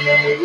Yeah.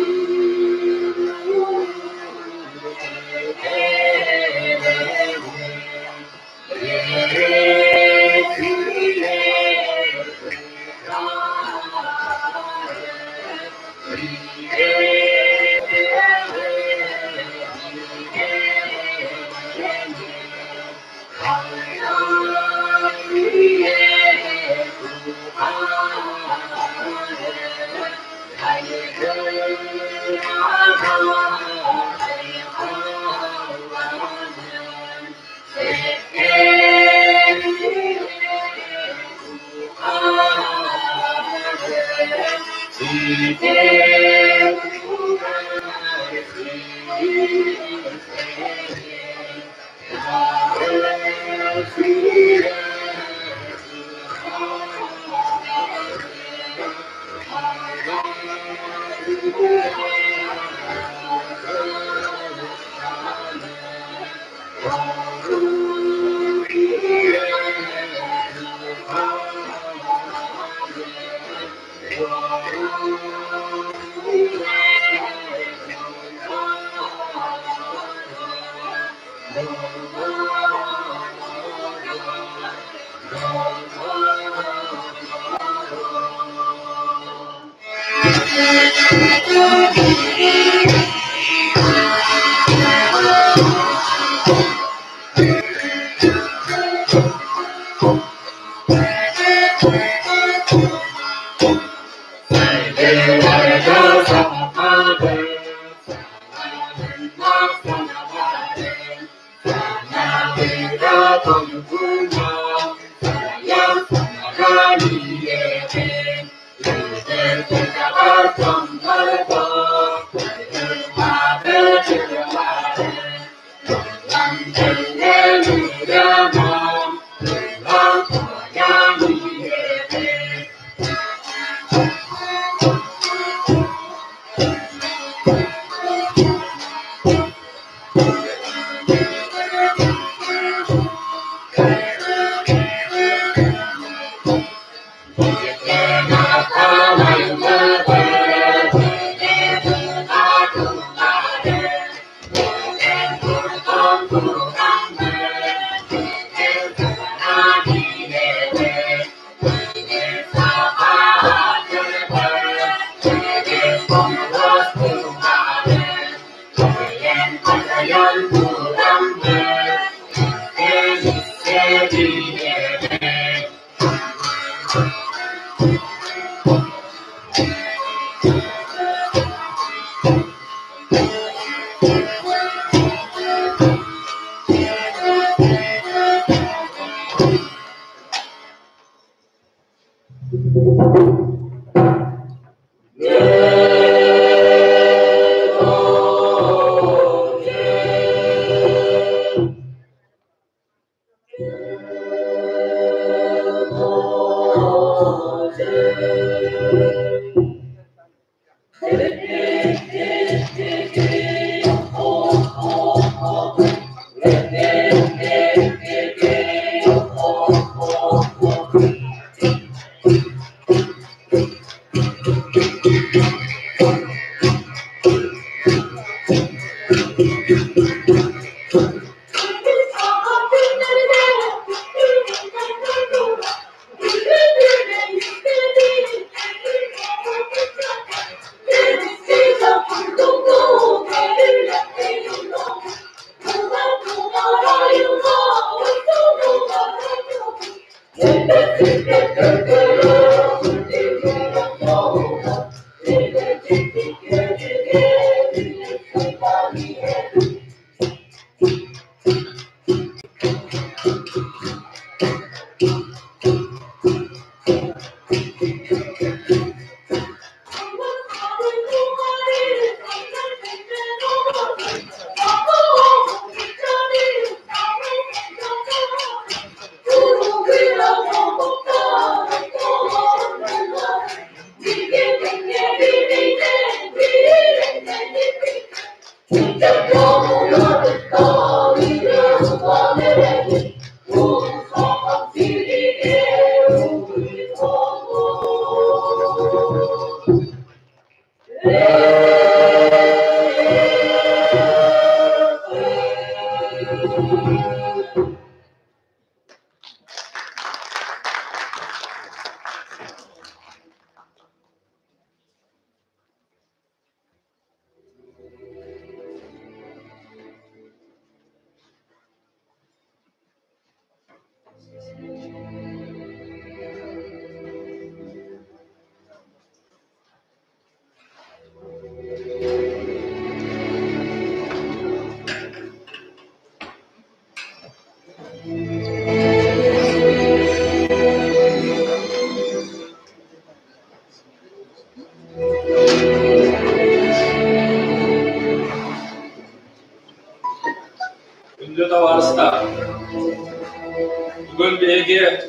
биһиги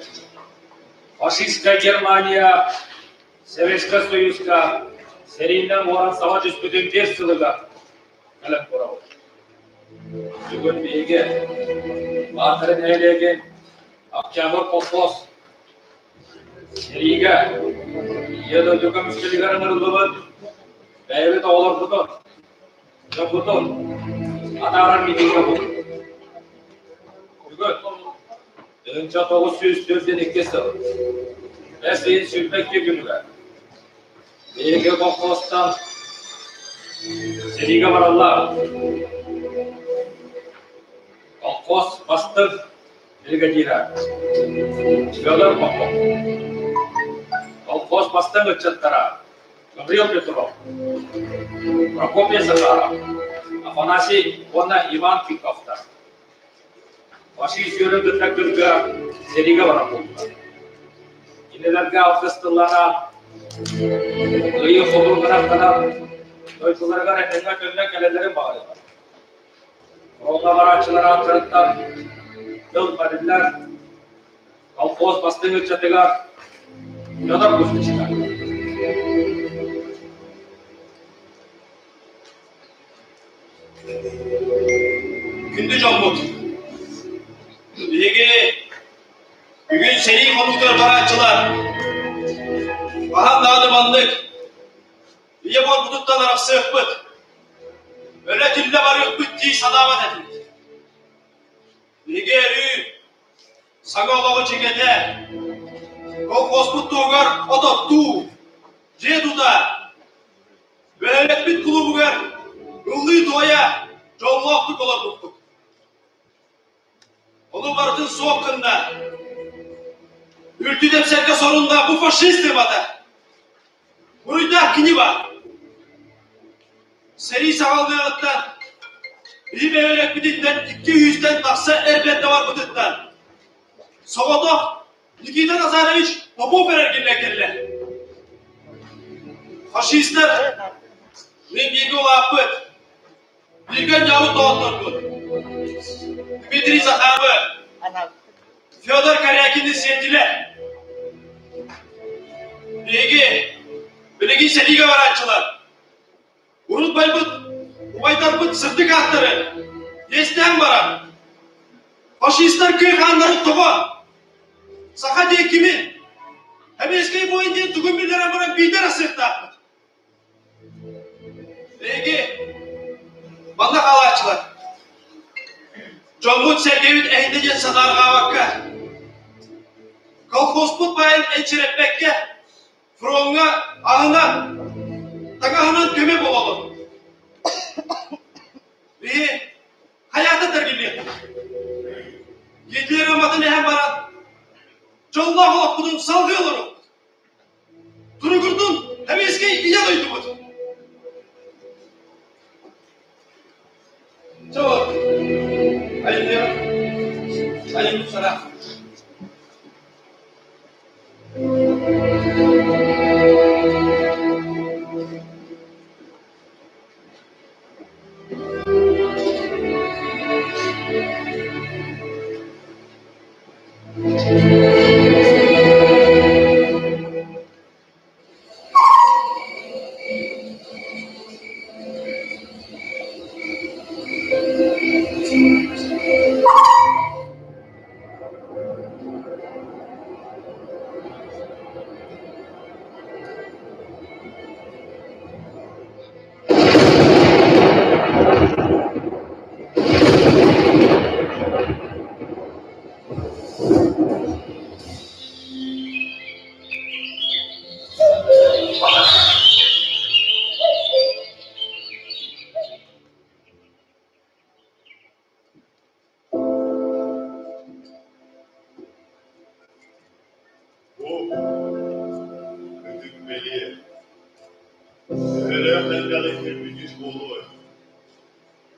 фашистскай Германия Советскай Союзка сэриинэн уоран саба түспүтүн биэс сылыгар кэлэн турабыт. Бүгүн биһиги Баатара нэһилиэгин Октябрь колхоз сэриигэ Ийэ дойду көмүскэлигэр ыҥырыллыбыт бэйэбит оҕолорбутун, дьоммутун атаарар митиҥҥэ Бүгүн 1942 сыл бэс ыйын 22 күнүгэр биһиги колхозтан сэриигэ бараллар. Колхоз бастыҥ бригадира Федор Попов, колхоз бастыҥ ыччаттара Гаврил Петров, Прокопий Захаров, Афанасий уонна Иван Титовтар Фашист үөрүн кытта кырга сэриигэ барар буолбута. Кинилэргэ алгыс тыллара ыйы холур гынар дойдуларыгар этэҥҥэ төннөн кэлэллэрин баҕарыыллар. Фроҥҥа барааччылар ааттарыттан тыл бэриллэр колхоз бастыҥ ыччатыгар Федор Кузьмичка. Күндү дьоммут! Биһиги бүгүн сэрии хонуутугар барааччылар хаһан даҕаны маннык ийэ буорбутуттан арахсыахпыт, өлө-тиллэ барыахпыт дии санаабат этибит. Биһиги өрүү саҥа олоҕу чиҥэтэ, колхозпут туһугар от оттуу, дьиэ тута, Бөһүөлэкпит кулуубугар ыллыы-туойа дьоллоохтук олорбуппут. Ону барытын суох гынна. Үрдү тэпсэргэ сорунна бу фашист ыбата. Буруйдаах кини баар. Сэрии саҕаланыаҕыттан биһи бөһүөлэкпититтэн икки сүүстэн тахса эр бэрдэ барбытыттан соҕотох Никита Назарович Попов эрэргиллэн кэллэ. Фашистар мин бииргэ улааппыт, бииргэ дьоһун доҕотторбут Дмитрий Захаров, Федор Корякины сиэтилэр. Биһиги билигин сэриигэ барааччылар. Урут байбыт убайдарбыт сырдык ааттарын иэстээн баран, фашистар кый хааннарын тоҕо саха диэн кимин, Сэбиэскэй буойун диэн тугун биллэрэн баран биирдэ эрэ сыахтаахпыт. Биһиги манна хаалааччылар дьоммут-сэргэбит эһиннэ диэн санаарҕаабакка, колхозпут баайын энчирэппэккэ Фроҥҥа аһынан, таҥаһынан көмө буолабын. Биһи хайаата тэргиллиэхпит. Гитлер ыматын эһэн баран, дьоллоох олохпутун салгыы олоруохпут. Туругурдун Сэбиэскэй Ийэ дойдубут! Чэ вот, айымньы, айымньы сара. Бу ытык бэлиэ төһөлөөх элбэҕи көрбүтүн буолуой?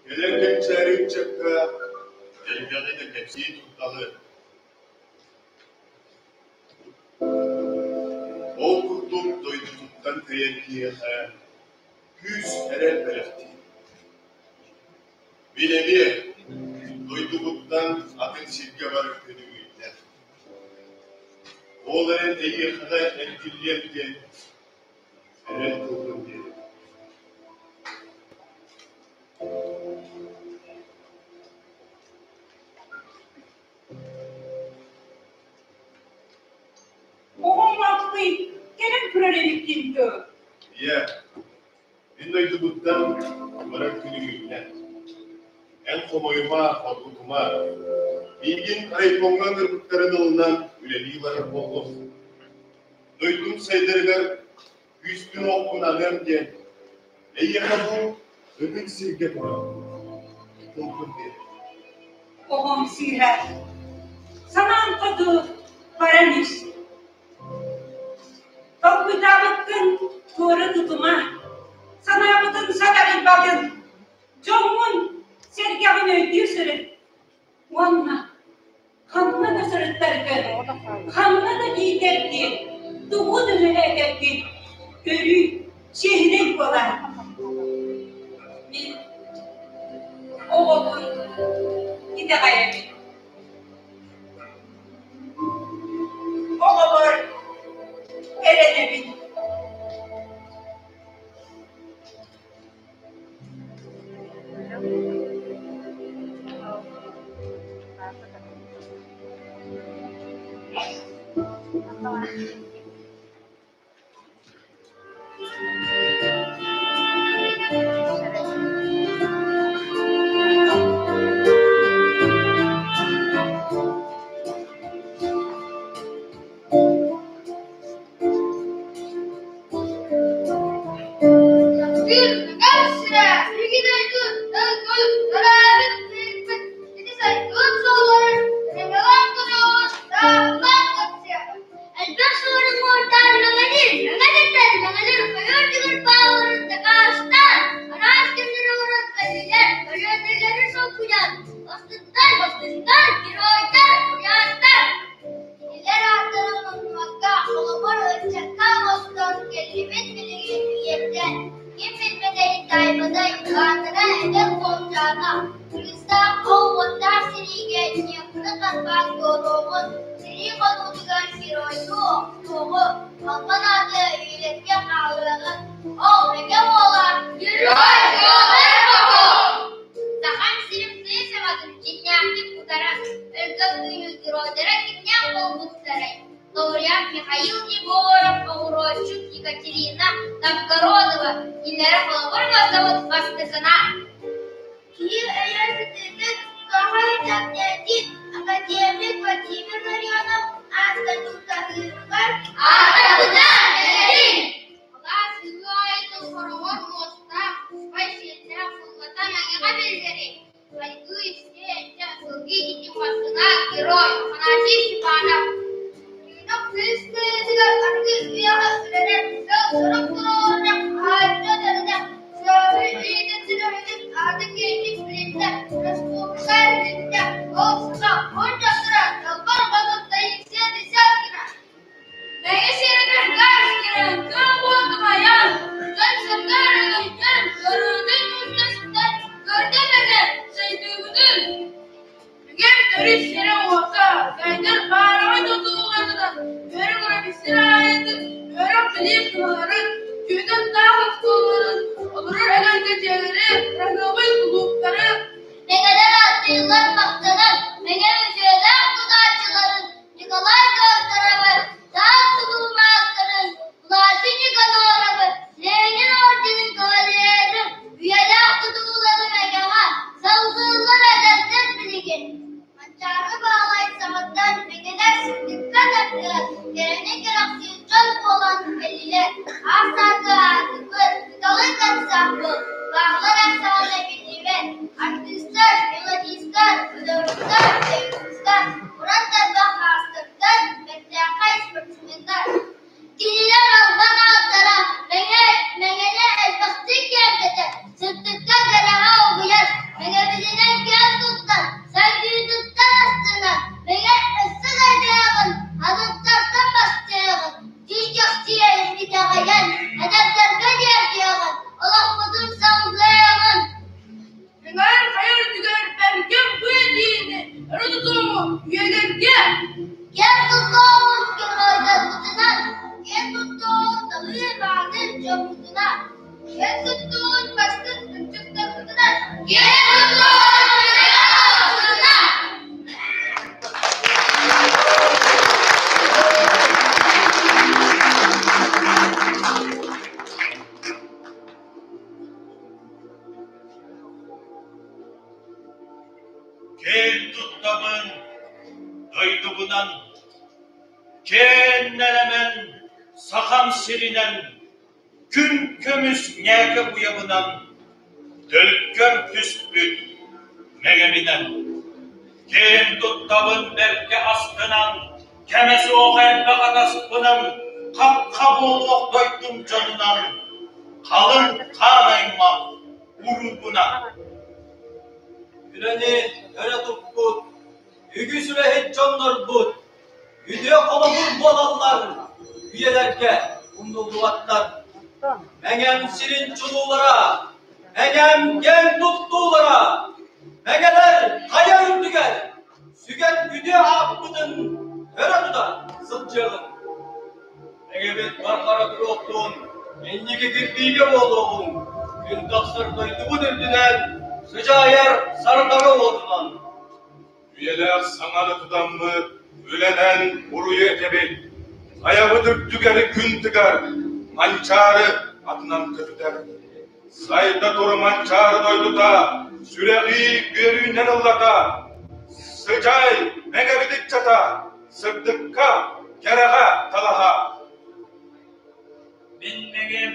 Кэлэр кэнчээри ыччакка элбэҕи да кэпсии турдаҕы. Ол курдук дойдутуттан тэйэр киһиэхэ күүс эрэл бэлэхтиир. Мин эмиэ дойдубуттан атын сиргэ барар күнүм үүннэ. Ол эрэн эйиэхэҕэ эргиллиэм диэн эрэл тылбын биэрэбин. Оҕоҥ Маппый кэлэн турар эбиккин дуо? Ийээ, мин дойдубуттан барар күнүм үүннэ. Эн хомойума, хоргутума. Миигин райкомҥа ыҥырбыттарын ылынан үлэлии барар буоллум. Дойдум сайдарыгар күүспүн-уохпун аныам диэн, эйиэхэ бу ытык сиргэ туран тылбын биэрэбин. Оҕом сыыһа, санаан хоту баран ис. Толкуйдаабыккын туора тутума, санаабытын сатарыйбатын, дьоҥҥун сэргэҕин өйдүү сырыт уонна ханна да сырыттаргын, ханна да тиийдэргин, тугу да үлэлээтэргин өрүү чиэһинэй буолар. Мин оҕобун итэҕэйэбин. Оҕобор эрэнэбин. Таптыыр сирэ, биһиги дойду ылгын, төрөөбүт сирбит ити сайдыбыт суолларын мэҥэлээх көтөҕөҕүт таахтаах көрсүөҕүҥ. Элбэх суорун муордаан мэҥэлиир, мэҥэ дэтэр, мэҥэлэр хайа үрдүгэр баалларын дакаастаан, араас кэмнэри олорон кэллилэр, көлүөнэлэри солбуйан, бастыҥтан бастыҥтар, геройдар, куйаастар. Кинилэр ааттарын умнубакка, холобур ыччакка оҥостон кэллибит билигин тиэрдэн, ким билбэтэй, таайбатай, баатара эдэр уолчаана, кырыыстаах ол уоттаах сэриигэ ньыыканы харбаан туоруоҕун, сэрии хонуутугар геройдуу охтуоҕу, албан ааты үйэлэргэ хаалыаҕын, ол Мэҥэ уола Герой Федор Попов! Сахам сирин тыа саҕатын дьиҥнээхтик утарар, өлгөм үүнүү геройдара кимнээх буолбуттарай? Лауреат Михаил Егоров, оҕуруотчут Екатерина Новгородова кинилэри холобур оҥостобут бастакына. Киһи өйө сытыытын Саха Ичэкнэтин академик Владимир Ларионов ааттатыытаһыырыгар Ааттатына кэлэрин! Алаас ырыа айытын хороҕор муостаах, куспай сиэллээх сыллата мэҥэҕэ биллэрий, Хайгыы истэ энчэ сылгы иитин бастыҥа Герой Афанасий Степанов Түүнүк кыыс тыатыгар аныгы үйэҕэ үлэнэн сыал-сорук туруорунан хаһаайка тэринэ, сүөһү иитин сүлүһүнүн аатын киэҥник билиннэ, республика иһитиннэ, ол саха уон дьахтара Далбар Хотун Таисия Десяткина Мэҥэ сиригэр гаас киирэн, күөх уоту айан, дьон-сэргэ өрөгөйдөн, көрүүтүн үллэстэн, көрдө мэҥэ сайдыыбытын. Үгэр төрүт сирэ-уота, сайдар баараҕай тутууларынан үөрэ-көрө сир аайытын, үөрэх-билии кыһаларын, күүтэн-таах оскуолаларын, олорор эгэлгэ дьиэлэри, кыраһыабай кулууптары Мэҥэлэр ааттыыллар махтанан, Мэҥэ үтүөлээх тутааччыларын Николай Докторовы, таас тутуу маастарын Власий Никаноровы, Ленин орденын кавалерын, үйэлээх тутуулары Мэҥэҕэ салгыыллар эдэрдэр билигин. Манчаары Баһылай саҕаттан Мэҥэлэр сырдыкка тардыһан, кэрэни кэрэхсиир дьон буолан кэллилэр. Аар саарга аатырбыт, ыталык хамсаахпыт, бааллар ахсаана биллибэт. Артыыстар, мелодистар, художниктар, тойуксуттар, уран тарбах маастардар, бэртээхэй спортсменнар. Кинилэр албан ааттара Мэҥэ, Мэҥэни элбэхтик киэргэтэр, сырдыкка кэрэҕэ угуйар, Мэҥэбитинэн киэн туттар, сайдыытыттан астынар, Мэҥэ өссө сайдыаҕын, атыттартан бастыаҕын, дьиҥ-чахчы итэҕэйэн, эдэрдэргэ тиэрдиэҕин, олохпутун салгыаҕын. Мэҥэлэр хайа үрдүгэр бэргэн быа диэни өрө тутуоҕу үйэлэргэ Киэн туттуоҕун геройдара! дьоммутунан, киэн туттуубут бастыҥ ыччаттарбытынан, киэн туттуубут Киэн туттабын дойдубунан, киэн нэлэмэн Сахам сиринэн, күн көмүс ньээкэ уйабынан, төлкөм түспүт мэҥэбинэн. Киэн туттабын бэркэ астынан, кэмэ суох элбэх атаспынан, хахха буолуох дойдум дьонунан, халыҥ хаан аймах уруубунан. Үлэни өрө туппут, үгүс үлэһит дьоннорбут үтүө холобур буолаллар, үйэлэргэ умнуллубаттар. Мэҥэм сирин чулуулара, Мэҥэм киэн туттуулара, Мэҥэлэр хайа үрдүгэр сүгэн үтүө ааппытын өрө тута сылдьыаҕыҥ. Эгэбит барҕара туруохтун, инники кирбиигэ буолуоҕуҥ, күн тахсар дойдубут үрдүнэн сыдьаайар сардаҥа уотунан. Үйэлээх саҥаны тутаммыт, үлэнэн уруйу этэбит, хайабыт үрдүгэр күн тыгар, Манчаары атынан көтүтэр. Сайда тур Манчаары дойдута, сүрэҕии үөрүүнэн ыллата, сыдьаай мэҥэбит ыччата, сырдыкка, кэрэҕэ талаһа. Мин мэҥэм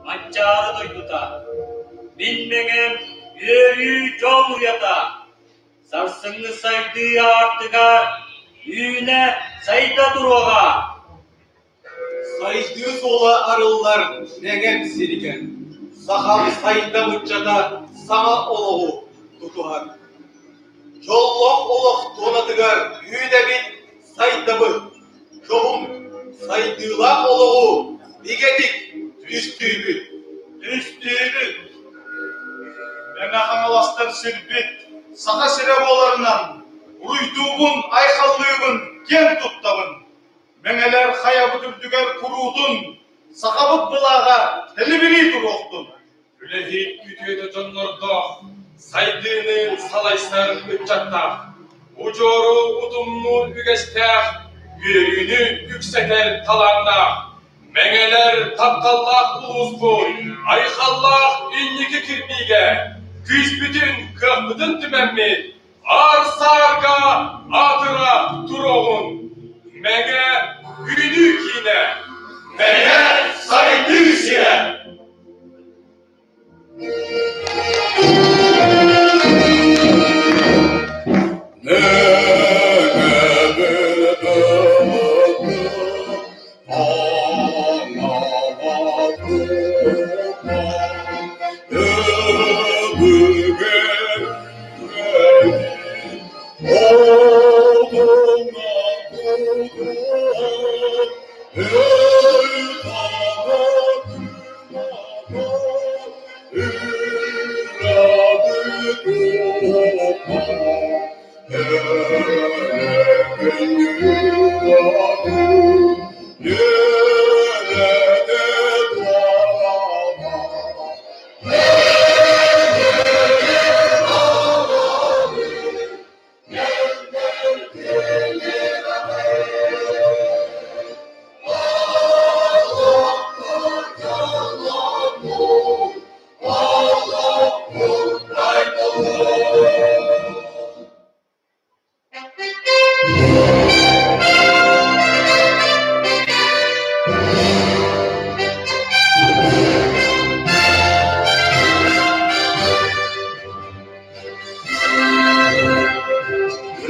Манчаары дойдута, мин мэҥэм үөрүү дьол уйата, сарсыҥҥы сайдыы аартыгар үүнэ сайда туруоҕа. Сайдыы суола арыллар Мэҥэм сиригэр, сахам сайдам ыччата саҥа олоҕу тутуһар. Дьоллоох олох туонатыгар үүнэбит, сайдабыт, дьоһун сайдыылаах олоҕу бигэтик түстүүбүт. Түстүүбүт. Мэҥэ Хаҥаластар сирбит Саха сирэ буоларынан уруйдуубун, айхаллыыбын, киэн туттабын. Мэҥэлэр хайабыт үрдүгэр куруутун сахабыт былааҕа тэлибирии туруохтун! Үлэһит үтүөтэ дьоннордоох, сайдыыны салайсар ыччаттаах, удьуору утумнуур үгэстээх, үөрүүнү үксэтэр талааннаах, Мэҥэлэр тапталлаах улууспут айхаллаах инники кирбиигэ күүспүтүн, кыахпытын түмэммит Аар-саарга аатыра туруоҕун! Мэҥэ үүнүү киинэ! Мэҥэ сайдыы сирэ!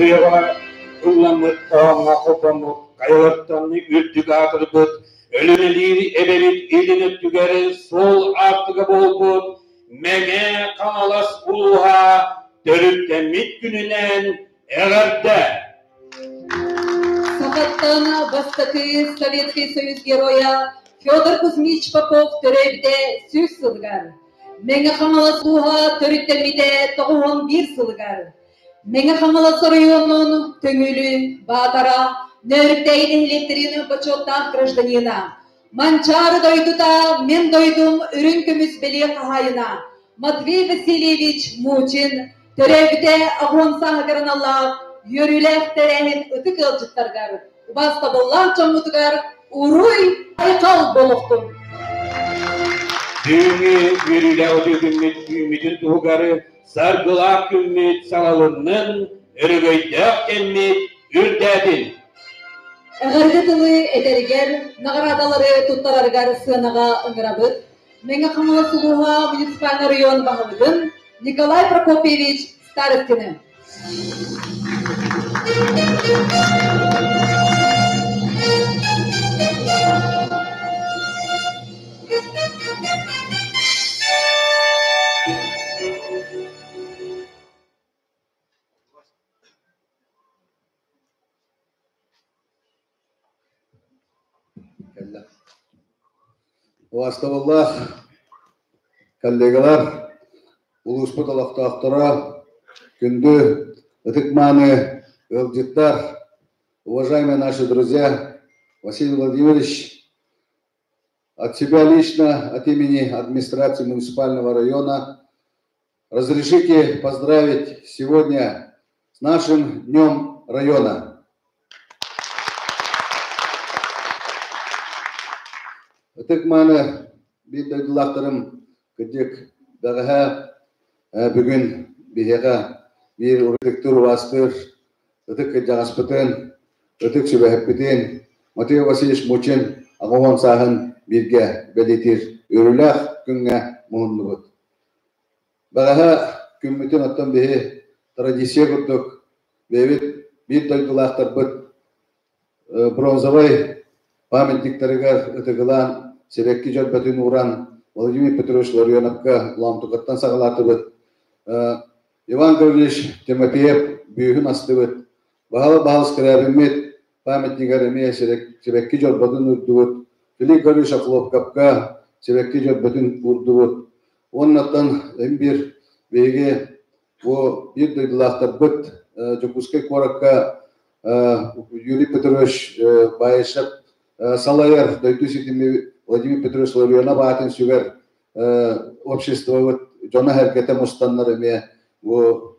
Ырыаҕа ылламмыт хоһооҥҥо холбоммут хайалартан үрдүк аатырбыт өлүнэлиир эбэбит илин өттүгэр суол аартыга буолбут Мэҥэ Хаҥалас улууһа төрүттэммит күнүнэн эҕэрдэ! Сахаттан бастакы Советский Союз Геройа Федор Кузьмич Попов төрөөбүтэ 100 сылыгар, Мэҥэ Хаҥалас улууһа төрүттэммитэ 91 сылыгар, Мэҥэ Хаҥалас оройуонун Төҥүлү, Баатара, Нөөрүктээйи нэһилиэктэрин бочуоттаах гражданина, Манчаары дойдута мин дойдум үрүҥ көмүс бэлиэ хаһаайына Матвей Васильевич Мучин төрөөбүтэ аҕыон сааһыгар аналлаах үөрүүлээх тэрээһин ытык ыалдьыттарыгар, убаастабыллаах дьоммутугар уруй айхал буолуохтун! Түүҥҥү үөрүүлээх үтүө күммүт үүммүтүн туһугар саргылаах күммүт салалыннын, өрөгөйдөөх кэммит үрдээтин! Эҕэрдэ тылы этэригэр, наҕараадалары туттарарыгар сыанаҕа ыҥырабыт Мэҥэ Хаҥалас улууһа муниципальнай оройуон баһылыгын Николай Прокопьевич Старостины. Убаастабыллаах коллегалар, улууспут олохтоохторо, күндү ытык-мааны ыалдьыттар, уважаемые наши друзья, Василий Владимирович, от себя лично, от имени администрации муниципального района, разрешите поздравить сегодня с нашим Днем района. Ытык-мааны биир дойдулаахтарым кырдьык бэҕэһээ бүгүн биһиэхэ биир ытыктыыр убаастыыр ытык кырдьаҕаспытын, ытык сүбэһиппитин Матвей Васильевич Мучин 80 сааһын бииргэ бэлиэтиир үөрүүлээх күҥҥэ муһуннубут. Бэҕэһээ күммүтүн оттон биһи традиция курдук бэйэбит биир дойдулаахтарбыт бронзовай памятниктарыгар ытыгылаан сибэкки дьөрбөтүн ууран Владимир Петрович Ларионовка Лоомтукаттан саҕалаатыбыт. Иван Гаврильевич Тимофеев бүүһүн астыбыт. Баһылай Баһыл Скрябиммит памятнигар эмиэ сибэкки дьорботун уурдубут. Филипп Гаврильевич Охлопковка сибэкки дьорботун уурдубут. Уоннаттан биир биһиги бу биир дойдулаахтарбыт Дьокуускай куоракка Юрий Петрович Баишев салайар дойду ситими Владимир Петрович Ларионов аатын сүгэр обществобыт дьоно-сэргэтэ мустаннар эмиэ бу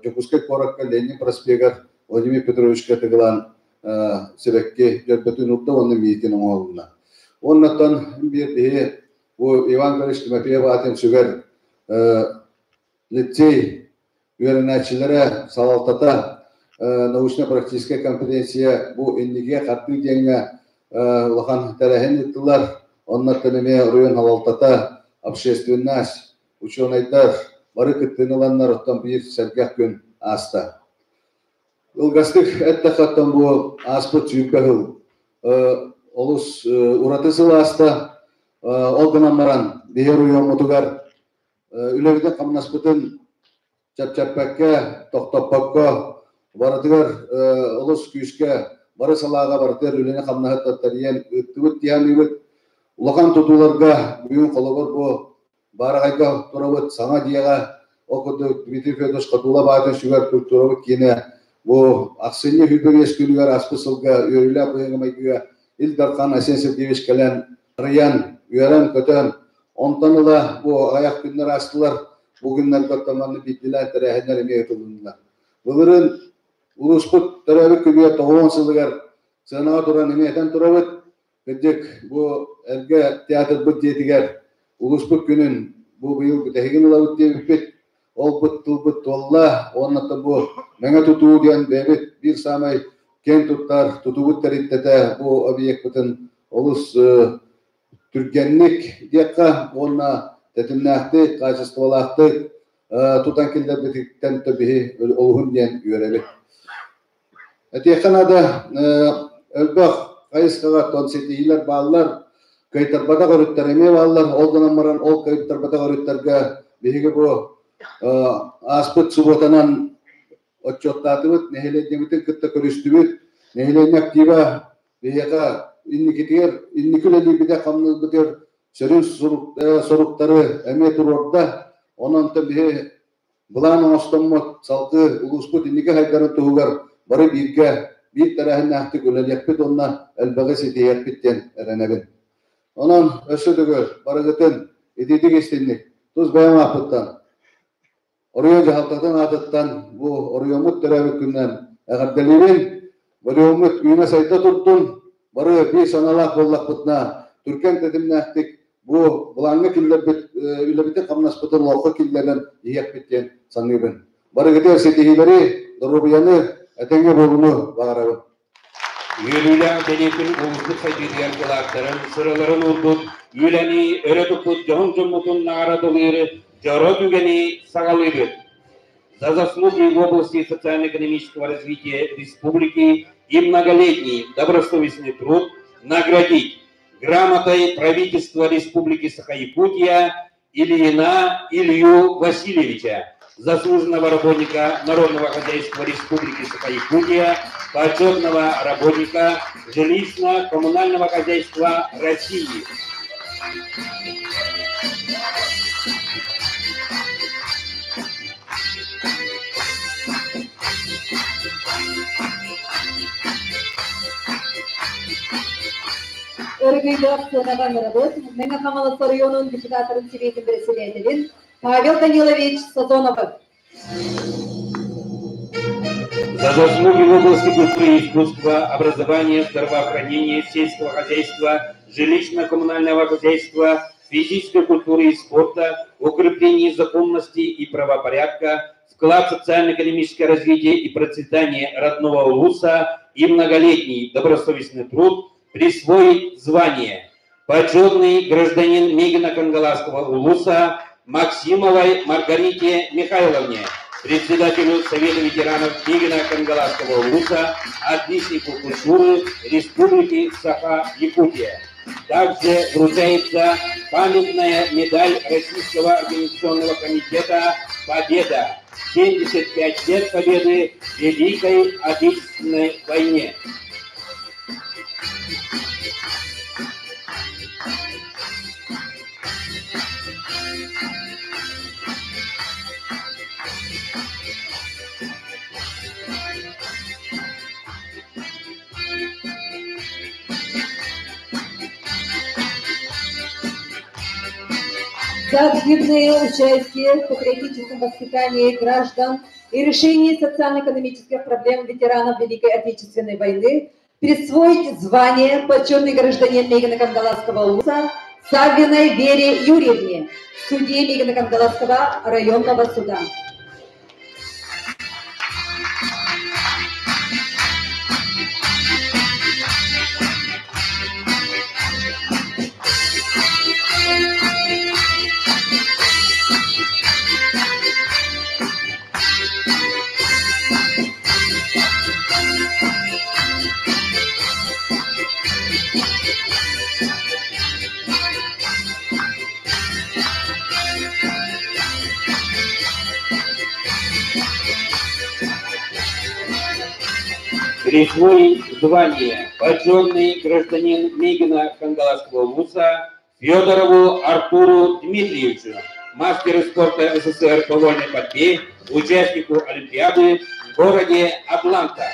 Дьокуускай куоракка Ленин проспегар Владимир Петровичка тыгылаан сибэкки дьөрбөтүн урда уонна миитин оҥоһулунна. Уоннаттан биир биһи бу Иван Гаврилович Тимофеев аатын сүгэр лицей үөрэнээччилэрэ, салалтата научно-практическай конференция бу инникигэ хардыы диэҥҥэ улахан тэрээһин ыыттылар. Оннуттан эмиэ оройуон салалтата, общественность, учуонайдар бары кыттыыны ыланнар оттон биир сэргэх күн ааста. Ылгастык эттэххэ оттон бу ааспыт 20 сыл олус ураты сыл ааста. Ол гынан баран биһи оройуоммутугар үлэбитин-хамнаспытын чэпчэппэккэ, тохтоппокко, барытыгар олус күүскэ, бары салааҕа барытыгар үлэни-хамнаһы тэрийэн ыыттыбыт диэханыыбыт. Улахан тутууларга бүгүн холобур бу Баараҕайга турабыт саҥа дьиэҕэ, ол курдук Дмитрий Федорович Хотула баатын сүгэр культурабыт киинэ бу ахсынньы 25 күнүгэр ааспыт сылга үөрүүлээх быһыыга-майгыга Ил Дархан Айсен Сергеевич кэлэн арыйан, үөрэн-көтөн, Онтон ыла бу аҕыйах күннэр аастылар, бу күннэргэ оттон манна биирдиилээн тэрээһиннэр эмиэ ыытылыннылар. Былырыын улууспут төрөөбүт күнүгэр 90 сылыгар сыанаҕа туран эмиэ этэн турабыт. Кырдьык, бу эргэ театрбыт дьиэтигэр улууспут күнүн бу быйыл бүтэһигин ылабыт диэбиппит. Ол тылбыт туолла уонна бу Мэҥэ тутуу диэн бэйэбит биир саамай киэн туттар тутуубут тэрилтэтэ бу объекпытын олус түргэнник диэххэ уонна тэтимнээхтик, хаачыстыбалаахтык тутан киллэрбититтэн биһи олуһун диэн үөрэбит. Этиэххэ наада, элбэх хайысхаҕа тон ситиһиилэр бааллар, кыайтарбатах өрүттэр эмиэ бааллар. Ол гынан баран, ол кыайтарбатах өрүттэргэ биһиги бу ааспыт субуотанан отчуоттаатыбыт, нэһилиэнньэбитин кытта көрүстүбүт. Нэһилиэнньэ актива биһиэхэ инникитигэр инники үлэлиирбитэ хамныырбытыгар сүрүн соруктары эмиэ туруорда. Онон биһи былаан оҥостоммут салгыы улууспут инники сайдарын туһугар бары бииргэ биир тэрээһиннээхтик үлэлиэхпит уонна элбэҕи ситиһиэхпит диэн эрэнэбин. Онон өссө төгүл барыгытын итиитик истинник тус бэйэм ааппыттан, оройуон дьаһалтатын аатыттан бу оройуоммут төрөөбүт күнүнэн эҕэрдэлиибин. Оройуоммут үүнэ-сайда турдун, бары биир санаалаах буоллахпытына, түргэн тэтимнээхтик бу былааҥҥа киллэрбит үлэбитин-хамнаспытын олоххо киллэрэн иһиэхпит диэн саныыбын. Барыгытыгар ситиһиилэри, доруобуйаны, этэҥҥэ буолууну баҕарабын. Үөрүүлээх бэлиэтин улууспут сайдыытыгар кылааттарын, сыраларын уурбут, үлэни өрө туппут дьоһун дьоммутун наҕараадалыыр дьоро түгэни саҕалыыбыт. За заслуги в области социально-экономического развития республики и многолетний добросовестный труд наградить грамотой правительства Республики Саха-Якутия Ильина Илью Васильевича, заслуженного работника народного хозяйства Республики Саха-Якутия, почетного работника жилищно-коммунального хозяйства России. Өрөгөйдөөх сыанаҕа ыҥырабыт Мэҥэ Хаҥалас оройуонун депутаттарын сэбиэтин бэрэссэдээтэлин Павел Данилович Сазоновы. За заслуги в области культуры и искусства, образования, здравоохранения, сельского хозяйства, жилищно-коммунального хозяйства, физической культуры и спорта, укрепления законности и правопорядка, вклад в социально-экономическое развитие и процветание родного улуса и многолетний добросовестный труд присвоить звание почетный гражданин Мегино-Кангаласского улуса Максимовой Маргарите Михайловне, председателю Совета ветеранов Мегино-Кангаласского улуса, отличнику культуры Республики Саха-Якутия. Также вручается памятная медаль Российского организационного комитета «Победа». 75 лет победы в Великой Отечественной войне. За активное участие в патриотическом воспитании граждан и решении социально-экономических проблем ветеранов Великой Отечественной войны присвоить звание почетный гражданин Мегино-Кангаласского улуса Саввиной Вере Юрьевне, судье Мегино-Кангаласского районного суда. Присвоить звание почетный гражданин Мегино Кангаласского улуса Федорову Артуру Дмитриевичу, мастеру спорта СССР по вольной борьбе, участнику Олимпиады в городе Атланта.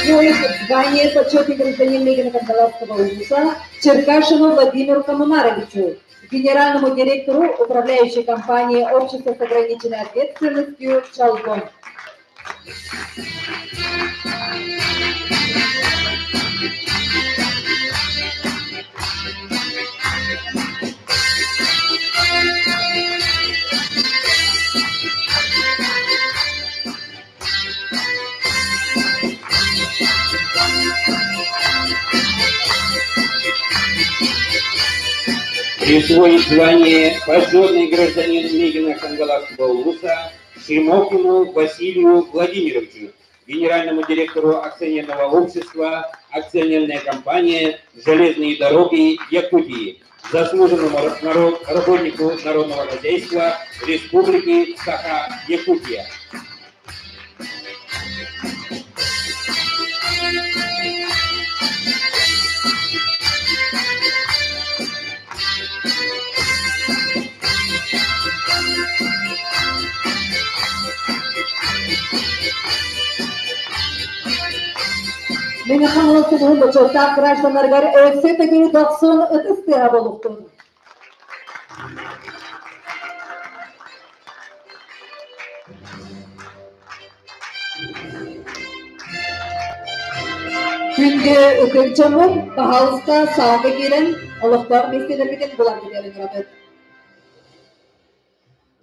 Присвоить звание почетный гражданин Мегино-Кангаласского улуса Черкашину Владимиру Коммунаровичу, генеральному директору управляющей компании Общества с ограниченной ответственностью «Чалгон». Присвоить звание почетный гражданин Мегино-Кангаласского улуса Шимохину Василию Владимировичу, генеральному директору акционерного общества «Акционерная компания «Железные дороги Якутии», заслуженному работнику народного хозяйства Республики Саха-Якутия. Мэҥэ Хаҥалас улууһун бочуоттаах гражданнарыгар өссө төгүл дохсун ытыс тыаһа буолуохтун. Күндү ытык дьоммут, баһаалыста саалга киирэн олохтоох миэстэлэргитин булан бүтэрин турабыт.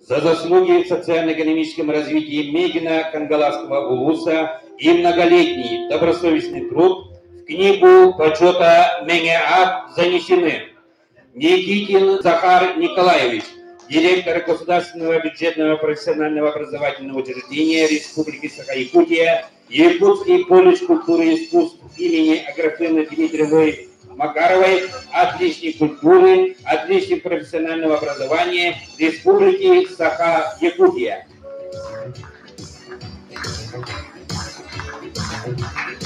За заслуги в социально-экономическом развитии Мегина Кангаласского улуса и многолетний добросовестный труд в книгу почета Меңеат занесены Никитин Захар Николаевич, директор Государственного бюджетного профессионального образовательного учреждения Республики Саха-Якутия, Якутский колледж культуры и искусств имени Аграфены Дмитриевой Макаровой, отличник культуры, отличник профессионального образования Республики Саха-Якутия.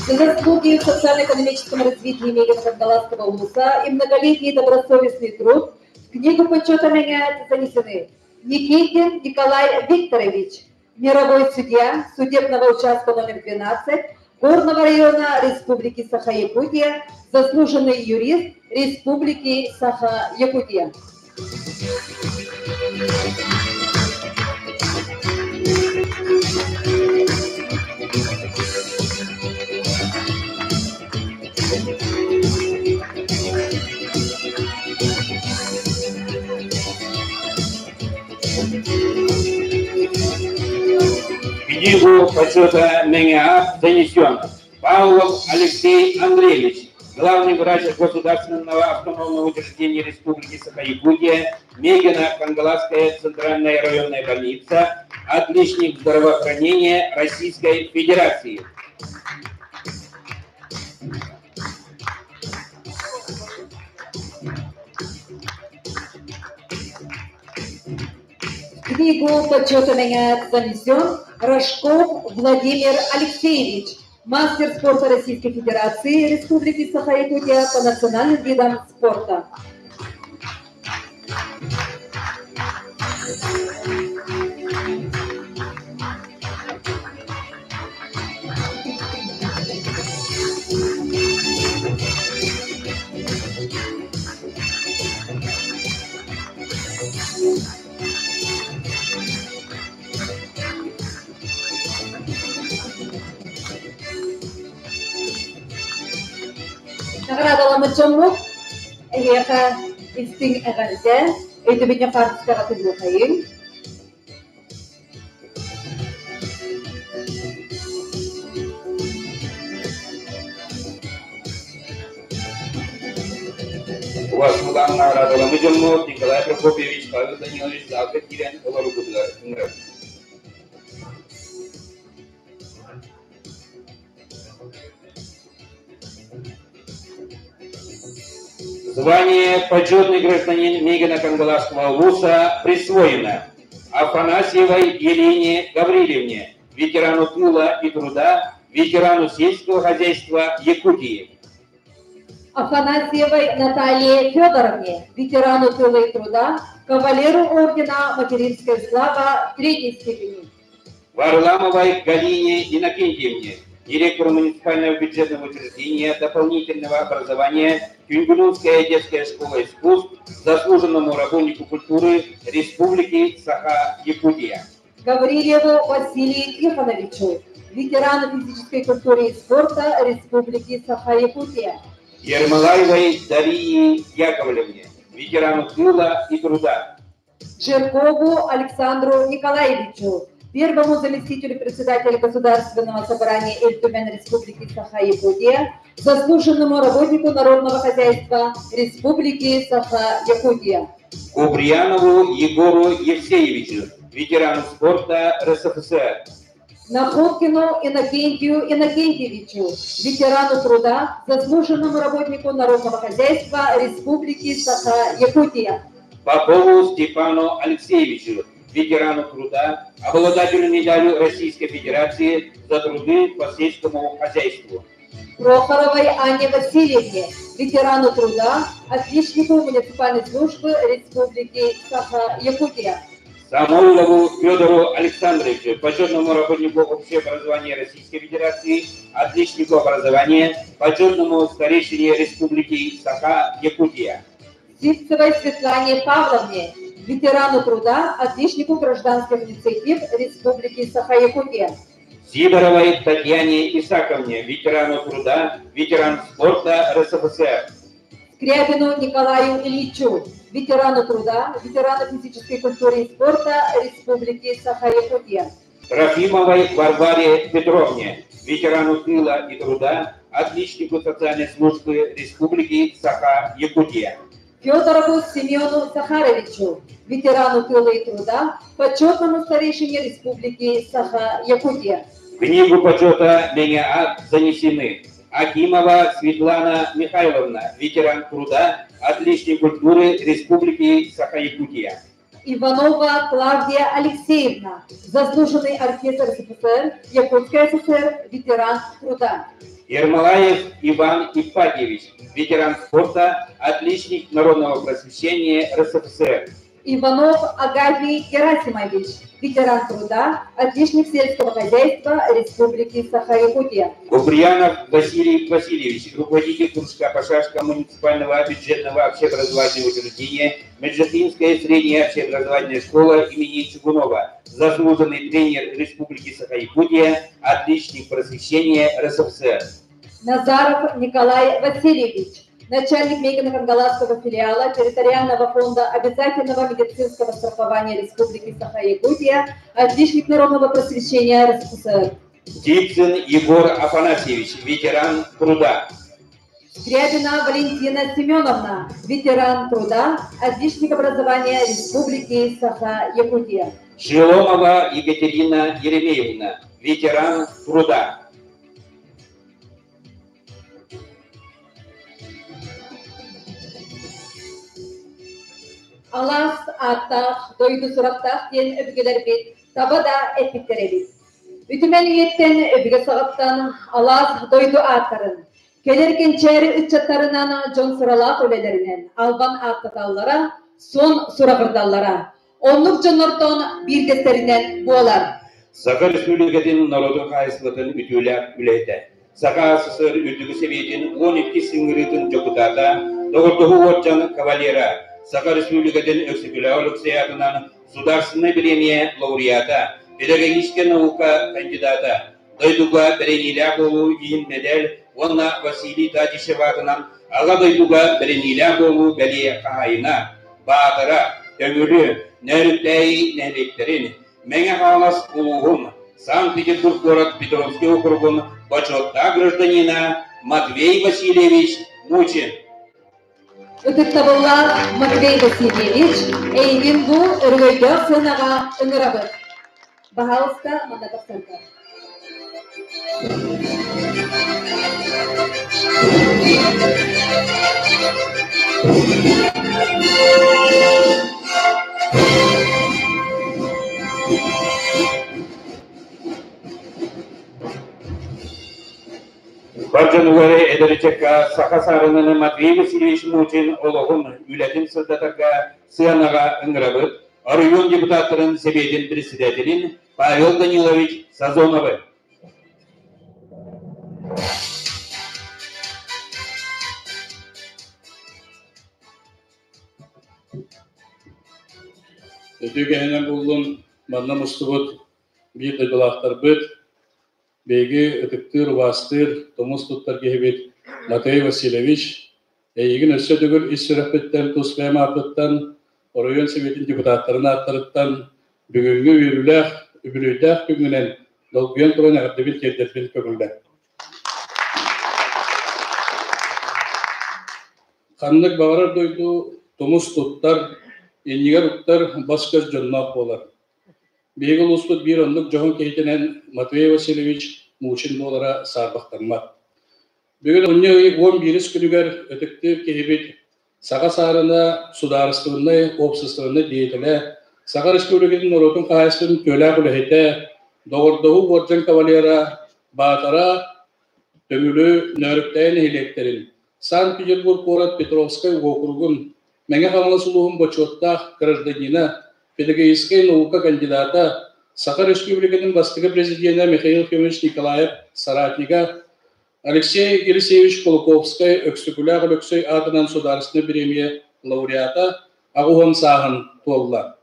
За заслуги в социально-экономическом развитии Мегино-Кангаласского улуса и многолетний добросовестный труд в книгу почета меняют занесены Никитин Николай Викторович, мировой судья судебного участка номер 12 Горного района Республики Саха-Якутия, заслуженный юрист Республики Саха-Якутия. Книгу почета МНА занесен Павлов Алексей Андреевич, главный врач Государственного автономного учреждения Республики Саха-Якутия, Мегино-Кангаласская центральная районная больница, отличник здравоохранения Российской Федерации. В книгу почета меня занесен Рожков Владимир Алексеевич, мастер спорта Российской Федерации Республики Саха-Якутия по национальным видам спорта. Наҕараадаламмыт дьоммут эһиэхэ истиҥ эҕэрдэ, өйдөбүнньүк хаартыскаҕа түһүөххэйиҥ. Уасмылаан наҕараадаламмыт дьоммут Николай Прокопьевич, Павел Данилович залга киирэн олорбутугар ыҥырабыт. Звание «Почетный гражданин Мегино-Кангаласского улуса» присвоено Афанасьевой Елене Гаврилевне, ветерану тыла и труда, ветерану сельского хозяйства Якутии. Афанасьевой Наталье Федоровне, ветерану тыла и труда, кавалеру ордена «Материнская слава» третьей степени. Варламовой Галине Иннокентьевне, директору муниципального бюджетного учреждения дополнительного образования Тюнгунунская детская школа искусств, заслуженному работнику культуры Республики Саха-Якутия. Гаврилеву Василию Тихоновичу, ветерану физической культуры и спорта Республики Саха-Якутия. Ермолаевой Дарье Яковлевне, ветерану тыла и труда. Жиркову Александру Николаевичу, первому заместителю председателя Государственного собрания Эльтумен Республики Саха-Якутия, заслуженному работнику народного хозяйства Республики Саха-Якутия. Куприянову Егору Евсеевичу, ветерану спорта РСФСР. Находкину Иннокентию Иннокентьевичу, ветерану труда, заслуженному работнику народного хозяйства Республики Саха-Якутия. Попову Степану Алексеевичу, ветерану труда, обладателю медали Российской Федерации за труды по сельскому хозяйству. Прохоровой Анне Васильевне, ветерану труда, отличнику муниципальной службы Республики Саха-Якутия. Самойлову Федору Александровичу, почетному работнику общего образования Российской Федерации, отличнику образования, почетному старейшине Республики Саха-Якутия. Сивцевой Светлане Павловне, ветерану труда, отличнику гражданских инициатив Республики Саха-Якутия. Сидоровой Татьяне Исаковне, ветерану труда, ветеран спорта РСФСР. Скрябину Николаю Ильичу, ветерану труда, ветерану физической культуры и спорта Республики Саха-Якутия. Трофимовой Варваре Петровне, ветерану тыла и труда, отличнику социальной службы Республики Саха-Якутия. Федорову Семену Сахаровичу, ветерану тыла и труда, почетному старейшине Республики Саха-Якутия. В книгу почета МЕНЯА занесены Акимова Светлана Михайловна, ветеран труда, отличник культуры Республики Саха-Якутия. Иванова Клавдия Алексеевна, заслуженный артист РСФСР, Якутская ССР, ветеран труда. Ермолаев Иван Ипатьевич, ветеран спорта, отличник народного просвещения РСФСР. Иванов Агафий Герасимович, ветеран труда, отличник сельского хозяйства Республики Саха-Якутия. Куприянов Василий Васильевич, руководитель кружка по шашкам муниципального бюджетного общеобразовательного учреждения Меджахинская средняя общеобразовательная школа имени Чугунова, заслуженный тренер Республики Саха-Якутия, отличник просвещения РСФСР. Назаров Николай Васильевич, начальник Мегино-Кангаласского филиала Территориального фонда обязательного медицинского страхования Республики Саха-Якутия, отличник народного просвещения РСФСР. Птицын Егор Афанасьевич, ветеран труда. Скрябина Валентина Семеновна, ветеран труда, отличник образования Республики Саха-Якутия. Шеломова Екатерина Еремеевна, ветеран труда. Алаас ааттаах, дойду сурахтаах диэн өбүгэлэрбит таба да эппиттэр эбит. Үтүмэн үйэттэн өбүгэ саҕаттан алаас дойду ааттарын, кэлэр кэнчээри ыччаттарынан дьон сыралаах үлэлэринэн албан ааттаталлара, суон сураҕырдаллара. Оннук дьоннортон биирдэстэринэн буолар. Саха Республикатын норуотун хаһаайыстыбатын үтүөлээх үлэһитэ. Саха СССР Үрдүкү Сэбиэтин 12 ыҥырыытын дьокутаата, Доҕордоһуу уордьан кавалера, Саха Республикатын Өксөкүлээх Өлөксөй аатынан Судаарственнай бириэмийэ лауреата, педагогическай наука кандидата, дойдуга бэриниилээх буолуу иһин медаль уонна Василий Татищев аатынан Аҕа дойдуга бэриниилээх буолуу бэлиэ хаһаайына, Баатара, Төҥүлү, Нөөрүктээйи нэһилиэктэрин, Мэҥэ Хаҥалас улууһун, Санкт-Петербург куорат Петровский округун бочуоттаах гражданина Матвей Васильевич Мучин. Ытыктабыллаах Матвей Васильевич, эйигин бу өрөгөйдөөх сыанаҕа ыҥырабыт. Баһаалыста, манна тахсарга. Бар дьонугар эдэр ыччакка саха саарынаны Матвей Васильевич Мучин олоҕун, үлэтин сырдатарга сыанаҕа ыҥырабыт. Оройуон депутаттарын Сэбиэтин председателин Павел Данилович Сазоновы. Үтүө буллун манна мустубут биир дойдулаахтарбыт, биһиги ытыктыыр, убаастыыр, тумус туттар киһибит Матвей Васильевич, эйигин өссө төгүл ис сүрэхпиттэн, тус бэйэм ааппыттан, оройуон Сэбиэтин депутаттарын ааттарыттан бүгүҥҥү үөрүүлээх, үбүлүөйдээх күҥҥүнэн долгуйан туран эҕэрдэбин тиэрдэрбин көҥүллэт. Ханнык баҕарар дойду тумус туттар, иннигэр уктар бас-көс дьонноох буолар. Биһиги улууспут биир оннук дьоһун киһитинэн Матвей Васильевич Мучин буолара саарбахтаммат. Бүгүн онньу ый 11-ис күнүгэр ытыктыыр киһибит Саха саарына судаарыстыбаннай уопсастыбаннай деятелэ, Саха Республикатын норуотун хаһаайыстыбатын үтүөлээх үлэһитэ, доҕордоһуу уордьан кавалера Баатара Төҥүлү Нөөрүктээйи нэһилиэктэрин, Санкт-Петербург куорат Петровскай уокуругун, Мэҥэ Хаҥалас улууһун бочуоттаах гражданина, педагогическай наука кандидата, Саха Республикатын бастакы президенэ Михаил Ефимович Николаев соратнига Алексей Елисеевич Кулаковскай Өксөкүлээх Өлөксөй аатынан судаарыстыбаннай бириэмийэ лауреата 80 сааһын туолла.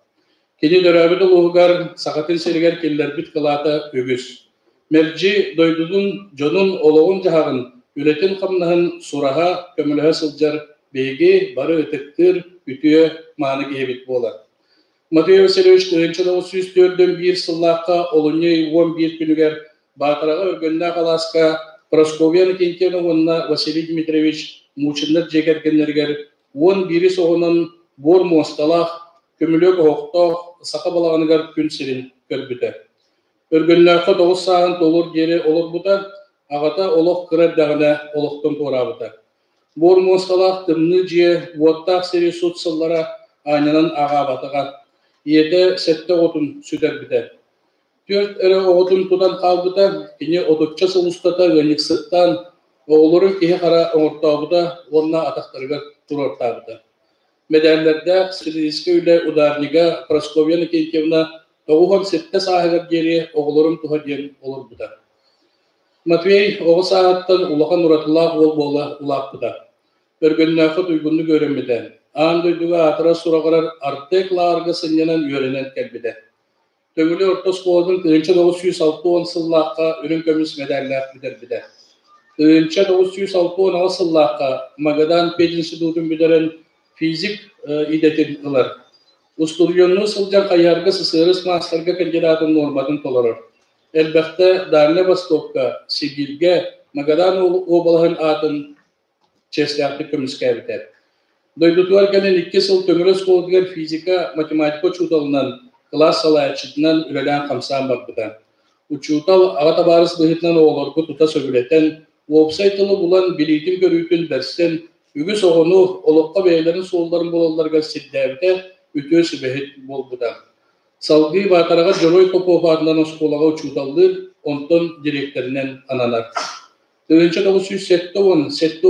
Кини төрөөбүт улууһугар Сахатын сиригэр киллэрбит кылаата үгүс. Мэлдьи дойдутун, дьонун олоҕун-дьаһаҕын, үлэтин-хамнаһын сураһа, көмөлөһө сылдьар биһиги бары ытыктыыр үтүө мааны киһибит буолар. Матвей Васильевич 1941 сыллаахха олунньу ый 11 күнүгэр Баатараҕа Өргөннөөх алааска Прасковья Иннокентьевна уонна Василий Дмитриевич Мучиннар дьиэ кэргэннэригэр 11 оҕонон буор муосталаах, көмүлүөк оһохтоох саха балаҕаныгар күн сирин көрбүтэ. Өргөннөөххө 9 сааһын туолуор диэри олорбута, аҕата олох кыра эрдэҕинэ олохтон туораабыта. Буор муосталаах тымныы дьиэ уоттаах сири сут сыллара аанньанан ааҕаабатаҕа. Ийэтэ сэттэ оҕотун сүтэрбитэ. Түөрт эрэ оҕотун тутан хаалбыта, кини отучча сыл устата ыанньыксыттаан, оҕолорун киһи-хара оҥортообута уонна атахтарыгар туруортаабыта. Мэдээллэрдээх стилистическэй үлэ ударнига Прасковья Иннокентьевна 97 сааһыгар диэри оҕолорун туһа диэн олорбута. Матвей оҕо сааһыттан улахан уратылаах уол буола улааппыта. Өргөннөөххө туйгуннук үөрэммитэ. Аан дойдуга аатырар-сураҕырар Артек лааҕырга сынньанан үөрэнэн кэлбитэ. Төҥүлү орто оскуолатын 1960 сыллаахха үрүҥ көмүс мэдээллээх бүтэрбитэ. 1968 сыллаахха Магадан пединститутун бүтэрэн физик идэтин ылар. Устудьуоннуу сылдьан хайыһарга СССР маастарга кандидатын нуорматын толорор. Элбэхтэ Дальнай Востокка, Сибииргэ, Магадан уобалаһын аатын чиэстээхтик көмүскээбитэ. Дойдутугар кэлин икки сыл Төҥүрү оскуолатыгар физика, математика учууталынан, кылаас салайааччытынан үлэлээн-хамсаан барбыта. Учуутал аҕа табаарыс быһыытынан оҕолорго тута сөбүлэтэн, уопсай тылы булан, билиитин-көрүүтүн бэрсэн, үгүс оҕону олоххо бэйэлэрин суолларын булалларыгар сирдээбитэ, үтүө сүбэһит буолбута. Салгыы Баатараҕа Дьоруой Попов аатынан оскуолаҕа учууталлыыр, онтон дириэктэринэн ананар. 1970-71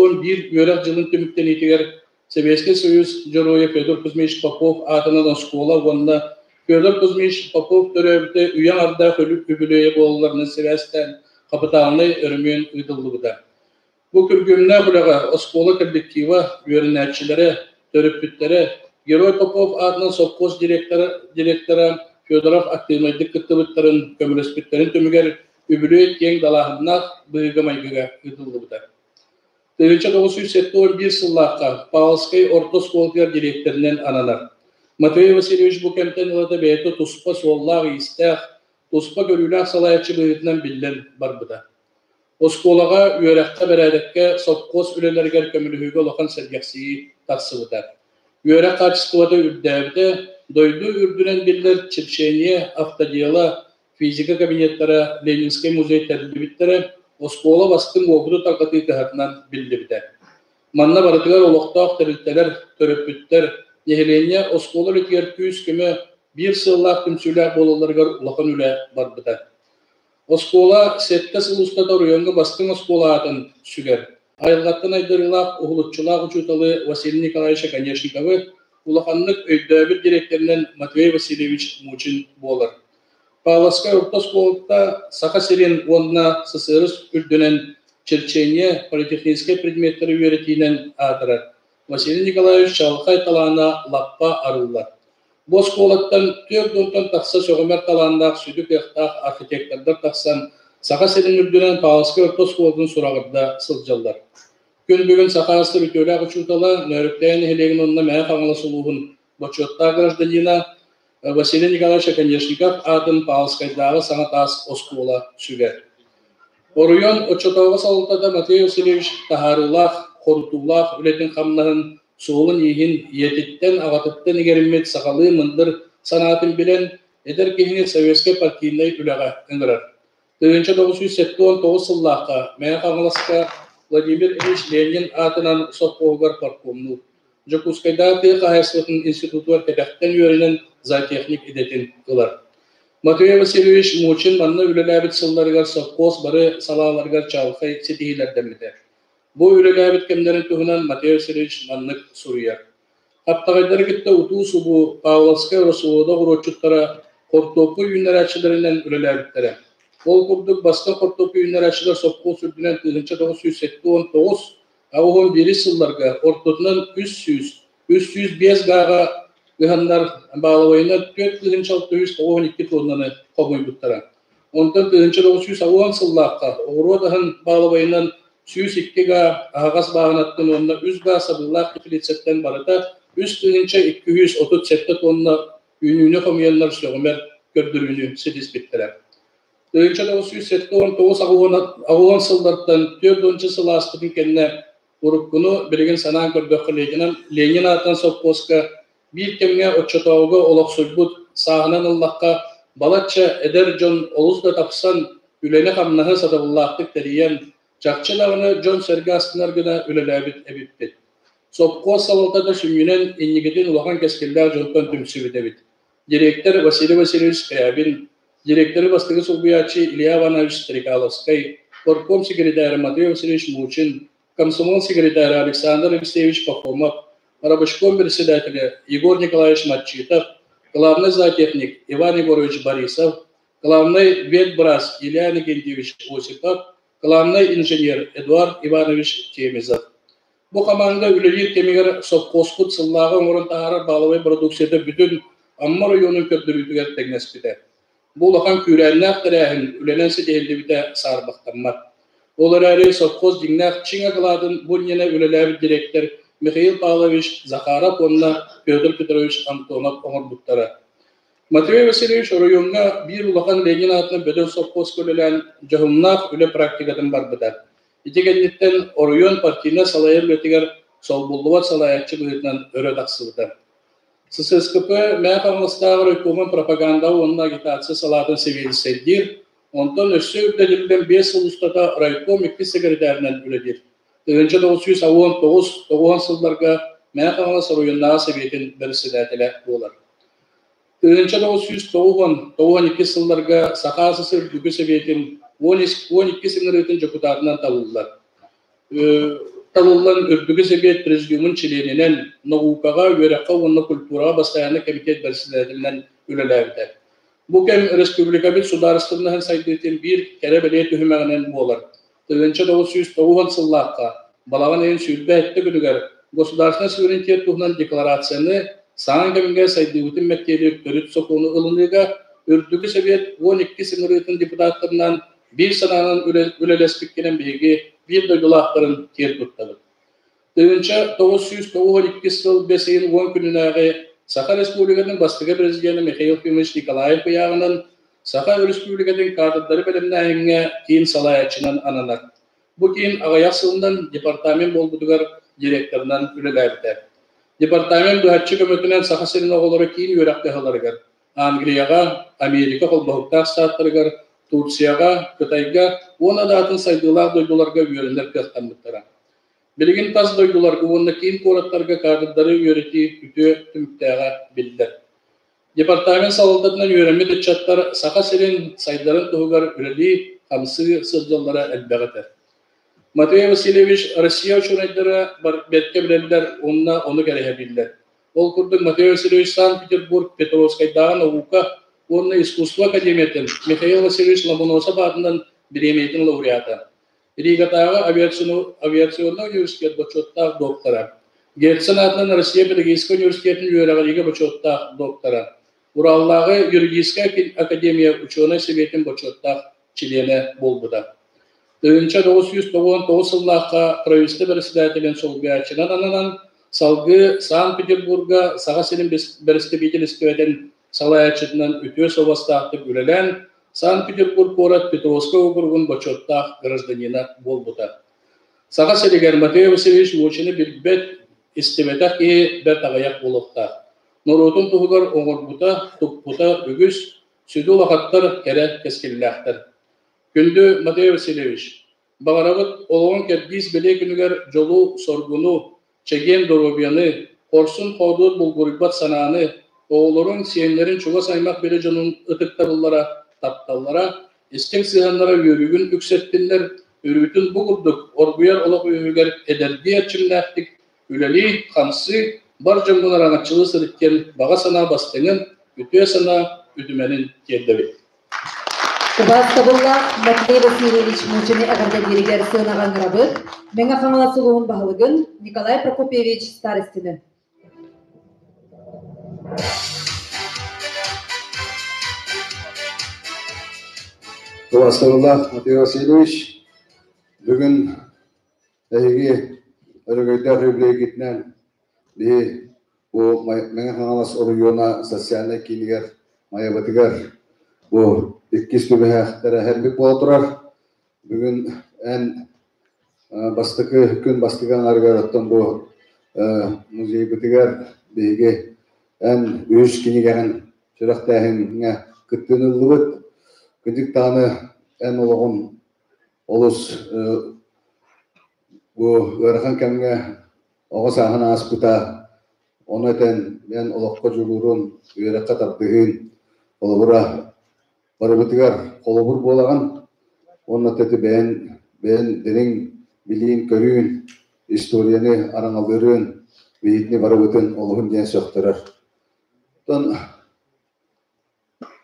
үөрэх дьылын түмүктэниитигэр Сэбиэскэй Союз Дьоруойа Федор Кузьмич Попов аатынан оскуола уонна Федор Кузьмич Попов төрөөбүтэ үйэ аҥардаах үбүлүөйэ буолалларынан сибээстээн хапытаалынай өрөмүөн ыытыллыбыта. Бу күргүөмнээх үлэҕэ оскуола коллектива, үөрэнээччилэрэ, төрөппүттэрэ, Герой Попов аатынан сопхуос директора Федоров актыыбынайдык кыттыбыттарын, көмөлөспүттэрин түмүгэр үбүлүөй киэҥ далааһыннаах быһыыга-майгыга ыытыллыбыта. 1971 сыллаахха Павловскай орто оскуолатыгар дириэктэринэн ананар. Матвей Васильевич бу кэмтэн ылата бэйэтэ туспа суоллаах-иистээх, туспа көрүүлээх салайааччы быһыытынан биллэн барбыта. Оскуолаҕа, үөрэххэ, бэрээдэккэ, сопхуос үлэлэригэр көмөлөһүүгэ улахан сэргэхсийии тахсыбыта. Үөрэх хаачыстыбата үрдээбитэ, дойду үрдүнэн биллэр черчение, автодела, физика кабинеттара, Ленинскэй музей тэриллибиттэрэ, оскуола бастыҥ уопуту тарҕатыы кыһатынан биллибитэ. Манна барытыгар олохтоох тэрилтэлэр, төрөппүттэр, нэһилиэнньэ оскуола үлэтигэр күүс-көмө, биир сыаллаах түмсүүлээх буолалларыгар улахан үлэ барбыта. Оскуола сэттэ сыл устата оройуоҥҥа бастыҥ оскуола аатын сүгэр. Айылҕаттан айдарыылаах уһулуччулаах учууталы Василий Николаевич Оконешниковы улаханнык өйдөөбүт дириэктэринэн Матвей Васильевич Мучин буолар. Павловскай орто оскуолата Саха сирин уонна СССР үрдүнэн черчение, политехническай предметтэри үөрэтиинэн аатырар. Василий Николаевич чаҕылхай талаана лаппа арыллар. Бу оскуолаттан 40 тахса сөҕүмэр талааннаах сүдү кыахтаах архитектордар тахсан Саха сирин үрдүнэн Павловскай орто оскуолатын сураҕырда сылдьаллар. Күн бүгүн Саха астыр үтүөлээх учуутала, Нөөрүктэйэ нэһилиэгин уонна Мэҥэ Хаҥалас улууһун бочуоттаах гражданина Василий Николаевич Оконешников аатын Павловскайдааҕы саҥа таас оскуола сүгэр. Оройуон оччотооҕу салалтата Матвей Васильевич таһаарыылаах, хорутуулаах үлэтин-хамнаһын, суолун-ииһин ийэтиттэн, аҕатыттан иҥэриммит сахалыы мындыр санаатын билэн, эдэр киһини советскай партийнай үлэҕэ ыҥырар. 1979 сыллаахха Мэҥэ Хаҥаласка Владимир Ильич Ленин аатынан сопхуоһугар парткомнуур. Дьокуускайдааҕы тыа хаһаайыстыбатын институтугар кэтэхтэн үөрэнэн зоотехник идэтин ылар. Матвей Васильевич Мучин манна үлэлээбит сылларыгар совхоз бары салааларыгар чаҕылхай ситиһиилэрдэммитэ. Бу үлэлээбит кэмнэрин туһунан Матвей Васильевич маннык суруйар. Хаптаҕайдары кытта утуу-субуу Павловскай Росвода оҕуруотчуттара хортуоппуй үүннэрээччилэринэн үлэлээбиттэрэ. Ол курдук бастакы хортуоппуй үүннэрээччилэр сопхуос үрдүнэн 1979 81 сылларга ортотунан 300, 305 гааҕа ыһаннар баалабайынан 4692 туоннаны хомуйбуттара. Онтон 1990 сыллаахха оҕуруот аһын баалабайынан 102 га аһаҕас бааһынаттан уонна 3 га сабыылаах теплицэттэн барыта 3237 тонна үүнүүнү хомуйаннар сөҕүмэр көрдөрүүнү ситиспиттэрэ. 1979 сыллартан 40 сыл ааспытын кэннэ уруккуну билигин санаан көрдөххө Ленин аатынан сопхуоска биир кэмҥэ оччотооҕуга олохсуйбут сааһынан ыллахха балачча эдэр дьон олус да тапсан үлэни-хамнаһы сатабыллаахтык тэрийэн, чахчы даҕаны дьон-сэргэ астынар гына үлэлээбит эбиппит. Сопхуос салалтата сүнньүнэн инникитин улахан кэскиллээх дьонтон түмсүбүт эбит. Директор Василий Васильевич Скрябин, директоры бастакы солбуйааччы Илья Иванович Стрекаловскай, горком секретарь Матвей Васильевич Мучин, комсомол секретарь Александр Алексеевич Пахомов, рабочком председателя Егор Николаевич Матчитов, главный зоотехник Иван Егорович Борисов, главный ветбрас Илья Никентьевич Осипов, главный инженер Эдуард Иванович Темезов. Бу хамаанда үлэлиир кэмигэр сопхуоспут сыллааҕы оҥорон таһаарар баалабай бородууксуйата бүтүн Амма оройуонун көрдөрүүтүгэр тэҥнэспитэ. Бу улахан күүрээннээх тэрээһин үлэнэн ситиһиллибитэ саарбахтаммат. Ол эрээри совхоз дьиҥнээх чиҥ акылаатын бу иннинэ үлэлээбит дириэктэр Михаил Павлович Захаров уонна Петр Петрович Антонов оҥорбуттара. Матвей Васильевич оройуоҥҥа биир улахан Ленин аатынан бөдөҥ совхозка үлэлээн дьоһуннаах үлэ практикатын барбыта. Ити кэнниттэн оройуон партийнай салайар үлэтигэр солбуллубат салайааччы быһыытынан өрө тахсыбыта. СССКП Мээх Хаҥаластааҕы райкомун пропагандаҕа уонна агитация салаатын сэбиэдиссэйдиир, онтон өссө үрдэтиллэн 5 сыл устата райком иккис сэкирэтээринэн үлэлиир. 1999 сылларга Мээх Хаҥалас оройуоннааҕы сэбиэтин бэрэссэдээтэлэ буолар. 1992 сылларга Саха СССР Үрдүкү Сэбиэтин 12 ыҥырыытын дьокутаатынан талыллар. Талыллан Үрдүкү Сэбиэт Президиумун чилиэнинэн, наукаҕа, үөрэххэ уонна культураҕа бастайааннай кэмитиэт бэрэссэдээтэлинэн үлэлээбитэ. Бу кэм республикабыт судаарыстыбаннаһын сайдыытын биир кэрэ-бэлиэ түһүмэҕинэн буолар. 1990 сыллаахха балаҕан ыйын 27 күнүгэр государственнай суверенитет туһунан декларацияны саҥа кэмҥэ сайдыыбытын мэктиэлиир төрүт сокуону ылыныыга Үрдүкү Сэбиэт 12 ыҥырыытын депутаттарынан биир санаанан үлэлэспиккинэн биһиги биир дойдулаахтарын киэр туттабыт. 1992 сыл бэс ыйын 10 күнүнээҕи Саха Республикатын бастакы президенэ Михаил Ефимович Николаев ыйааҕынан Саха Өрөспүүбүлүкэтин кадрдары бэлэмнээһиҥҥэ киин салайааччынан ананар. Бу киин аҕыйах сылынан департамент буолбутугар директорынан үлэлээбитэ. Департамент быһаччы көмөтүнэн Саха сирин оҕолоро киин үөрэх кыһаларыгар, Англияҕа, Америка холбоһуктаах штаттарыгар, Турцияҕа, Кытайга уонна да атын сайдыылаах дойдуларга үөрэнэр кыахтаммыттара. Билигин тас дойдуларга уонна киин куораттарга кадрдары үөрэтии үтүө түмүктээҕэ биллэр. Департамент салалтатынан үөрэммит ыччаттар Саха сирин сайдарын туһугар үлэлии-хамсыы сылдьаллара элбэх этэ. Матвей Васильевич Россия учуонайдара бэркэ билэллэр уонна ону кэрэһэбиллэр. Ол курдук Матвей Васильевич Санкт-Петербург Петровскайдааҕы наука уонна искусство академиятын Михаил Васильевич Ломоносов аатынан бириэмийэтин лауреата. Ригатааҕы авиационнай университет бочуоттаах доктора, Герцен аатынан Россия педагогическай университетын үөрэҕириигэ бочуоттаах доктора, Ураллааҕы юридическай академия учуонай сэбиэтин бочуоттаах чилиэнэ буолбута. 1999 сыллаахха правительство бэрэссэдээтэлин солбуйааччынан ананан, салгыы Санкт-Петербурга Саха сирин бэрэстэбиитэлистибэтин салайааччытынан үтүө суобастаахтык үлэлээн, Санкт-Петербург куорат Петровскай уокуругун бочуоттаах гражданина буолбута. Саха сиригэр Матвей Васильевич Мучины билбэт, истибэтэх киһи бэрт аҕыйах буолуохтаах. Норуотун туһугар оҥорбута, туппута үгүс, Сүдү улахаттар кэрэ кэскиллээхтэр. Күндү Матвей Васильевич, баҕарабыт олоҕуҥ кэрдиис бэлиэ күнүгэр дьолу-соргуну, чэгиэн доруобуйаны, хорсун-хоодуот булгуруйбат санааны, оҕолоруҥ, сиэннэрин чугас аймах били дьонун ытыктабыллара, тапталлара, истиҥ сыһыаннара үөрүүгүн үксэттиннэр, өрүүтүн бу курдук оргуйар олох үөһүгэр эдэрдии эрчимнээхтик үлэлии, хамсыы, бар дьоҥҥун араҥаччылыы сырыт диэн баҕа санаа бастыҥын, үтүө санаа үтүмэнин тиэрдэбит. Убаастабыллаах Матвей Васильевич Мучины эҕэрдэлииригэр сыанаҕа ыҥырабыт Мэҥэ Хаҥалас улууһун баһылыгын Николай Прокопьевич Старостины. Убаастабыллаах Матвей Васильевич, бүгүн Эһиги өрөгөйдөөх үбүлүөйгүтүнэн биһи бу Мэҥэ Хаҥалас оройуона социальнай киинигэр Майабытыгар бу иккис түбэһээхтэрэ эһэрбит буола турар. Бүгүн эн бастакы күн бастакы аҥарыгар оттон бу музейбытыгар биһиги эн үһүс кинигэҕин сүрэхтээһиҥҥэ кыттыыны ыллыбыт. Кырдьык даҕаны эн олоҕун Олус бу ыарахан кэмҥэ оҕо сааһын ааспыта, ону этэн эн олоххо дьулуурун, үөрэххэ тардыһыын холобура барыбытыгар холобур буолаҕын уонна ити бэйэн бэйэн дириҥ билиин-көрүүн, историяны араҥалыырын биһигини барыбытын олуһун диэн сөхтөрөр. Оттон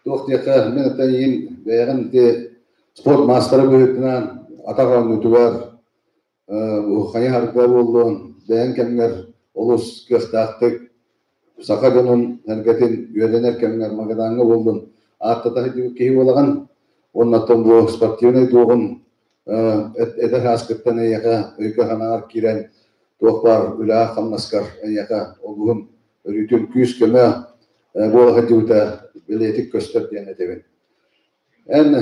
Туох диэххэ, мин оттон эйигин бэйэҕин ити спорт маастара быһыытынан атах оонньуутугар хайыһарга буоллун, бэйэҥ кэмҥэр олус кыахтаахтык саха дьонун сэргэтин үөрэнэр кэмҥэр Магадаҥҥа буоллун ааттата сылдьыбыт киһи буолаҕын. Уонна оттон бу спортивнай дуоҕун эдэр сааскыттан эйиэхэ өйгө-санааҕар киирэн туох баар үлэҕэ-хамнаскар эйиэхэ олуһун өрүүтүн күүс-көмө буола сылдьыбыта бэлиэтик көстөр диэн этэбин. Эн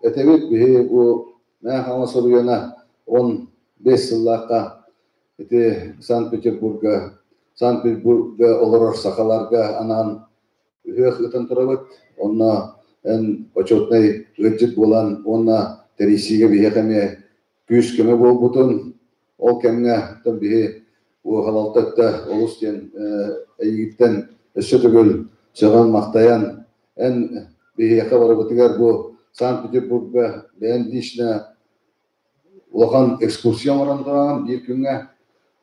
этэбит биһи бу Мэҥэ Хаҥалас оройуона 15 сыллаахха ити Санкт-Петербурга Санкт-Петербурга олорор сахаларга анаан ыһыах ыытан турабыт. Онно эн почетнай ыалдьыт буолан уонна тэрийсиигэ биһиэхэ эмиэ күүс-көмө буолбутун, ол кэмҥэ биһи халалта өттө олус диэн эйигиттэн өссө төгүл сөҕөн-махтайан, эн биһиэхэ барыбытыгар бу Санкт-Петербурга бэйэн лично улахан экскурсия оҥорон тураҕын биир күҥҥэ.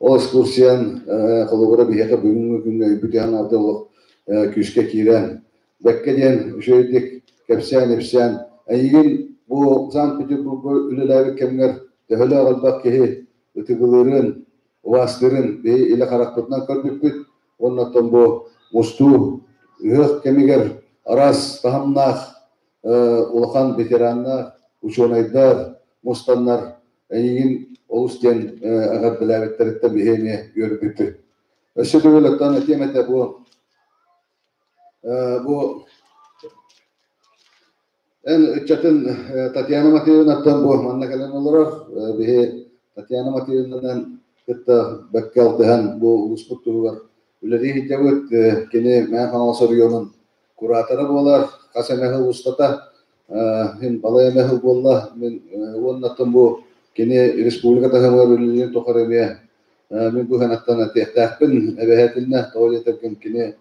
Ол экскурсиян холобура биһиэхэ бүгүҥҥү күҥҥэ өйбүт алды олох күүскэ киирэн, бэккэ диэн үчүгэйдик кэпсээн-ипсээн, эйигин бу Санкт-Петербурга үлэлээбит кэмҥэр төһөлөөх элбэх киһи ытыгылыырын, убаастыырын биһи илэ харахпытынан көрбүппүт уонна оттон бу мустуу ыһыах кэмигэр араас таһымнаах улахан ветераннар, учуонайдар мустаннар эйигин олус диэн эҕэрдэлээбиттэриттэн биһи эмиэ үөрбүппүт. Өссө төгүл оттон этиэм этэ бу Бу эн ыччатын Татьяна Матвеевнаттан бу манна кэлэн олорор. Биһи Татьяна Матвеевнанан кытта бэккэ алтыһан бу улууспут туһугар үлэлии сылдьабыт. Кини Мэҥэ Хаҥалас оройуонун куратора буолар. Хас эмэ сыл устата мин балай эмэ сыл буолла. Мин уоннаттан бу кини республика таһымыгар үлэлиирин тухары эмиэ мин быһанаттан этиэхтээхпин эбэһээтиннэ. Тоҕо диэтэргин кини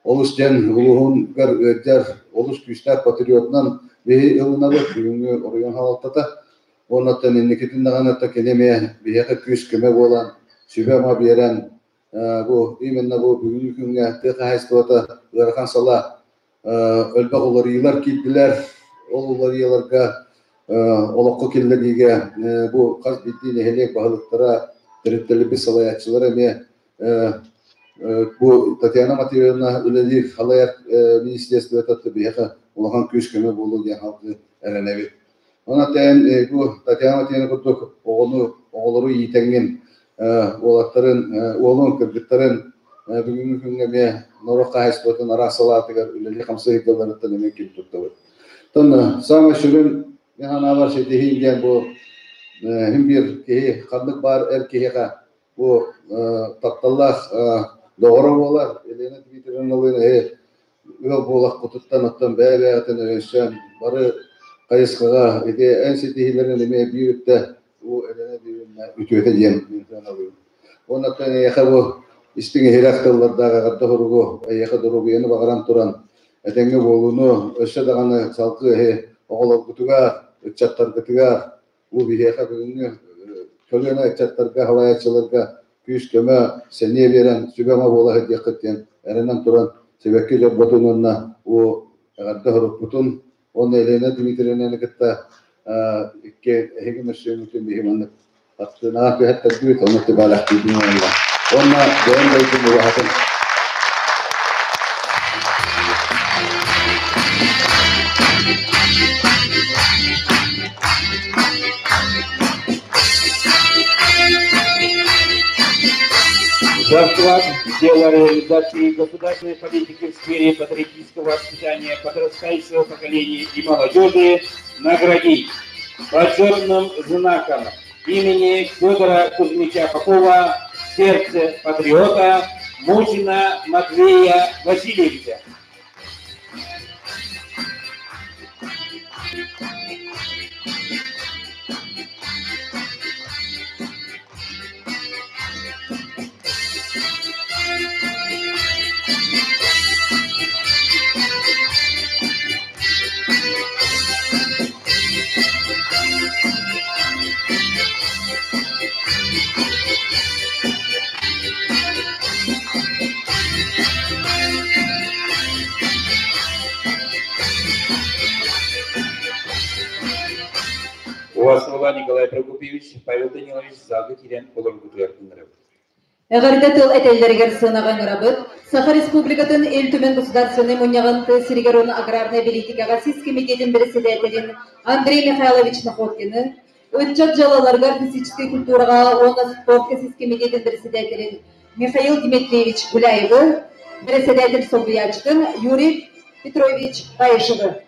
олус диэн улууһугар ыалдьар, олус күүстээх патриотунан биһи ылынабыт бүгүҥҥү оройуон салалтата. Уоннаттан инникитин даҕаны кини эмиэ биһиэхэ күүс-көмө буолан, сүбэ-ама биэрэн, бу именно бу бүгүҥҥү күҥҥэ тыа хаһаайыстыбата ыарахан салаа элбэх уларыйыылар киирдилэр. Ол уларыйыыларга олоххо киллэриигэ бу хас биирдии нэһилиэк баһылыктара, тэрилтэлэрбит салайааччылара эмиэ Бу Татьяна Матвеевна үлэлиир халайар министерствота биһиэхэ улахан күүс-көмө буолуо диэн халгыы эрэнэбит. Онон тээн бу Татьяна Матвеевна курдук оҕону, оҕолору иитэҥҥин уолаттарын, уолун, кыргыттарын бүгүҥҥү күҥҥэ эмиэ норуот хаһаайыстыбатын араас салаатыгар үлэлии-хамсыы сылдьалларыттан эмиэ ким туттабыт. Оттон саамай сүрүн мин санаабар ситиһиим диэн бу иһин биир киһи ханнык баар эр киһиэхэ Бу тапталлаах доҕоро буолар Елена Дмитриевналыын эһи ыал буолахпытыттан оттон бэйэ-бэйэҕитин өйөссөн бары хайысхаҕа ити эн ситиһиилэрин эмиэ биир үттэ уу Элена Юрьевна үтүөтэ диэн мин сыаналыыбын. Уонна оттон эйиэхэ бу истиҥ иһирэх тыллардаах эҕэрдэ суругу, эйиэхэ доруобуйаны баҕаран туран, этэҥҥэ буолууну, өссө даҕаны салгыы эһи оҕолоргутугар, ыччаттаргытыгар, бу биһиэхэ бүгүҥҥү көлүөнэ ыччаттарга, салайааччыларга күүс-көмө, сэниэ биэрэн сүбэ-ама буола сылдьыаххыт диэн эрэнэн туран сибэкки дьорботун уонна бу эҕэрдэ сурукпутун уонна Елена Дмитриевнаны кытта икки эһиги мөссүөҥҥүтүн биһи маннык хартыынаҕа түһэттэрдибит, ону тибээлэхтиибин уонна уонна бэйэм дойдум убаһатын. За вклад в дело реализации государственной политики в сфере патриотического воспитания подрастающего поколения и молодежи наградить почетным знаком имени Федора Кузьмича Попова «Сердце патриота» Мухина Матвея Васильевича. Уасыла Николай Прокопьевич, Павел Данилович залга киирэн олорбутугар ыҥырабыт. Эҕэрдэ тыл этэллэригэр сыанаҕа ыҥырабыт. Саха Республикатын Ил Түмэн Государственнай Мунньаҕын тыа сиригэр уонна аграрнай бэлиитикэҕэ сис кэмитиэтин бэрэссэдээтэлин Андрей Михайлович Находкины, ыччат дьыалаларыгар физическэй культураҕа уонна спортка сис кэмитиэтин бэрэссэдээтэлин Михаил Дмитриевич Гуляевы, бэрэссэдээтэл солбуйааччытын Юрий Петрович Баишевы.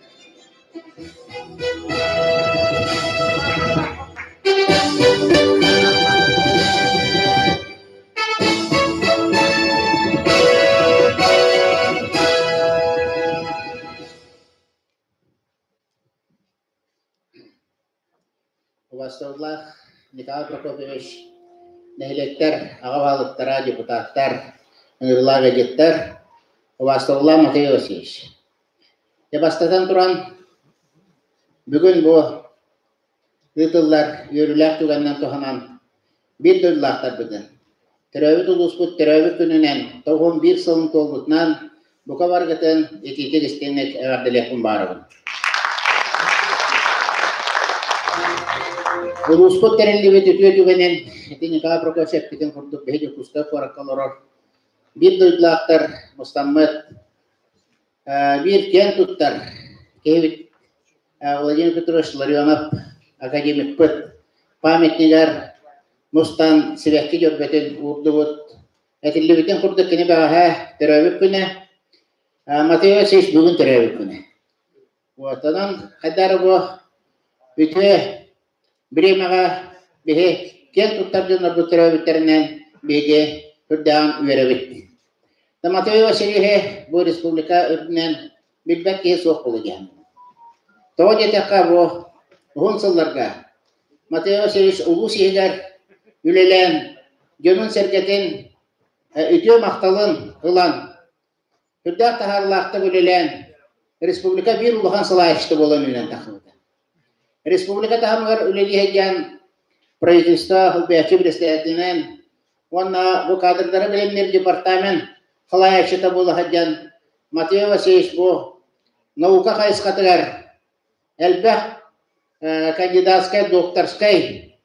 Убастабыллаах Николай Прокопьевич, нэһилиэктэр аҕа баһылыктара, депутаттар, ыҥырыылаах ыалдьыттар, убастабыллаах Матвей Васильевич! Дьэ, бастатан туран, бүгүн бу ыытыллар үөрүүлээх түгэнинэн туһанан биир дойдулаахтарбытын, төрөөбүт улууспут төрөөбүт күнүнэн 91 сылын туолбутунан бука барыгытын итиитик истиҥник эҕэрдэлиэхпин баҕарабын. Улууспут тэриллибит үтүө түгэнин ити Николай Прокопьевич эппитин курдук биһи Дьокуускай куоракка олорор биир дойдулаахтар мустаммыт Биир киэн туттар киһибит Владимир Петрович Ларионов академикпыт памятнигар мустан сибэкки дьөрбөтүн уурдубут. Этиллибитин курдук кини бэҕэһээ төрөөбүт күнэ, Матвей Васильевич бүгүн төрөөбүт күнэ. Вот, онон хайдары бу үтүө бириэмэҕэ биһи киэн туттар дьоннорбут төрөөбүттэринэн биһиги үрдээҕин үөрэбит. Матвей Васильевиһы бу республика үрдүнэн билбэт киһи суох буолуо диэн. Тоҕо диэтэххэ бу уһун сылларга Матвей Васильевич улуус иһигэр үлэлээн дьонун-сэргэтин үтүө махталын ылан Үрдээх таһаарыылаахтык үлэлээн, республика биир улахан салайааччыта буолан үүнэн тахсыбыта. Республика таһымыгар үлэлии сылдьан правительство холбооччу председателинэн уонна бу кадрдары бэлэмниир департамент салайааччыта буола сылдьан Матвей Васильевич бу наука хайысхатыгар элбэх кандидатскай, докторскай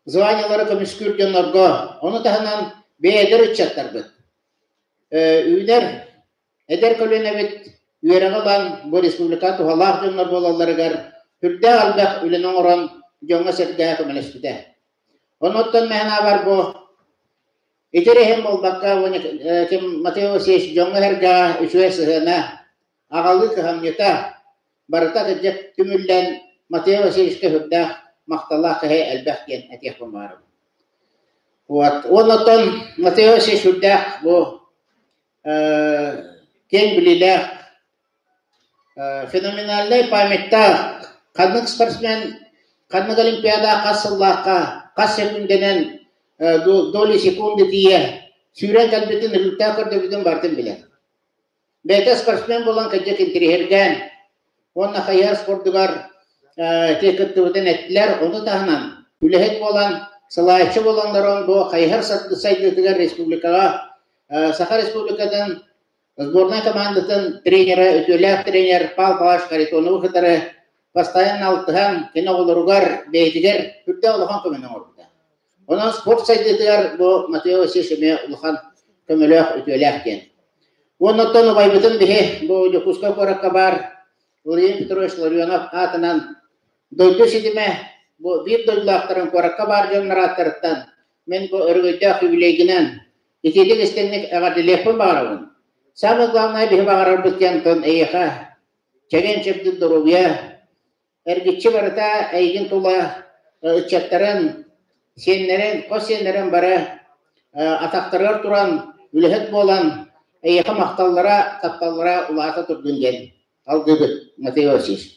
званиелары көмүскүүр дьоннорго, ону таһынан бэйэдэр ыччаттарбыт үүнэр эдэр көлүөнэбит үөрэҕи ылан бу республика туһалаах дьоннор буолалларыгар сүрдээх элбэх үлэни оҥорон дьоҥҥо-сэргэҕэ көмөлөспүтэ. Онуттан мэһэн аабар бу ити эрэ иһин буолбакка Матвей Васильевич дьоҥҥо-сэргэҕэ үчүгэй сыһыана, аҕалыы кыһамньыта барыта кырдьык түмүллэн Матвей Васильевичка сүрдээх махталлаах киһи элбэх диэн этиэхпин баҕарабын. Вот. Уонна оттон Матвей Васильевич сүрдээх бу Киэҥ билиилээх, феноменальнай памяттаах ханнык спортсмен ханнык олимпиада хас сыллаахха хас секундэнэн доли секунды тиийэ сүүрэн кэлбитин, результат көрдөрбүтүн барытын билэр. Бэйэтэ спортсмен буолан кырдьык интириэһиргээн уонна хайыһар спордугар ити кыттыбытын эттилэр. Ону таһынан үлэһит буолан, салайааччы буоланнарын бу хайыһар сайдыытыгар республикаҕа Саха Республикатын сборнай командатын тренерэ, үтүөлээх тренер Павел Павлович Харитоновы кытары постоянно алтыһан, кини оҕолоругар, бэйэтигэр үрдээх улахан көмөнү оҥорбута. Онон спорт сайдыытыгар бу Матвей Васильевич эмиэ улахан көмөлөөх, үтүөлээх диэн. Уонна оттон убайбытын биһи бу Дьокуускай куоракка баар Владимир Петрович Ларионов аатынан дойду ситимэ бу биир дойдулаахтарын куоракка баар дьоннор ааттарыттан мин бу өрөгөйдөөх юбилейгинэн итиитик истиҥник эҕэрдэлиэхпин баҕарабын. Самое главное биһи баҕарарбыт диэн тон эйиэхэ чэгиэн-чэбдик доруобуйа, эргиччи барыта эйигин тула ыччаттарын, сиэннэрин, хос сиэннэрин бары атахтарыгар туран, үлэһит буолан, эйиэхэ махталлара, тапталлара улаата турдун диэн алгыыбыт, Матвей Васильевич.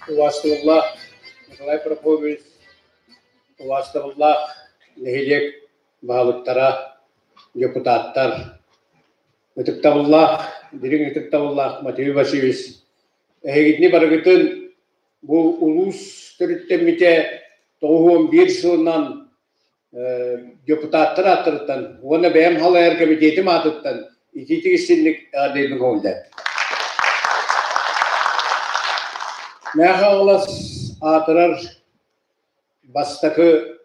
Убаастабыллаах Николай Прокопьевич, убаастабыллаах нэһилиэк баһылыктара, депутаттар, ытыктабыллаах, дириҥ ытыктабыллаах Матвей Васильевич, эһигитини барыгытын бу улуус төрүттэммитэ 91 сылынан депутаттар ааттарыттан уонна бэйэм халайар кэмитиэтим аатыттан итиитик истинник эҕэрдэйбин көҥүллээн. Мэҥэ Хаҥалас аатырар бастакы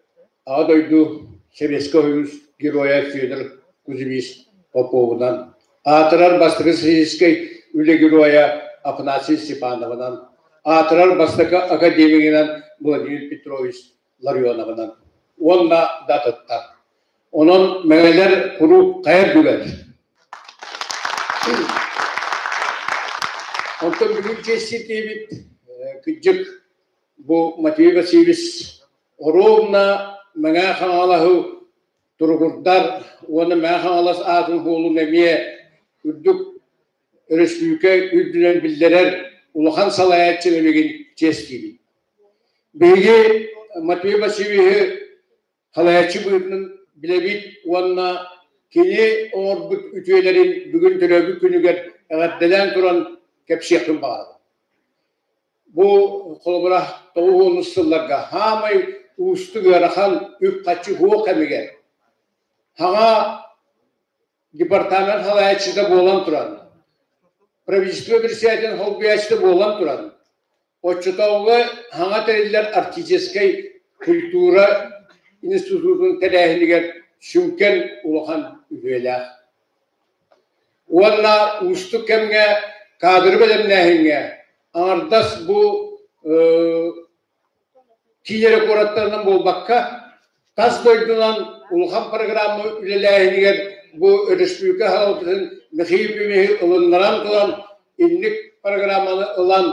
Аҕа дойду Сэбиэскэй Союз Геройа Федор Кузьмич Поповунан, аатырар бастакы социалистическай үлэ геройа Афанасий Степановынан, аатырар бастакы академигынан Владимир Петрович Ларионовынан уонна да атыттар. Онон мэҥэлэр куруук хайа үрдүгэр. Онтон бүгүн чиэстиибит кырдьык бу Матвей Васильевич оруобуна Мэҥэ Хаҥалаһы туругурдар уонна Мэҥэ Хаҥалас аатын суолун эмиэ үрдүк өрөспүүбүлүкэ үрдүнэн биллэрэр улахан салайааччы билигин чиэстиибит. Биһиги Матвей Васильевиһы салайааччы быһыытынан билэбит уонна кини оҥорбут үтүөлэрин бүгүн төрөөбүт күнүгэр эҕэрдэлээн туран кэпсиэхпин баҕарабын. Бу холобура 90 сылларга хаамай уустук ыарахан үп-харчы суох кэмигэр хаҥа департамент салайааччыта буолан туран, правительство председателин солбуйааччыта буолан туран, Оччотооҕуга саҥа тэриллэр Арктическай культура институтун тэрээһинигэр сүҥкэн улахан үһүөлээх. Уонна уустук кэмҥэ кадры бэлэмнээһиҥҥэ аҥардас бу киин эрэ куораттарынан буолбакка, тас дойдунан улахан программа үлэлээһинигэр бу өрөспүүбүлүкэ салалтатын Михаил Ефимовиһы ылыннаран туран инник программаны ылан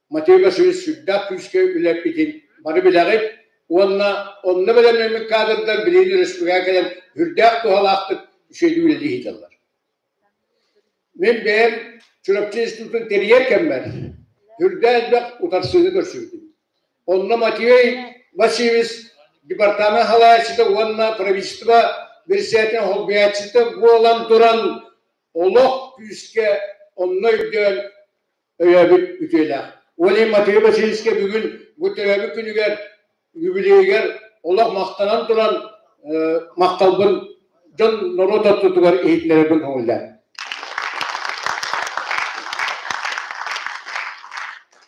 Матвей Васильевич сүрдээх күүскэ үлэппитин бары билэҕит уонна онно бэлэмнэммит кадрдар билигин өрөспүүбүлүкэҕэ кэлэн сүрдээх туһалаахтык үчүгэйдик үлэлии сылдьаллар. Мин бэйэм Чурапчы институтун тэрийэр кэммэр сүрдээх элбэх утарсыыны көрсүбүтүм. Онно Матвей Васильевич департамент салайааччыта уонна правительство председателин солбуйааччыта буолан туран олох күүскэ онно өйдөөн өйөөбүт үтүөлээх. Ол иһин Матвей Васильевичка бүгүн бу төрөөбүт күнүгэр юбилейыгар олох махтанан туран махталбын дьон норуот ортотугар иһитиннэрэрбин көҥүллээн.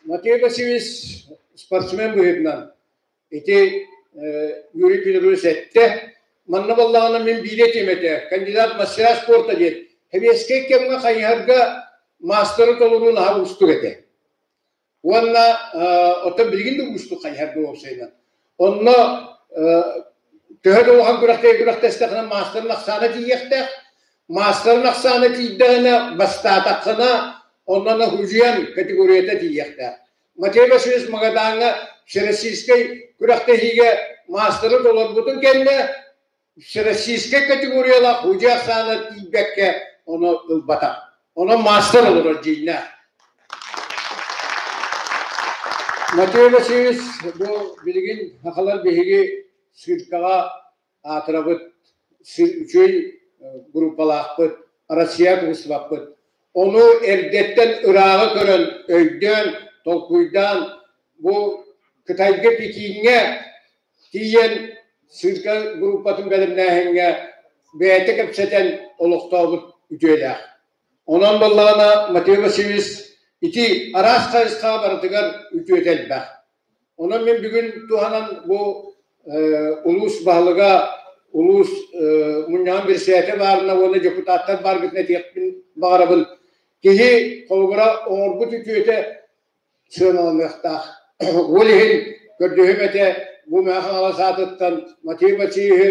Матвей Васильевич спортсмен быһыытынан ити Юрий Петрович эттэ. Манна буоллаҕына мин биири этиэм этэ. Кандидат мастера спорта диэн. Сэбиэскэй кэмҥэ хайыһарга маастары толоруу наһаа уустук этэ. Уонна оттон билигин да уустук хайыһарга уопсайынан. Онно төһө да улахан күрэхтэһии күрэхтэстэххинэ маастарын ахсаана тиийиэхтээх. Маастарын ахсаана тиийдэҕинэ бастаатаххына Оннан Хужуян категорията тиийиэхтээх. Матвей Васильевич Магадаҥҥа всероссийскай күрэхтэһиигэ маастары толорбутун кэннэ всероссийскай категориялаах худьа ахсаана тиийбэккэ ону ылбатах. Онон маастар олорор дьиҥнээх. Матвей Васильевич бу билигин сахалар биһиги циркаҕа аатырабыт, үчүгэй группалаахпыт, Россия кыбыстыбаппыт. Ону эрдэттэн ырааҕы көрөн, өйдөөн, толкуйдаан бу Кытайга Пекиҥҥэ тиийэн цирка группатын бэлэмнээһиҥҥэ бэйэтэ кэпсэтэн олохтообут үтүөлээх. Онон буоллаҕына Матвей Васильевич ити араас хайысхаҕа барытыгар үтүөтэ элбэх. Онон мин бүгүн туһанан бу улуус баһылыга, улуус мунньаҕын бирисээтэ баарына уонна депутаттар бааргытын этиэхпин баҕарабын. Киһи холобура оҥорбут үтүөтэ сыаналаныахтаах. Ол иһин көрдөһүм этэ бу Мэҥэ Хаҥалас аатыттан Матвей Васильевиһы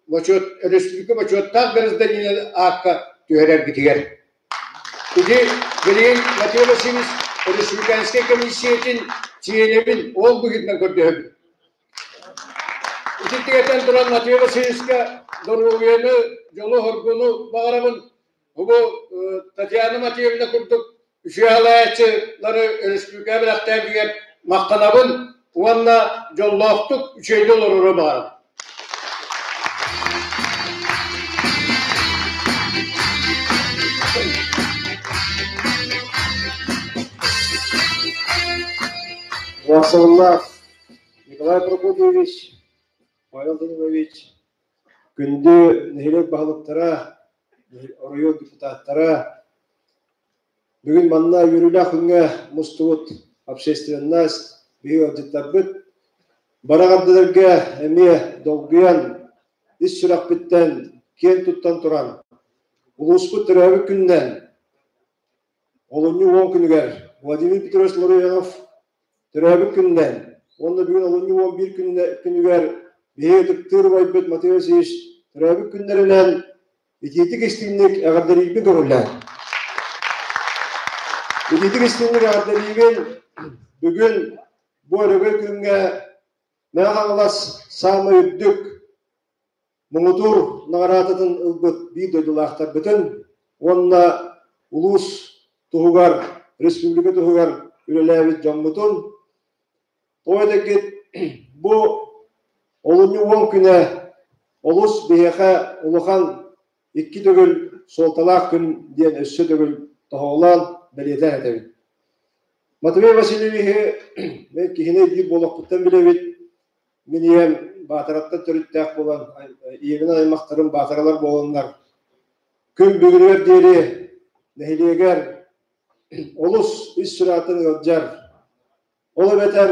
бочуот, өрөспүүбүлүкэ бочуоттаах гражданина аакка түһэрэргитигэр. Ити билигин Матвей Васильевич республиканскай комиссиятын чилиэнэбин ол быһыытынан көрдөһөбүн. Ити тигэтэн туран Матвей Васильевичка доруобуйаны, дьолу-соргуну баҕарабын. Бу Татьяна Матвеевна курдук үчүгэй салайааччылары өрөспүүбүлүкэ бэлэхтээбитигэр махтанабын уонна дьоллоохтук үчүгэйдик олорору баҕарабын. Убаастабыллаах Николай Прокопьевич, Павел Данилович, күндү нэһилиэк баһылыктара, оройуон депутаттара, бүгүн манна үөрүүлээх күҥҥэ мустубут общественность, биһиги ыалдьыттарбыт, бараҕардыларга эмиэ долгуйан, ис сүрэхпиттэн киэн туттан туран, улууспут төрөөбүт күнүнэн олунньу 10 күнүгэр Владимир Петрович Ларионов төрөөбүт күнүнэн уонна бүгүн олунньу 11 күнүгэр биһиги ытыктыыр убайбыт Матвей Васильевич төрөөбүт күннэринэн итиитик истиҥник эҕэрдэлиирбин көҥүллээн. Итиитик истиҥник эҕэрдэлиибин бүгүн бу өрөгөй күҥҥэ Мэҥэ Хаҥалас саамай үрдүк муҥутуур наҕараадатын ылбыт биир дойдулаахтарбытын уонна улуус туһугар, республика туһугар үлэлээбит дьоммутун тоҕо этэргит бу олунньу 10 күнэ олус биһиэхэ улахан икки төгүл суолталаах күн диэн өссө төгүл тоһоҕолоон бэлиэтээн этэбин. Матвей Васильевиһы мен киһини биир буолуохпуттан билэбит. Мин ийэм Баатараттан төрүттээх буолан, ийэбин аймахтарым Баатаралар буоланнар, күн бүгүнүгэр диэри нэһилиэгэр олус ис сүрэҕиттэн ыалдьар. Ол эбэтэр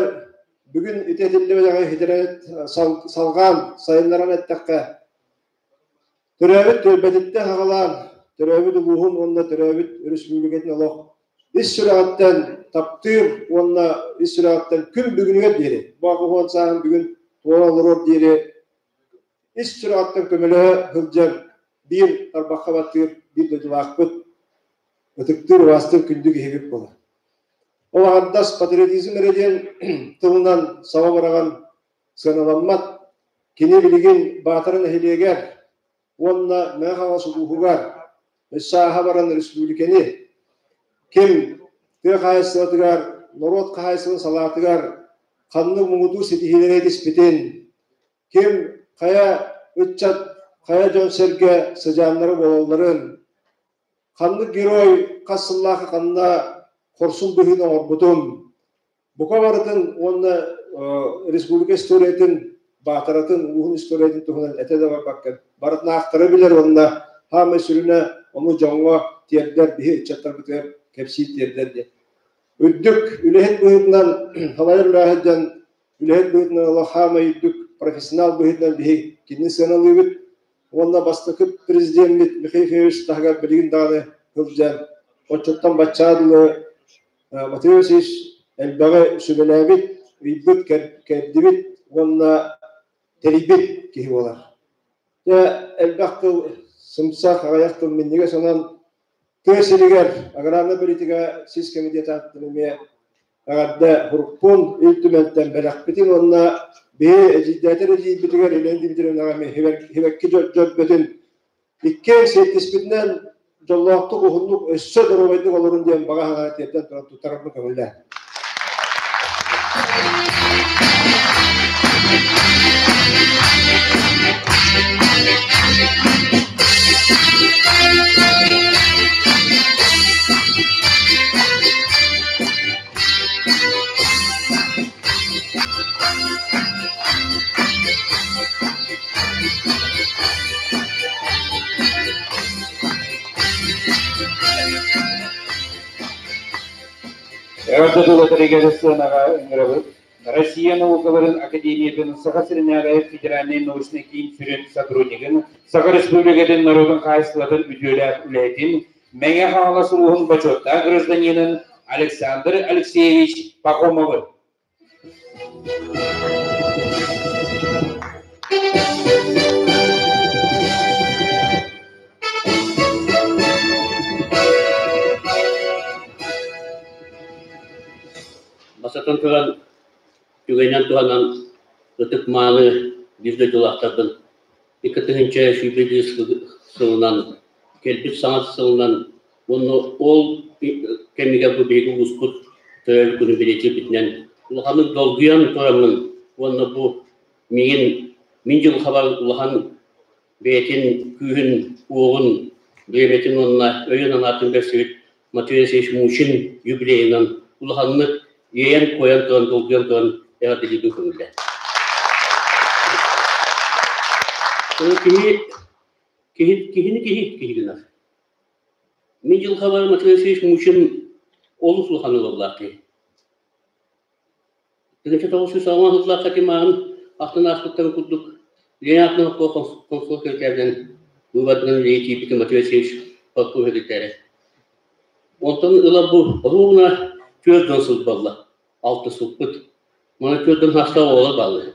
бүгүн ити этиллибэтэҕи хитэрэн салҕаан сайыннаран эттэххэ, Төрөөбүт түөлбэтиттэн саҕалаан, төрөөбүт улууһун уонна төрөөбүт өрөспүүбүлүкэтин олох ис сүрэҕиттэн таптыыр уонна ис сүрэҕиттэн күн бүгүнүгэр диэри, бу 80 сааһын бүгүн туора олоруор диэри ис сүрэҕиттэн көмөлөһө сылдьар биир тарбахха баттыыр биир дойдулаахпыт, ытыктыыр, убаастыыр күндү киһибит буолар. Ол аҥардас патриотизм эрэ диэн тылынан саба быраҕан сыаналаммат. Кини билигин Баатара нэһилиэгэр уонна Мэҥэ Хаҥалас улууһугар өссө ааһа баран республиканы ким тыа хаһаайыстыбатыгар, норуот хаһаайыстыбатын салаатыгар ханнык муҥутуур ситиһиилэри этиспитин, ким хайа ыччат, хайа дьон-сэргэ сыдьааннара буолалларын, ханнык герой хас сыллаахха ханна хорсун быһыыны оҥорбутун, Бука барытын уонна республика историятын, Баатаратын, улууһун историятын туһунан этэ да барбакка, барытын аахтара билэр уонна хаамай сүрүнэ ону дьоҥҥо тиэрдэр, биһи ыччаттарбытыгар кэпсиир тиэрдэр диэн. Үрдүк үлэһит быһыытынан салайар үлэһит дьон үлэһит быһыытынан олох хаамай үрдүк профессионал быһыытынан биһи кинини сыаналыыбыт уонна бастакы президеммит Михаил Ефимович таһыгар билигин даҕаны сылдьан оччоттон баччаа дылы Матвей Васильевич элбэҕи сүбэлээбит, ыйбыт, кэрдибит уонна тэрийбит киһи буолар. Дьэ, элбэх тыл сымса, аҕыйах тыл минньигэс онон Тыа сиригэр аграрнай политика сис кэмитиэтэ аттын эмиэ эҕэрдэ хурукпун Ил Түмэнтэн бэлэхпитин уонна биһи эдьиийдээтэр эдьиийбитигэр Елена Дмитриевнаҕа эмиэ хибэкки дьөрбөтүн иккиэн сиэттиспитинэн дьоллоохтук уһуннук өссө доруобайдык олорун диэн баҕа санаа тиэрдэн туран туттарарбын көҥүллээ. Эҕэрдэ тылларыгар сыанаҕа ыҥырабыт Россия наукаларын академиятын Саха сиринээҕи федеральнай научнай киин сүрүн сотруднигын, Саха Республикатын норуотун хаһаайыстыбатын үтүөлээх үлэһитин, Мэҥэ Хаҥалас улууһун бочуоттаах гражданинын Александр Алексеевич Пахомовы. Бастатан туран, түгэнинэн туһанан ытык-мааны биир дойдулаахтарбын 2021 сылынан кэлбит саҥа сылынан уонна ол кэмигэр бу биһиги улууспут төрөөбүт күнүн бэлиэтиирбитинэн улаханнык долгуйан тураммын уонна бу миигин мин дьылҕабар улахан бэйэтин күүһүн, уоҕун, бириэмэтин уонна өйүн-санаатын бэрсибит Матвей Алексеевич Мучин юбилейынан улаханнык иэйэн-куойан туран, долгуйан туран эҕэрдэлиирбин көҥүллээ. Киһи, киһи, киһини киһи киһи гынар. Мин дьылҕабар Матвей Алексеевич Мучин олус улахан ылыллаах киһи. 1990 сыллаахха кимааҕын ахтан ааспыттарын курдук, Ленин аатынан комсомол кэлкээбинэн быыбарданан үлэлии киирбитин Матвей Алексеевич Попов этитэрэ. Онтон ыла бу оруобуна 40 сыл буолла, алта сылпыт. Маны 40 саастаах оҕолор бааллар.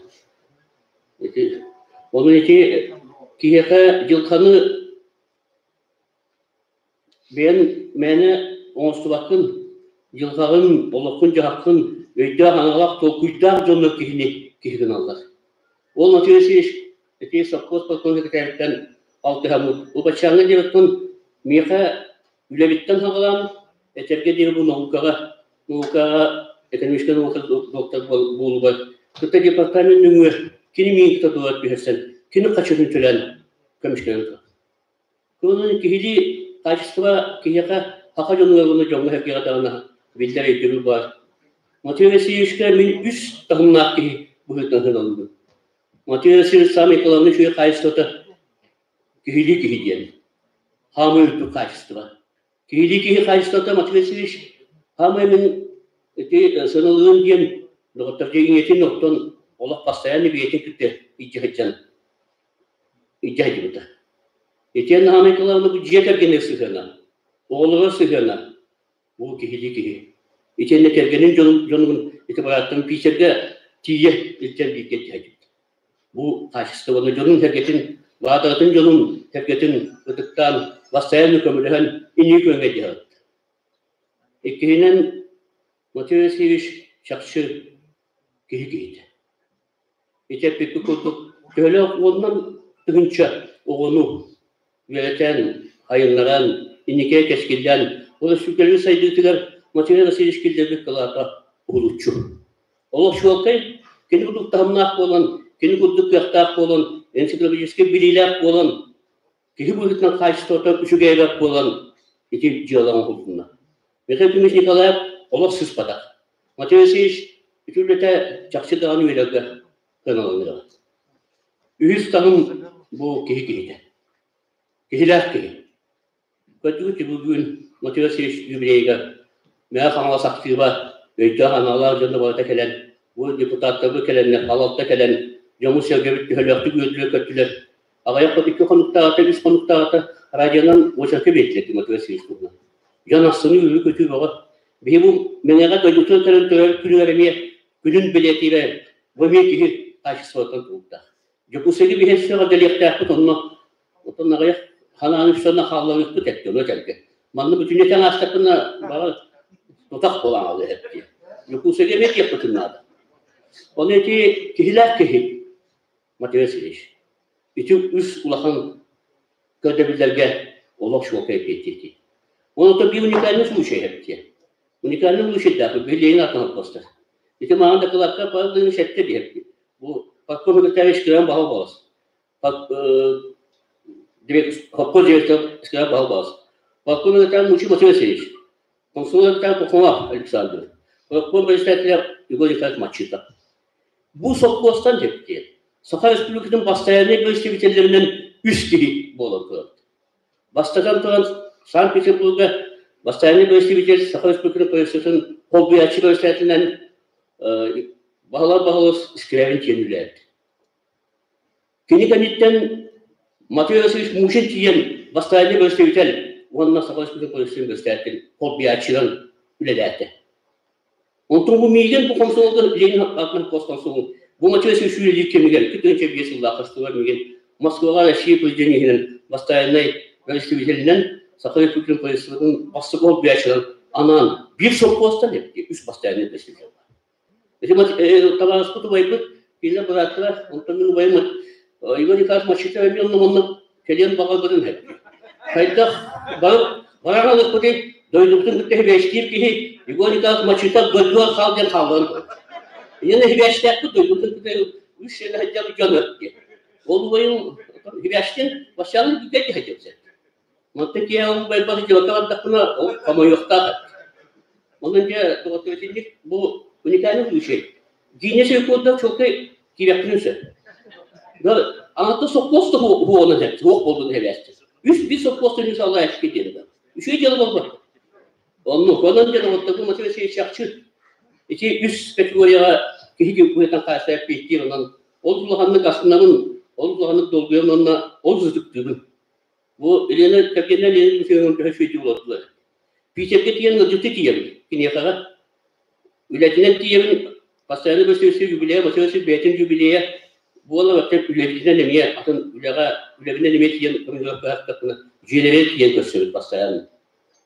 Ити, ону ити киһиэхэ дьылҕаны Бэйэн мээнэ оҥостубаккын, дьылҕаҕын, олоххун-дьаһаххын өйдөөх, аналаах, толкуйдаах дьоннор киһини киһи гыналлар. Ол Матвей Васильевич ити совхоз полковник секретариттан алтыһаммыт. Бу баччааҥҥа диэбиппин миэхэ үлэбиттэн саҕалаан, этэргэ диэри бу наукаҕа, наукаҕа экономическай наука доктор буолугар кытта департамент нөҥүө кини миигин кытта дуогар түһэрсэн, кини хаччытын төлөөн көмүскэнэн турар. Кылынан киһилии качество киһиэхэ саха дьонугар уонна дьоҥҥо-сэргэҕэ даҕаны биллэр өйдөбүл баар. Матвей Васильевичка мин үс таһымнаах киһи быһыытынан сыаналыыбын. Матвей Васильевич саамай кылаанный үчүгэй хаачыстыбата киһилии киһи диэн. Хаамыы үрдүк хаачыстыба. Киһилии киһи хаачыстыбата Матвей Васильевич хаамыы мин ити сыаналыым диэн доҕоттор дьиҥэтин оттон олох постоянно бэйэтин кытта илдьэ сылдьан илдьэ сылдьыбыта. Итиэннэ Анна Николаевна бу дьиэ кэргэнигэр сыһыана, оҕолоругар сыһыана бу киһилии киһи. Итиэннэ кэргэнин дьонун, дьонун ити бырааттарын Питергэ тиийэ илдьэн бииргэ илдьэ сылдьыбыта. Бу хаачыстыбаны дьонун сэргэтин, баатаратын дьонун сэргэтин ытыктаан, постоянно көмөлөһөн инники күөҥҥэ илдьэ сырытта. Иккиһинэн, Матвей Васильевич чахчы киһи киһитэ. Ити эппиккит курдук, төһөлөөх уонунан тыһыынча оҕону үөрэтэн, айыннаран, инникигэ кэскиллээн, ол сүгэлии сайдыытыгар Матвей Васильевич киллэрбит кылаата уһулуччу. Олох чуолкай, кини курдук таһымнаах буолан, кини курдук кыахтаах буолан, энциклопедическай билиилээх буолан, киһи быһыытынан хаачыстыбата үчүгэйбэт буолан ити дьыала оҥоһулунна. Михаил Ефимович Николаев олох сыспатах. Матвей Васильевич ити үлэтэ чахчы даҕаны үөрэргэ кыаналаныаҕа. Үһүс таһым бу киһи киһитэ. Киһилээх киһи. Көрдүгүт бүгүн Матвей Васильевич юбилейыгар Мэҥэ Хаҥалас актыыба өйдөөх аналлаах дьоно барыта кэлэн, бу депутаттарбыт кэлэннэр, халалта кэлэн, дьону-сэргэбит төһөлөөхтүк үөрдүлэр-көттүлэр. Аҕыйах икки хонуктааҕыта, үс хонуктааҕыта радионан очерка биэрдилэр Тимофей Васильевич туһунан. Дьон ахсыны үөрүү-көтүү бөҕө. Биһи бу Мэҥэҕэ дойдутун кэлэн төрөөбүт күнүгэр эмиэ күнүн бэлиэтиирэ бу эмиэ киһи качествотын туруктаах. Дьокуускайга биһи өссө эҕэрдэлиэхтээхпит онно оттон аҕыйах ханааны үс сonna хаалларыахпыт эттэ ону этэргэ. Манна бүтүннүү этэн аастахпына, баҕар, тутах буолан хаалыа эбит. Дьокуускайга эмиэ тиэхпитин наада. Ону ити киһилээх киһи Матвей Васильевич. Ити үс улахан көрдөбүллэргэ олох чуолкай эппиэттиир. Онон биир уникальный случай эбит. Уникальный случайдаах Ленин атынан холкуостар. Ити маҕан дакылаакка бардыын сэттэ диэбит. Бу Парков Николаевич кыайан баһыл балас. Холкуос директор кыайан баһыл балас. Парков Николаевич Мучи Матвей Васильевич. Комсомол Николаевич Кохомов Александр. Парков председателя Егор Николаевич Мачита. Бу сопхуостан тэптиэн, Саха Республикатын бастайааннай представителлэринэн үс киһи буолан турар. Бастатан туран, Санкт-Петербурга бастайааннай представитель Саха Республикатын правительствотын холбуйааччы председателинэн Баһылай Баһылыс Скрябин тиийэн үлэлээбит. Кини кэнниттэн Матвей Васильевич Мусин тиийэн бастайааннай представитель уонна Саха Республикатын правительствотын председатель холбуйааччынан үлэлээтэ. Онтон бу миигин бу комсомолга Ленин аатынан хос комсомол бу Матвей Васильевич үлэлиир кэмигэр 2005 сыллаах хастыгар миигин Москваҕа Россия президенин иһинэн бастайааннай представителинэн Саха Республикатын правительствотын бастакы холбуйааччынан анаан биир сопхуостан үс бастайааннай представитель. Ити табаарыспыт убайбыт, кинилэр бырааттара, онтон мин убайым Иван Николаевич Мачитов эмиэ онно манна кэлиэн баҕарбытын эппит. Хайдах барып баран алыппытый, дойдубутун кытта хибээстиир киһи Егор Николаевич Мачитов дойдугар хаал диэн хаалларан турар. Инньэ хибээстээхпит дойдубутун кытта үс сыл сылдьар дьон диэн. Ол убайым хибээстин Васяны билбэт диэн Онтон киэһэ ол убайбар дьыалка бардахпына, ол хомойуохтаах эбит. Онон дьэ, доҕотторитинник бу уникальный случай. Гиннес рекорда чуолкай киириэхпин сөп. Аната сопхуос да уһуонан сөп, суох буолбут эбээсти. Үс биир сопхуос түнүс аллааччы диэн да. Үчүгэй дьыала буолбат. Оннук. Онон дьэ, доҕотторбун Матвей Васильевич чахчы ити үс категорияҕа киһи дьуккуйатан хаайса эппиэттиир, онон ол улаханнык астынабын, ол улаханнык долгуйабын уонна ол ытыктыыбын. Бу Елена кэргэнэ Лена Дмитриевна төһө үчүгэйдик олордулар. Питергэ тиийэн ыалдьытыы тиийэбин киниэхэҕэ. Үлэтинэн тиийэбин, постоянно көрсүбүт юбилея, Василий бэйэтин юбилея буола вообще үлэбитинэн эмиэ атын үлэҕэ үлэбинэн эмиэ тиийэн көмөлөһөхтөхпүнэ дьиэлэригэр тиийэн көрсөбүт постоянно.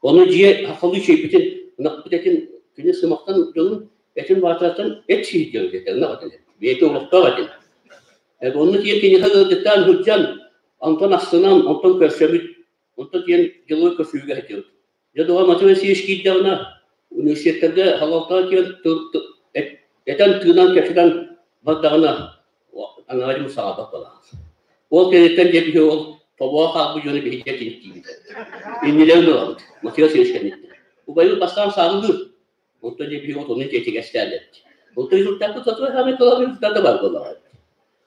Ону дьиэ хахалыы чэйбитин, ынахпыт этин кини сымахтан дьонун этин баатараттан эт сиир диэн этэ, ынах этин. Бэйэтэ олохтоох этин. Онно тиийэн киниэхэ ыалдьыттаан сылдьан Онтон астынан, онтон көрсөбүт, онтон диэн дьылы көрсүүгэ сылдьабыт. Дьэ, доҕор, Матвей Васильевич киирдэҕинэ, университеттарга халалтаҕа киирэн этэн тыынан кэпсэтэн бардаҕына, аҥаара дьон саҥарбат буолаҕын. Ол кэнниттэн дьэ биһи ол тобоҕо хаалбыт дьону биһиги тиийбит. Иннилэрин ылабыт, Матвей Васильевич кэнниттэн. Убайбыт бастаан сааһылыыр, Онтон дьэ биһиги отону тиэтигэстээн эбит. Онтон результаппыт сатыбай хаамай кылабын результата бар буоллаҕа.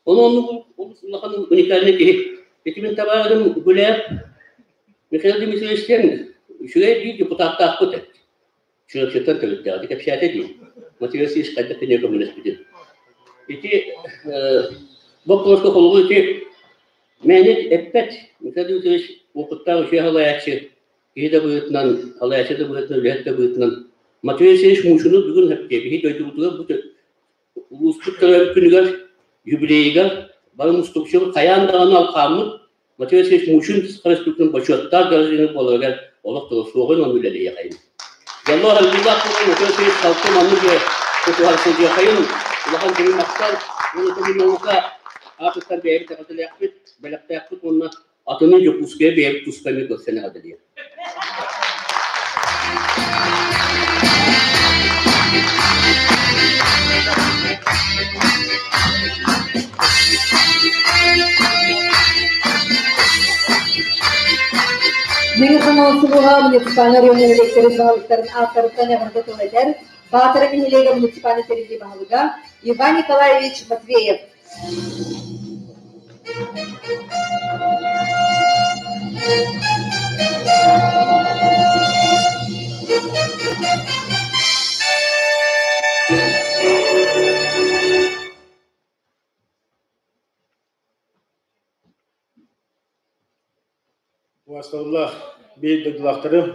Ону оннук олус улахан уникальный киһи. Ити мин табаарым Гуляев Михаил Дмитриевичтэн үчүгэй биир депутаттаахпыт эбит. Чурапчыттан төрүттээх. Ити кэпсээтэ дии. Матвей Васильевич хайдах кинигэ көмөлөспүтүн. Ити боппуруоска холобур ити мээнэ эппэт. Михаил Дмитриевич опыттаах үчүгэй салайааччы. Киһи да быһыытынан, салайааччы да быһыытынан, үлэһит да быһыытынан Матвей Васильевич Мушину бүгүн биһи дойдубутугар бу улууспут төрөөбүт күнүгэр, юбилейыгар бары мустубуччу хайаан даҕаны алхааммыт Матвей Васильевич Мучин Саха Республикатын бочуоттаах гражданина буоларыгар олох тыла суоҕун онно үлэлиэхэйин. Дьоллоох элбэх буолан Матвей Васильевич салгыы маннык тутуһар сылдьыахайын улахан дьиҥ махтал уонна тылын наука аатыттан бэйэбит эҕэрдэлээхпит, бэлэхтээхпит уонна Атыны Дьокуускайга бэйэбит туспа эмиэ көрсөн эҕэрдэлиэм. Мэҥэ Хаҥалас улууһа муниципальнай район нэһилиэктэрин баһылыктарын ааттарыттан эҕэрдэ тыл этэр Баатара нэһилиэгэ муниципальнай тэриллии баһылыга Иван Николаевич Матвеев. Убаастабыллаах биир дойдулаахтарым,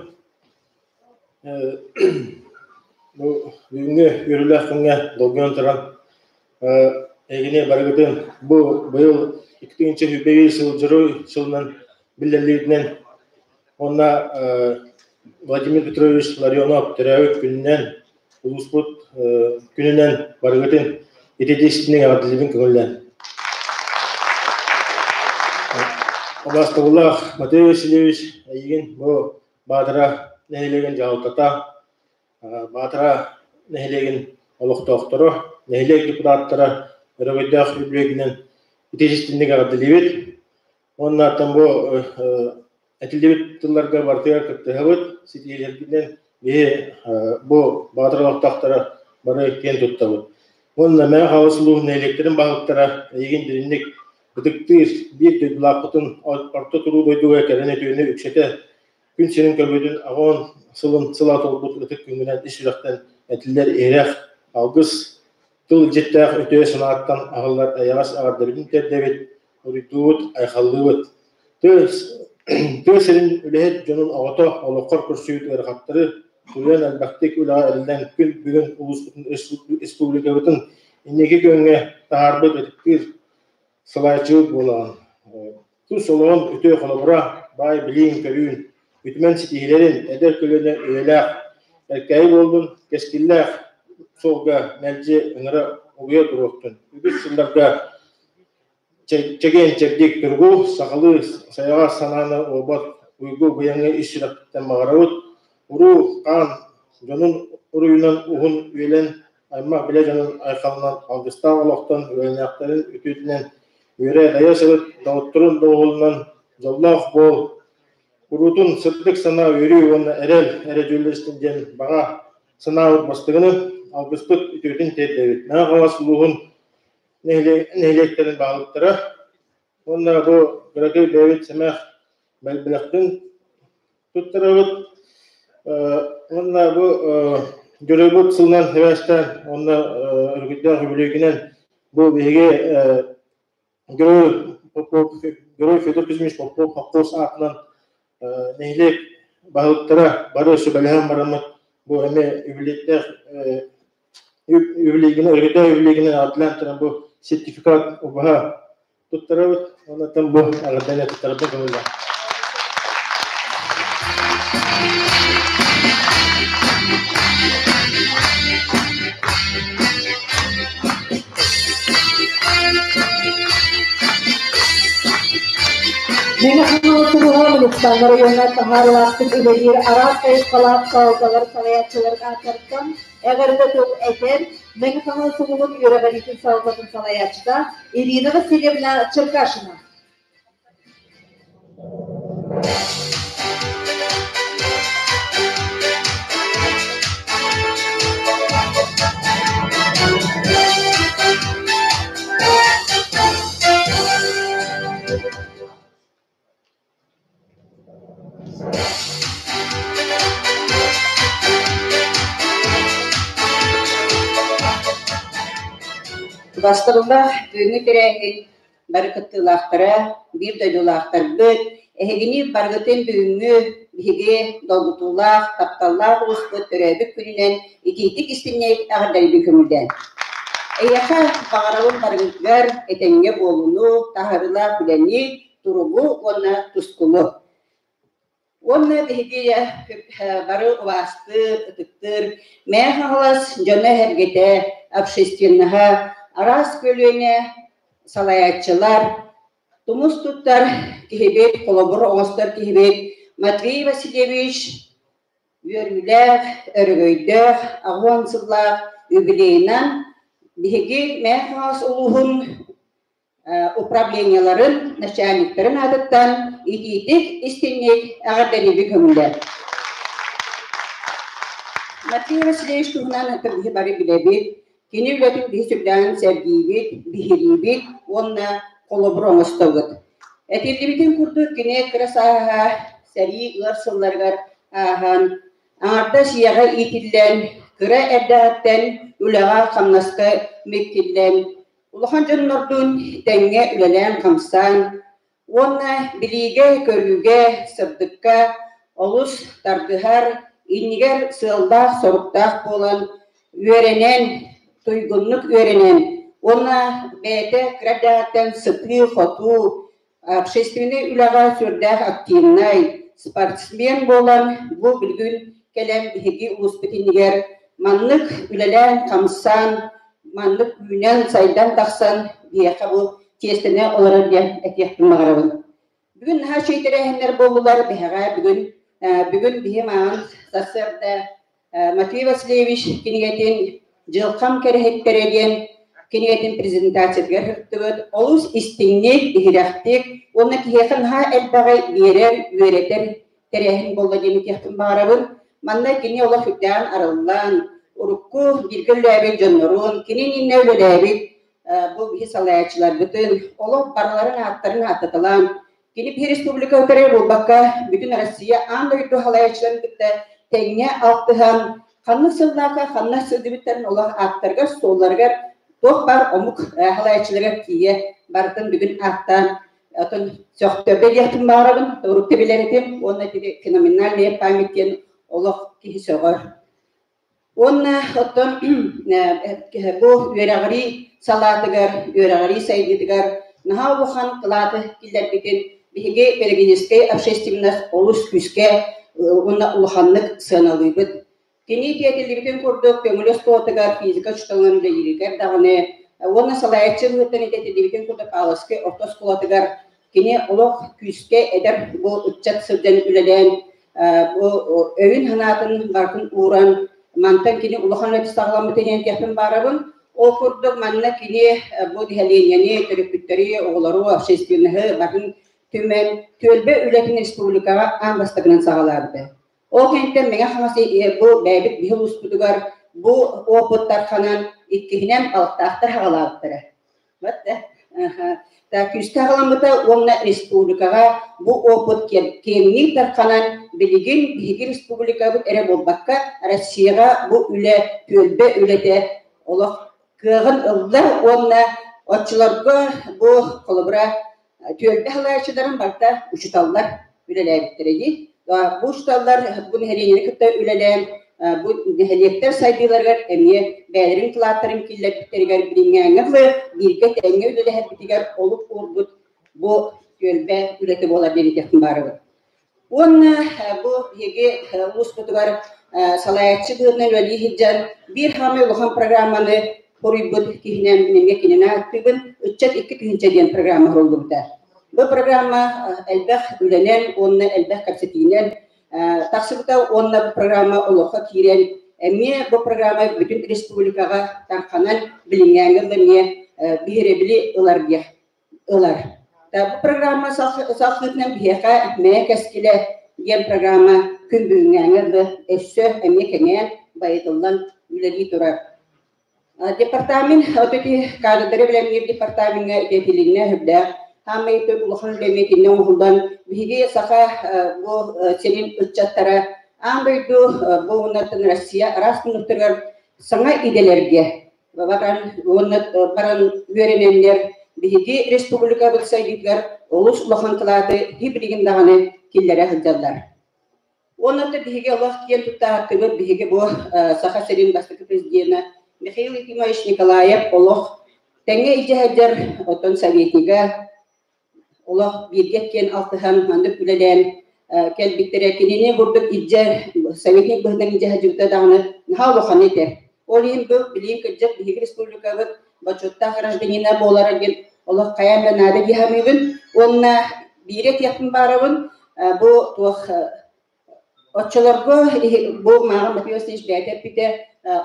бу бүгүҥҥү үөрүүлээх күҥҥэ долгуйан туран эһигини барыгытын бу быйыл 2021 сыл Дьоруой сылынан биллэриллибитинэн уонна Владимир Петрович Ларионов төрөөбүт күнүнэн, улууспут күнүнэн барыгытын итити истиниҥ эҕэрдэлиибин көҥүллээн. Убаастабыллаах Матвей Васильевич, эйигин бу Баатара нэһилиэгин дьаһалтата, Баатара нэһилиэгин олохтоохторо, нэһилиэк депутаттара өрөгөйдөөх үбүлүөйгүнэн итии истиҥник эҕэрдэлиибит. Уонна оттон бу этиллибит тылларга барытыгар кыттыһабыт, ситиһиилэргитинэн биһи бу Баатар олохтоохторо бары киэн туттабыт. Уонна Мэҥэ Хаҥалас улууһун нэһилиэктэрин баһылыктара эйигин дириҥник ытыктыыр, биир дойдулаахпытын орто туруу дойдуга кэлэн үтүөнү үксэтэ күн сирин көрбүтүн аҕон сылын сыла толбут ытык күҥҥүнэн ис сүрэхтэн этиллэр иһирэх алгыс тыл илдьиттээх үтүө санааттан аһыллар эйэҕэс эҕэрдэбитин тиэрдэбит, уруйдуубут, айхаллыыбыт. Тыа сирин үлэһит дьонун оҕото олоххор көрсүбүт ыарахаттары тулуйан элбэхтик үлэҕэ эриллэн күн бүгүн улууспутун республикабытын инники күөҥҥэ таһаарбыт ытыктыыр салайааччыбыт буолаҕын. Тус олоҕун үтүө холобура, баай билииҥ-көрүүн, үтүмэн ситиһиилэрин эдэр көлүөнэ үйэлээх эркээйи буоллун, кэскиллээх суолга мэлдьи ыҥыра угуйа туруохтун. Үгүс сылларга чэгиэн-чэбдик туругу, сахалыы сайаҕас санааны уолбат уйгу быйаҥы ис сүрэхпиттэн баҕарабыт. Уруу хаан дьонун уруйунан уһун үйэлэн аймах билэ дьонун айхалынан алгыстаах олохтон үөрэнээхтэрин үтүөтүнэн үөрэ-дайа сырыт, доҕотторун доҕуһуолунан дьоллоох буол, куруутун сырдык санаа үөрүү уонна эрэл эрэ дьүүллэстин диэн баҕа санаабыт бастыгыны, алгыспыт үтүөтүн тиэрдэбит. Мэҥэ Хаҥалас улууһун нэһилиэктэрин баһылыктара уонна бу кыракый бэйэбит сэмэх бэлэхпин туттарабыт. Уонна бу дьоруойбут сылынан сибээстээн уонна өрүкүйдээх үбүлүөйгүнэн бу биһиги Герой Попов, Герой Федор Кузьмич Попов холкуос аатынан нэһилиэк баһылыктара бары сүбэлэһэн бараммыт бу эмиэ үбүлүөйдээх үбүлүөйгүнэн өрүкүйдээх үбүлүөйгүнэн аатылаан туран бу сертификат убаһа туттарабыт. Онон бу эҕэрдэни туттарарбын көҥүллээх. Мэҥэ Хаҥалас улууһа Мунуктааҥҥа оройуоҥҥа таһаарыылаахтык үлэлиир араас хайысхалаах салалталар салайааччыларын ааттарыттан эҕэрдэ тыл этэр Мэҥэ Хаҥалас улууһун үөрэҕириитин салалтатын салайааччыта Ирина Васильевна Черкашина. Бастабыллаах бүгүҥҥү тэрээһин бары кыттыылаахтара, биир дойдулаахтарбыт, эһигини барыгытын бүгүҥҥү биһиги долгутуулаах, тапталлаах улууспут төрөөбүт күнүнэн итиитик истиҥник эҕэрдэлиибин көҥүллээн. Эйиэхэ баҕарабын барыгытыгар этэҥҥэ буолууну, таһаарыылаах үлэни, туругу уонна тускулу. Уонна биһиги бары убаастыыр, ытыктыыр Мэҥэ Хаҥалас дьоно-сэргэтэ, общественноһа, араас көлүөнэ салайааччылар, тумус туттар киһибит, холобур оҥостор киһибит Матвей Васильевич үөрүүлээх, өрөгөйдөөх, 80 сыллаах юбилейынан биһиги Мэҥэ Хаҥалас улууһун управлениеларын начальниктарын аатыттан итиитик истиҥник эҕэрдэлиибин көҥүлэ. Матвей Васильевич туһунан биһи бары билэбит. Кини үлэтин биһи сүрдээҕин сэргиибит, биһириибит уонна холобур оҥостобут. Этиллибитин курдук кини кыра сааһа сэрии ыар сылларыгар ааһан, аҥардас ийэҕэ иитиллэн, кыра эрдэҕиттэн үлэҕэ-хамнаска миккиллэн, Улахан дьоннордуун тэҥҥэ үлэлээн-хамсаан уонна билиигэ-көрүүгэ, сырдыкка олус тардыһар, иннигэр сыаллаах-соруктаах буолан үөрэнэн, туйгуннук үөрэнэн уонна бэйэтэ кыра эрдэҕиттэн сытыы-хотуу, общественнай үлэҕэ сүрдээх активнай, спортсмен буолан бу бүгүн кэлэн биһиги улууспут иннигэр маннык үлэлээн-хамсаан, маннык үүнэн-сайдан тахсан биһиэхэ бу чиэстэнэ олорор диэн этиэхпин баҕарабын. Бүгүн наһаа үчүгэй тэрээһиннэр буоллулар. Биһэҕэ бүгүн бүгүн биһи маҕан сарсыарда Матвей Васильевич кинигэтин «Дьылхам кэрэһиттэрэ» диэн кинигэтин презентациятыгар сырыттыбыт. Олус истиҥник, иһирэхтик уонна киһиэхэ наһаа элбэҕи биэрэр, үөрэтэр тэрээһин буолла диэн этиэхпин баҕарабын. Манна кини олох үрдээн арыллан, урукку бииргэ үлэлээбит дьоннорун, кини иннинэ үлэлээбит бу биһи салайааччыларбытын олох барыларын ааттарын ааттаталаан, кини биһи республика өтөрө буолбакка, бүтүн Россия аан дойду салайааччыларын кытта тэҥҥэ алтыһан, ханнык сыллаахха ханна сылдьыбыттарын олох ааттарыгар, суолларыгар туох баар омук салайааччыларыгар тиийэ барытын бүгүн ааттаан Оттон сөхтөрдө диэхпин баҕарабын, урут да билэр этим уонна ити феноменальная память диэн олох киһи сөҕөр. Уонна оттон бу үөрэҕирии салаатыгар, үөрэҕирии сайдыытыгар наһаа улахан кылааты киллэрбитин биһиги педагогическай общественность олус күүскэ уонна улаханнык сыаналыыбыт. Кини тиэтиллибитин курдук, көҥүл оскуолатыгар физика учууталынан үлэлииригэр даҕаны уонна салайааччы быһыытынан идэтиллибитин курдук Павловскай орто оскуолатыгар кини олох күүскэ эдэр бу ыччат сылдьан үлэлээн бу өйүн-санаатын барытын ууран мантан кини улахан үлэтэ саҕаламмыта диэн этиэхпин баарабын. Ол курдук манна кини бу нэһилиэнньэни, төрөппүттэри, оҕолору, общественноһы барытын түмэн түөлбэ үлэтин республикаҕа аан бастакынан саҕалаабыта. Ол кэнниттэн Мэҥэ Хаҥалас бу бэйэбит биһи улууспутугар бу опыт тарханан иккиһинэн балыктаахтар хаҕалаабыттара. Вот да күүскэ аҕаламмыта уонна республикаҕа бу опыт киэҥник тарханан билигин биһиги республикабыт эрэ буолбакка Россияҕа бу үлэ түөлбэ үлэтэ олох кыаҕын ылла уонна оччолорго бу холобура Түөлбэ салайааччыларын барыта учууталлар үлэлээбиттэрэ дии. Бу учууталлар бу нэһилиэнньэни кытта үлэлээн, бу нэһилиэктэр сайдыыларыгар эмиэ бэйэлэрин кылааттарын киллэрбиттэригэр билиҥҥээҥҥэ дылы бииргэ тэҥҥэ үлэлэһэрбитигэр олук уурбут бу түөлбэ үлэтэ буолар диэн этиэхпин баарыбын. Уонна бу биһиги улууспутугар салайааччы быһыытынан үлэлии сылдьан биир хаамай улахан программаны хоруйбут киһинэн мин кинини ааттыыбын «Ыччат 2000» диэн программа оҥоһуллубута. Бу программа элбэх үлэнэн уонна элбэх кэпсэтиинэн тахсыбыта уонна бу программа олоххо киирэн эмиэ бу программа бүтүн республикаҕа тарханан билиҥҥээҥҥэ эмиэ биһирэбили ылар диэх ылар. Бу программа сахсыытынан биһиэхэ Мэйэ кэскилэ диэн программа күн бүгүҥҥээҥҥэ да өссө эмиэ кэҥээн, байытыллан үлэлии турар. Департамент вот эти кадрдары бэлэмниир департамеҥҥа идэтилиннэ үрдээх хаамай улахан үлэ эмиэ итиннэ оҥоһуллан биһиги саха бу сирин ыччаттара аан дойду бу уоннаттан Россия араас муннуктарыгар саҥа идэлэргэ баран уонна баран үөрэнэннэр биһиги республикабыт сайдыытыгар олус улахан кылааты билигин даҕаны киллэрэ сылдьаллар. Уонна биһиги олох киэн туттаахтыбыт биһиги бу Саха сирин бастакы президена Михаил Ефимович Николаев олох тэҥҥэ илдьэ сылдьар оттон советнига олох бииргэ киэн алтыһан маннык үлэлээн кэлбиттэрэ кинини курдук илдьэ советник быһыытынан илдьэ сылдьыбыта даҕаны наһаа улахан этэ. Ол иһин бу билигин кырдьык биһиги республикабыт бочуоттаах гражданина буолара диэн олох хайаан да наада дии саныыбын. Уонна биири этиэхпин баарабын бу туох Оччолорго бу мааҕын Матвей Васильевич бэйэтэ эппитэ,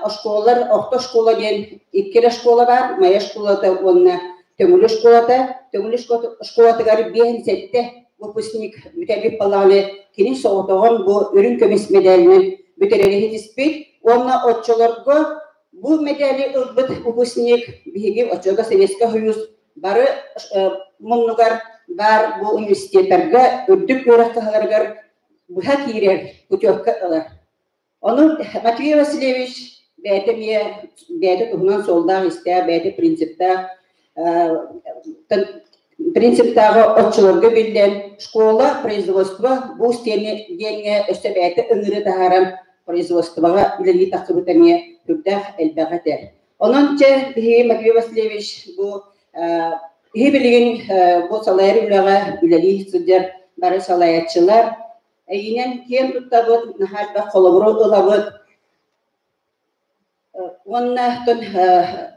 оскуолалар орто оскуола диэн икки эрэ оскуола баар, Майа оскуолата уонна Төҥүлү оскуолата. Төҥүлү оскуолатыгар 57 выпускник бүтэрбит буоллаҕына, кини соҕотоҕун бу үрүҥ көмүс мэдээлинэн бүтэрэр иһитиспит. Уонна оччолорго бу мэдээли ылбыт выпускник биһиги оччолорго Советскай Союз бары муннугар баар бу университеттарга үрдүк үөрэх кыһаларыгар быһа киирэр путевка ылар. Ону Матвей Васильевич бэйэтэ эмиэ бэйэтэ туһунан суоллаах-истээх, бэйэтэ принциптаах принциптааҕы оччолорго биллэн школа производство бу диэни диэҥҥэ өссө бэйэтэ ыҥырыы таһааран производствоҕа үлэлии тахсыбыт эмиэ сүрдээх элбэх этэ. Онон чэ биһиги Матвей Васильевич бу киһи билигин бу салайар үлэҕэ үлэлии сылдьар бары салайааччылар. Эйинэн киэн туттабыт, наһаа элбэх холобуру ылабыт. Уонна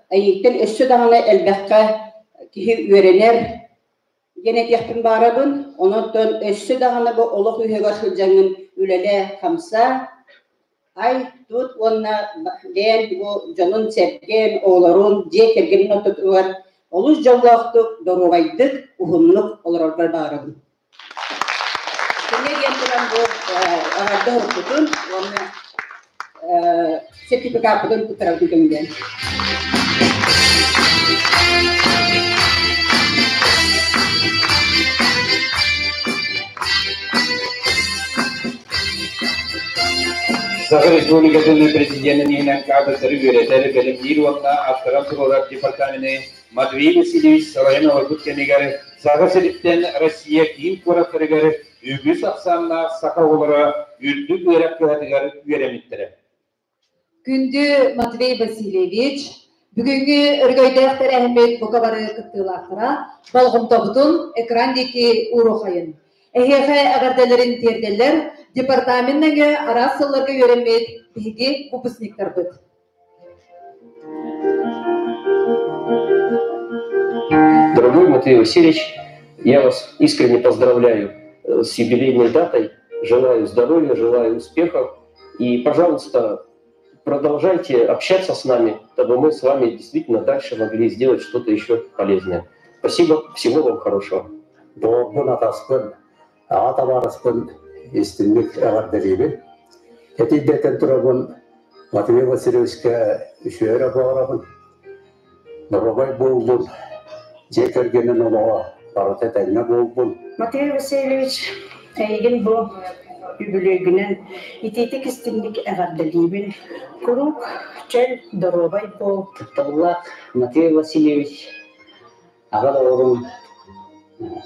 эйииттэн өссө даҕаны элбэххэ киһи үөрэнэр диэн этиэхпин баарабын. Онон өссө даҕаны бу олох үһүгэр сылдьаҥҥын үлэлээ, хамсаа, ай, тут уонна бэйэн бу дьонун-сэргэн, оҕолорун, дьиэ кэргэнин ортотугар олус дьоллоохтук, доруобайдык, уһуннук олороргор баҕарабын. Кини диэн туран бу эҕэрдэ оһорбутун уонна сертификаппытын туттарабытын көҥүлээн. Саха Республикатын Президенин иһинэн кадрдары үөрэтэр, бэлэмниир уонна аттаран туруорар департамены Матвей Васильевич салайан олорбут кэмигэр Саха сириттэн Россия киин куораттарыгар үгүс ахсааннаах саха оҕолоро үрдүк үөрэх кыһатыгар үөрэммиттэрэ. Күндү Матвей Васильевич, бүгүҥҥү өрөгөйдөөх тэрээһиммит бука бары кыттыылаахтара болҕомтобутун экран диэки ууруохайын. Эһиэхэ эҕэрдэлэрин тиэрдэллэр департамент нөҥүө араас сылларга үөрэммит биһиги выпускниктарбыт. Дорогой Матвей Васильевич, я вас искренне поздравляю с юбилейной датой. Желаю здоровья, желаю успехов. И, пожалуйста, продолжайте общаться с нами, дабы мы с вами действительно дальше могли сделать что-то еще полезное. Спасибо, всего вам хорошего. Доҕорбун, атаспын, аҕа табаарыспын истинник эҕэрдэлиибин. Этийдэтэн турабын Матвей Васильевичка үчүгэй эрэ баҕарабын. Доруобай буоллун, дьиэ кэргэнин олоҕо барыта этэҥҥэ буоллун. Матвей Васильевич, эйигин бу үбүлүөйгүнэн итиитик истиҥник эҕэрдэлиибин. Куруук чөл, доруобай буол. Тапталлаах Матвей Васильевич, аҕа доҕорум,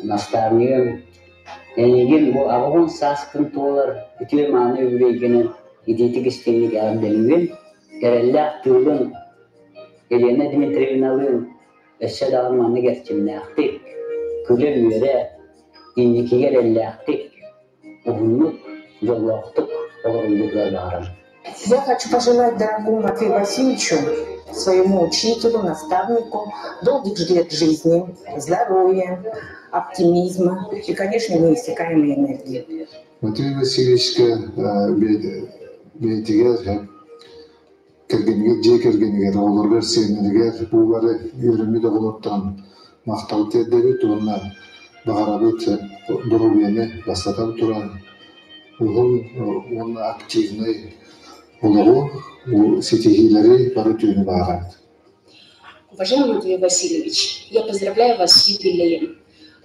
наставнигым, эйигин бу аҕабын сааскын туолар үтүө-мааны үбүлүөйгүнэн итиитик истиҥник эҕэрдэлиибин. Эрэллээх тыылын Елена Дмитриевналыын өссө даҕаны маннык эрчимнээхтик, күлэ-үөрэ, инникигэ эрэллээхтик, уһуннук, дьоллоохтук олороллоругар баҕарабын. Я хочу пожелать дорогому Матвею Васильевичу, своему учителю, наставнику, долгих лет жизни, здоровья, оптимизма и, конечно, неиссякаемой энергии. Матвей Васильевичка бэйэтигэр кэргэнигэр, дьиэ кэргэнигэр, оҕолоругар, сиэннэригэр бу бары үөрэммит оҕолортон махтал тиэрдэбит уонна баҕарабыт доруобуйаны бастатан туран уһун уонна активнай олоҕу, ситиһиилэри бары үтүөнү баҕарабыт. Уважаемый Матвей Васильевич, я поздравляю вас с юбилеем.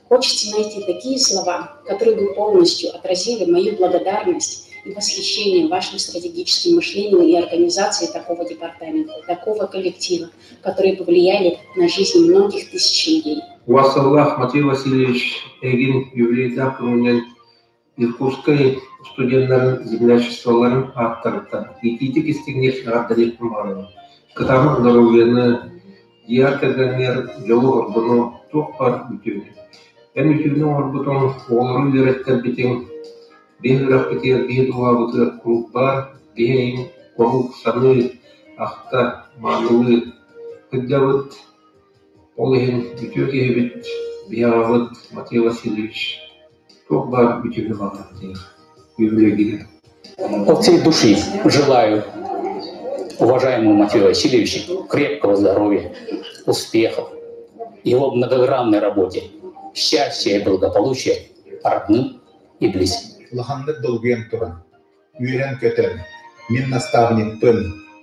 Хочется найти такие слова, которые бы полностью отразили мою благодарность и восхищение вашим стратегическим мышлением и организацией такого департамента, такого коллектива, которые повлияли на жизнь многих тысяч людей. Уасаллах Матвей Васильевич эйигин юбилейдаах күнүнэн Иркутскай студеннарын землячестволарын ааттарыттан итиитик истиҥник эҕэрдэлиэхпин баҕарабын. Кытаанах доруобуйаны, дьиэ кэргэҥҥэр дьолу-соргуну, туох баар үтүөнү. Эн үтүөнү оҥорбутуҥ, оҕолору үөрэттэрбитиҥ, биһи үрэхпитигэр, биһи дулаабытыгар куруук баар, биһи эйигин куруук саныы, ахта, маанылыы сылдьабыт. Ол иһин үтүө киһибит, биһи аҕабыт Матвей Васильевич туох баар үтүөнү баҕарар үбүлүөйгүнэн. От всей души желаю уважаемому Матвею Васильевичу крепкого здоровья, успехов, его многогранной работе, счастья и благополучия родным и близким. Улаханнык долгуйан туран, үөрэн-көтөн, мин наставникпын,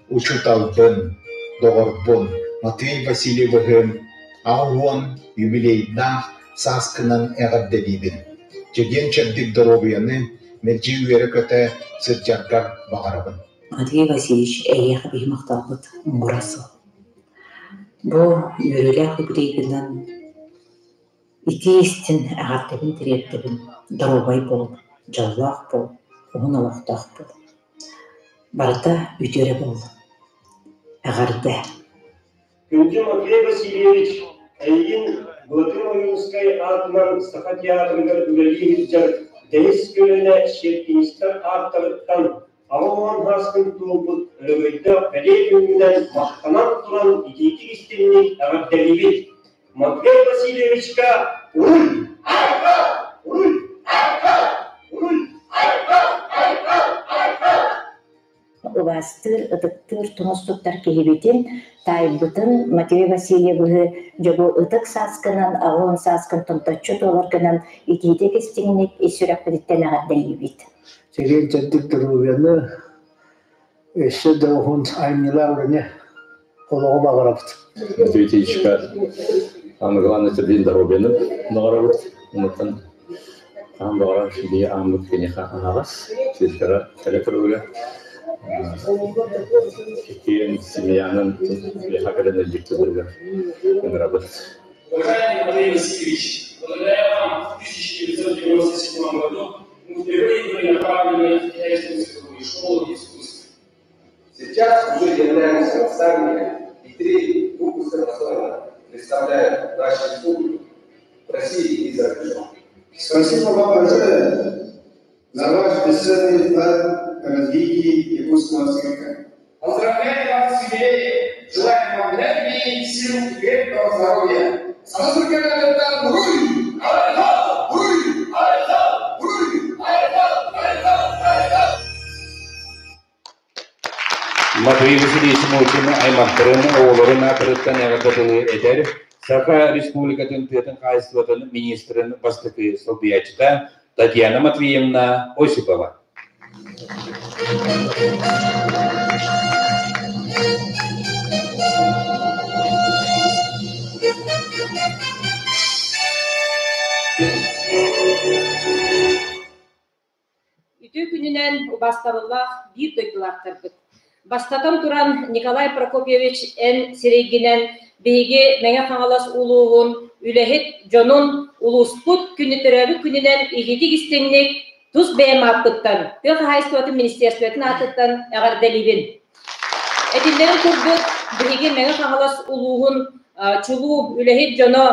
учууталбын, доҕорбун Матвей Васильевыһы 80 юбилейдаах сааскынан эҕэрдэлиибин! Чэгиэн-чэбдик доруобуйаны, мэлдьи үөрэ-көтө сылдьаргар баҕарабын. Матвей Васильевич, эйиэхэ биһи махталбыт муҥура суох. Бу үөрүүлээх юбилейгынан итии-истин эҕэрдэбин тириэрдэбин, доруобай буол, дьоллоох буол, уһун олохтоох буол. Барыта үтүө эрэ буоллун. Эҕэрдэ! Күндү Матвей Васильевич, эйигин Былатыан Ойуунускай аатынан Саха театрыгар үлэлии сылдьар Тэһис көлүөнэ щепкинистэр ааттарыттан 80 сааскын туолбут өрөгөйдөөх бэлиэ күҥҥүнэн махтанан туран итиитик истиҥник эҕэрдэлиибит! Матвей Васильевичка уруй! Айхал! Уруй! Айхал! Уруй! Айхал! Айхал! Айхал! Убаастыыр, ытыктыыр тумус туттар киһибитин, таайбытын Матвей Васильевыһы дьобу ытык сааскынан, 80 сааскын томточчу туоларгынан итиитик истиҥник ис сүрэхпититтэн эҕэрдэлиибит. Чэгиэн чэбдик доруобуйаны, өссө да уһун айымньылаах үлэни олоҕу баҕарабыт. Матвей Ильичка самое главное это здоровьены баҕарабыт. Онуттан хаһан баҕарар биһи ааммыт киниэхэ аһаҕас, сирдэрэ кэлэ туруга. Иккиэн семьянан биһиэхэ кэлэн илдьиттилэригэр ыҥырабыт. Уважаемый Матвей Васильевич, благодаря вам в 1997 году мы впервые были направлены в Китайскую школу искусств. Сейчас уже являемся наставниками и три выпуска достойно представляют нашу республику в России и за рубежом. Спасибо вам большое за ваш бесценный вклад в развитие якутского цирка. Поздравляю вас с юбилеем! Желаем вам энергии, сил и крепкого здоровья! Уруй! Айхал! Уруй! Айхал! Уруй! Айхал! Айхал! Айхал! Матвей Васильевич Мухин аймахтарын, оҕолорун аатырыттан эҕэрдэ тылы этэр Саха Республикатын тыатын хаһаайыстыбатын министрин бастакы солбуйааччыта Татьяна Матвеевна Осипова. Үтүө күнүнэн убаастабыллаах биир дойдулаахтарбыт. Бастатан туран, Николай Прокопьевич эн сирэйгинэн биһиги Мэҥэ Хаҥалас улууһун үлэһит дьонун улууспут күнү төрөөбүт күнүнэн иһитик истиҥник тус бэйэм ааппыттан, тыа хаһаайыстыбатын министерствотын аатыттан эҕэрдэлиибин. Этиллэрин курдук, биһиги Мэҥэ Хаҥалас улууһун чулуу үлэһит дьоно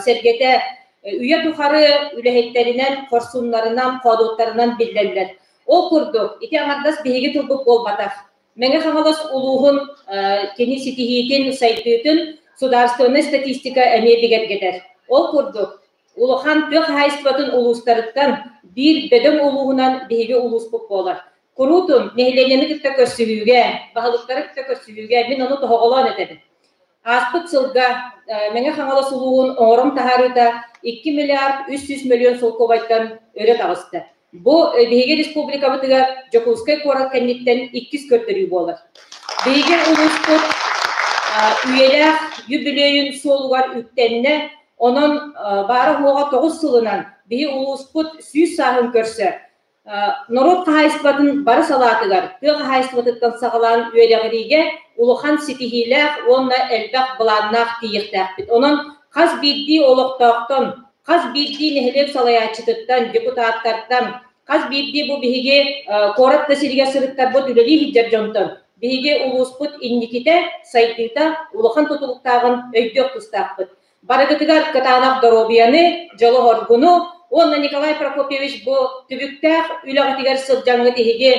сэргэтэ үйэ тухары үлэһиттэринэн, хорсуннарынан, хоодуоттарынан биллэллэр. Ол курдук, ити аҥардас биһиги тылбыт буолбатах. Мэҥэ Хаҥалас улууһун кини ситиһиитин, сайдыытын судаарыстыбаннай статистика эмиэ бигэргэтэр. Ол курдук, улахан тыа хаһаайыстыбатын улуустарыттан биир бөдөҥ улууһунан биһиги улууспут буолар. Куруутун нэһилиэнньэни кытта көрсүһүүгэ, баһылыктары кытта көрсүһүүгэ мин ону тоһоҕолоон этэбин. Ааспыт сылга Мэҥэ Хаҥалас улууһун оҥорон таһаарыыта 2 миллиард 300 миллион солкуобайтан өрө таҕыста. Бу биһиги республикабытыгар Дьокуускай куорат кэнниттэн иккис көрдөрүү буолар. Биһиги улууспут үйэлээх юбилейын суолугар үктэннэ, онон баара-суоҕа 9 сылынан биһи улууспут 100 сааһын көрсө Норуот хаһаайыстыбатын бары салаатыгар тыа хаһаайыстыбатыттан саҕалаан үөрэҕириигэ улахан ситиһиилээх уонна элбэх былааннаах тиийиэхтээхпит. Онон хас биирдии олохтоохтон, хас биирдии нэһилиэк салайааччытыттан, депутаттартан, хас биирдии бу биһиги куорат да сиригэр сырыттарбыт үлэлии сылдьар дьонтон биһиги улууспут инникитэ, сайдыыта улахан тутулуктааҕын өйдүөх тустаахпыт. Барыгытыгар кытаанах доруобуйаны, дьолу-соргуну уонна Николай Прокопьевич бу түбүктээх үлэҕитигэр сылдьаҥҥыт иһиги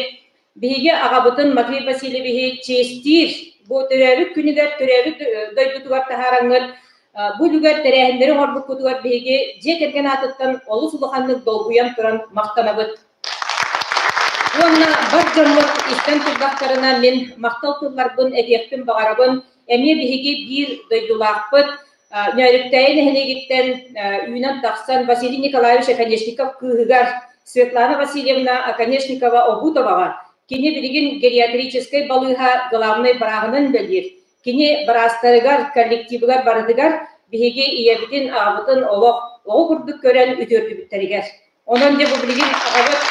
биһиги аҕабытын Матвей Васильевиһи чиэстиир бу төрөөбүт күнүгэр төрөөбүт дойдутугар таһаараҥҥыт бу үлүгэр тэрээһиннэри оҥорбуккутугар биһиги дьиэ кэргэн аатыттан олус улаханнык долгуйан туран махтанабыт. Уонна бар дьоммут истэн турдахтарына мин махтал тылларбын этиэхпин баҕарабын. Эмиэ биһиги биир дойдулаахпыт Нөөрүктээйи нэһилиэгиттэн үүнэн тахсан Василий Николаевич Оконешников кыыһыгар Светлана Васильевна Оконешникова-Обутоваҕа кини билигин гериатрическай балыыһа главнай бырааһынан үлэлиир. Кини быраастарыгар, коллективыгар барытыгар биһиги ийэбитин, аҕабытын олох оҕо курдук көрөн үтүөрдүбүттэригэр. Онон дьэ бу билигин аҕабыт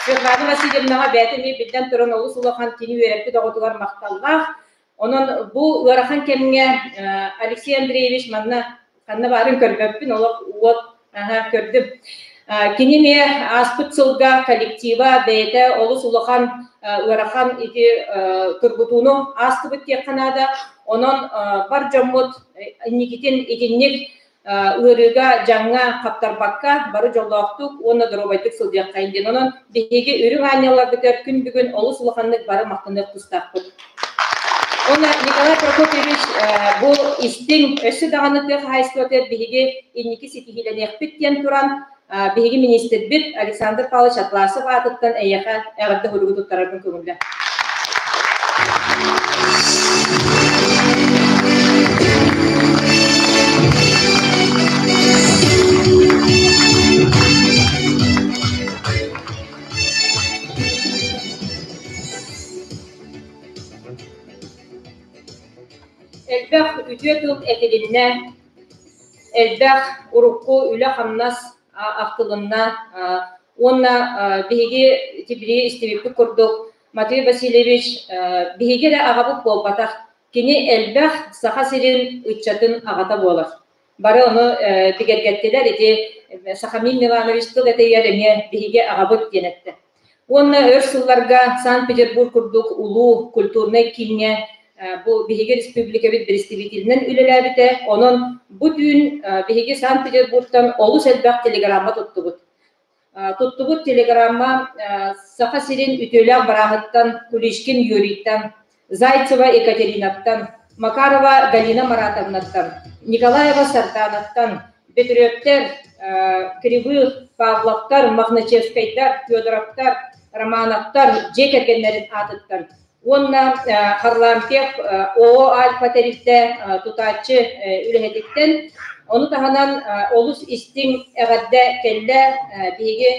Светлана Васильевнаҕа бэйэтэ эмиэ биллэн туран олус улахан кини үөрэппит оҕотугар махталлаах. Онон бу ыарахан кэмҥэ Алексей Андреевич манна ханна баарын көрбөппүн, олох уот көрдүм. Кини эмиэ ааспыт сылга коллектива бэйэтэ олус улахан ыарахан ити тургутууну аастыбыт диэххэ наада. Онон бар дьоммут инникитин итинник. ыарыыга, дьаҥҥа хаптарбакка бары дьоллоохтук уонна доруобайдык сылдьыаххайын диэн. Онон биһиги үрүҥ аанньалларбытыгар күн бүгүн олус улаханнык бары махтаныах тустаахпыт. Уонна Николай Прокопьевич бу истиҥ, өссө даҕаны тыа хаһаайыстыбатыгар биһиги инники ситиһиилэниэхпит диэн туран, биһиги министрбит Александр Павлович Атласов аатыттан эйиэхэ эҕэрдэ суругу туттарарбын көҥүллэ. Элбэх үтүө тыл этилиннэ, элбэх урукку үлэ-хамнас ахтылынна уонна биһиги тибилиги истибиппит курдук Матвей Васильевич биһиги эрэ аҕабыт буолбатах, кини элбэх Саха сирин ыччатын аҕата буолар. Бары ону бигэргэттилэр, ити Сахамин Миланович тыл этигэр эмиэ биһиги аҕабыт диэн эттэ. Уонна өр сылларга Санкт-Петербург курдук улуу культурнай кииҥҥэ бу биһиги республикабыт представителинэн үлэлээбитэ. Онон бу түүн биһиги Санкт-Петербургтан олус элбэх телеграмма туттубут. Туттубут телеграмма Саха сирин үтүөлээх барааһыттан Куличкин Юрийтан, Зайцева Екатеринаттан, Макарова Галина Маратовнаттан, Николаева Сарданаттан, Бөтүрүөптэр, Кривых, Павловтар, Мохначевскайдар, Федоровтар, Романовтар дьиэ кэргэннэрин аатыттан уонна Харлампьев ООО Альфа тэрилтэ тутааччы үлэһититтэн ону таһынан олус истиҥ эҕэрдэ кэллэ биһиги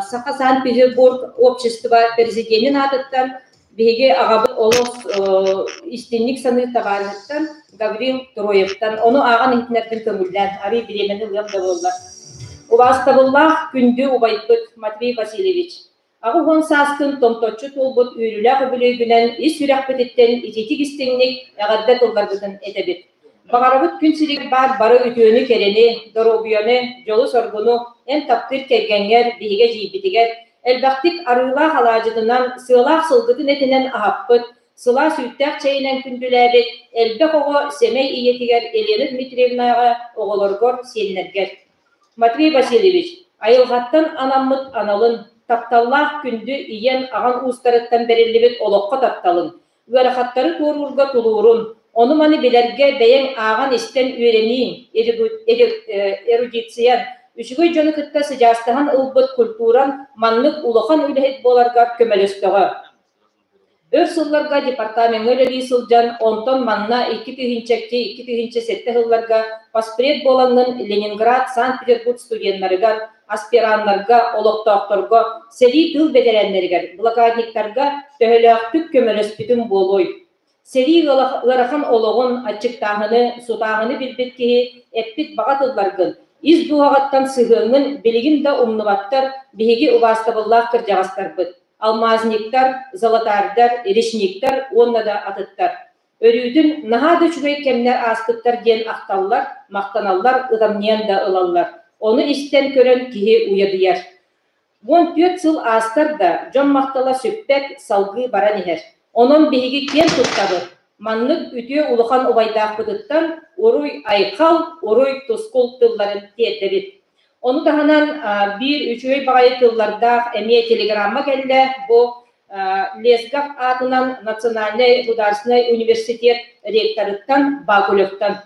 Саха Санкт-Петербург общество президенин аатыттан биһиги аҕабыт олус истинник саныыр табаарыһыттан Гаврил Троевтан ону ааҕан иһитинэрбин көҥүллээн арый бириэмэни ылыам да буоллар. Убаастабыллаах күндү убайбыт Матвей Васильевич, 80 сааскын томточчу туолбут үөрүүлээх үбүлүөйгүнэн ис сүрэхпититтэн итиитик-истиҥник эҕэрдэ тылларбытын этэбит. Баҕарабыт күн сиригэр баар бары үтүөнү-кэрэни, доруобуйаны, дьолу-соргуну эн таптыыр кэргэҥҥэр, биһиги эдьиийбитигэр, элбэхтик арыылаах алаадьытынан, сыалаах сылгытын этинэн аһаппыт, сылаас үүттээх чэйинэн күндүлээбит элбэх оҕо сэмэй ийэтигэр Елена Дмитриевнаҕа, оҕолоргор, сиэннэргэр. Матвей Васильевич, айылҕаттан анаммыт аналын, тапталлаах күндү ийэҥ аҕаҥ уустарыттан бэриллибит олоххо тапталын, ыарахаттары туоруурга тулуурун, ону-маны билэргэ бэйэҥ ааҕан-истэн үөрэнииҥ, эрудициян, үчүгэй дьону кытта сыдьаастаһан ылбыт культураҥ маннык улахан үлэһит буоларгар көмөлөстөҕө. Өр сылларга департамеҥҥа үлэлии сылдьан, онтон манна 2002-2007 сылларга поспред буолаҥҥын Ленинград, Санкт-Петербург студеннарыгар, аспираннарга, олохтоохторго, сэрии тыыл бэтэрээннэригэр, блокадниктарга төһөлөөхтүк көмөлөспүтүм буолуой? Сэрии ыарахан олоҕун, аччыктааһыны, сутааһыны билбит киһи эппит баҕа тылларгын, ис дууһаҕыттан сыһыаҥҥын билигин да умнубаттар биһиги убаастабыллаах кырдьаҕастарбыт. алмазниктар, золотардар, речниктар уонна да атыттар. Өрүүтүн наһаа да үчүгэй кэмнэр ааспыттар диэн ахталлар, махтаналлар, ытамньыйан да ылаллар. Ону истэн көрөн киһи уйадыйар. 14 сыл аастар да, дьон махтала сүппэт, салгыы баран иһэр. Онон биһиги киэн туттабыт. Маннык үтүө улахан убайдаахпытыттан уруй-айхал, уруй-тускул тылларын тиэрдэбит. Ону таһынан биир үчүгэй баҕайы тыллардаах эмиэ телеграмма кэллэ. Бу Лесгов аатынан Национальный государственный университет ректорыттан Бакулевтан.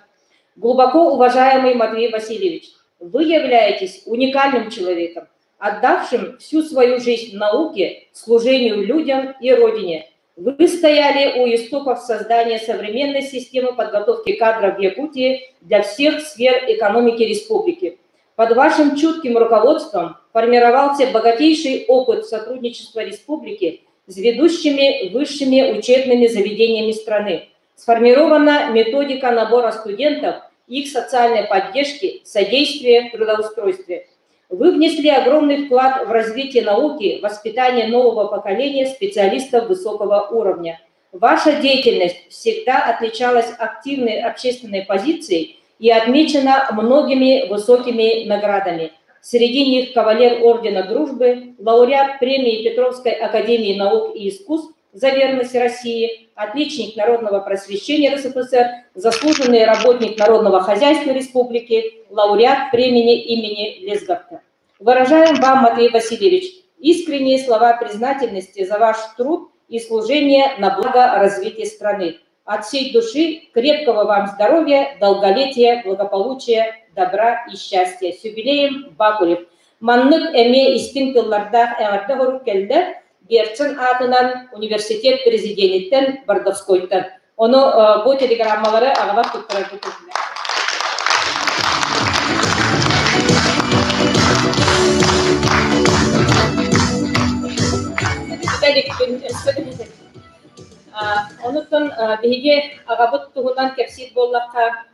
Глубоко уважаемый Матвей Васильевич, вы являетесь уникальным человеком, отдавшим всю свою жизнь науке, служению людям и Родине. Вы стояли у истоков создания современной системы подготовки кадров в Якутии для всех сфер экономики республики. Под вашим чутким руководством формировался богатейший опыт сотрудничества республики с ведущими высшими учебными заведениями страны. Сформирована методика набора студентов, их социальной поддержки, содействия в трудоустройстве. Вы внесли огромный вклад в развитие науки, воспитание нового поколения специалистов высокого уровня. Ваша деятельность всегда отличалась активной общественной позицией и отмечена многими высокими наградами. Среди них кавалер Ордена Дружбы, лауреат премии Петровской академии наук и искусств, за верность России, отличник народного просвещения РСФСР, заслуженный работник народного хозяйства республики, лауреат премии имени Лесгарта. Выражаем вам, Матвей Васильевич, искренние слова признательности за ваш труд и служение на благо развития страны. От всей души крепкого вам здоровья, долголетия, благополучия, добра и счастья. С юбилеем, Бакулев! Маннык эмиэ истиҥ тыллардаах эҕэрдэ хорук кэллэ Герцен аатынан университет президениттэн Бордовскойтан. Ону бу телеграммалары аҕабар туттарарбыт туһунан. Онуттан биһиги аҕабыт туһунан кэпсиир буоллахха,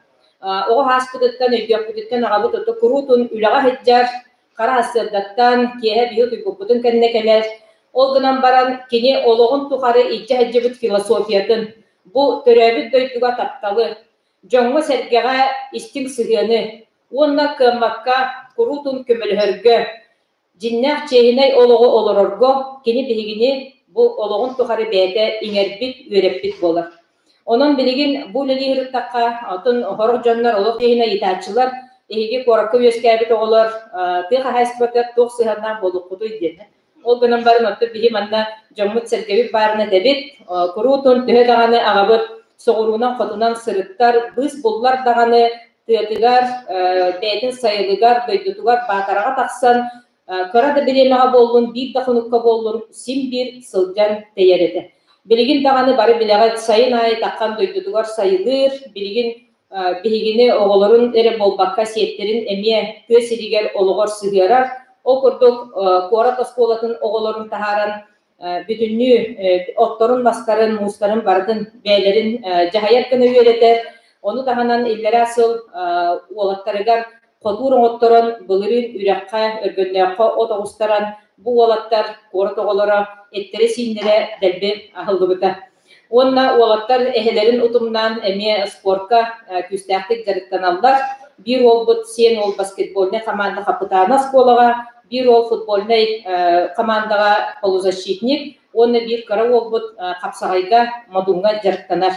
оҕо ааспытыттан, өйдүөхпүтүттэн аҕабыт ото куруутун үлэҕэ сылдьар, хара сарсыардаттан киэһэ биһи утуйбуппутун кэннэ кэлэр. Ол гынан баран кини олоҕун тухары илдьэ сылдьыбыт философиятын, бу төрөөбүт дойдуга тапталы, дьоҥҥо-сэргэҕэ истиҥ сыһыаны уонна кыаммакка куруутун көмөлөһөргө, дьиҥнээх чиэһинэй олоҕу олорорго кини биһигини бу олоҕун тухары бэйэтэ иҥэрбит, үөрэппит буолар. Онон билигин бу үлэлии сырыттахха, оттон сорох дьоннор олох иһин ыйытааччылар, эһиги куоракка үөскээбит оҕолор тыа хаһаайыстыбатыгар туох сыһыаннаах буолуоххутуй диэн. Ол гынан баран оттон биһи манна дьоммут-сэргэбит баарына этэбит, куруутун төһө даҕаны аҕабыт соҕуруунан-хотунан сырыттар, быыс буллар даҕаны тыатыгар, бэйэтин сайылыгар, дойдутугар Баатараҕа тахсан, кыра да бириэмэҕэ буоллун, биир да хонукка буоллун, син биир сылдьан тэйэр этэ. Билигин даҕаны бары билэҕит, сайын аайы таххан дойдутугар сайылыыр, билигин биһигини оҕолорун эрэ буолбакка сиэттэрин эмиэ тыа сиригэр олоҕор сыһыарар. Ол курдук куорат оскуолатын оҕолорун таһааран бүтүннүү отторун-мастарын, муустарын барытын бэйэлэрин дьаһайар гына үөрэтэр. Ону таһынан иллэрээ сыл уолаттарыгар хотуур оҥотторон, былырыын үрэххэ, Өргөннөөххө от оҕустаран, бу уолаттар, куорат оҕолоро эттэрэ-сииннэрэ дэлби аһыллыбыта. Уонна уолаттар эһэлэрин утумнаан эмиэ спорка күүстээхтик дьарыктаналлар. Биир уолбут сиэн уол баскетбольнай хамаанда хапытаана оскуолаҕа, биир уол футбольнай командаҕа полузащитник уонна биир кыра уолбут хапсаҕайга Модуҥҥа дьарыктанар.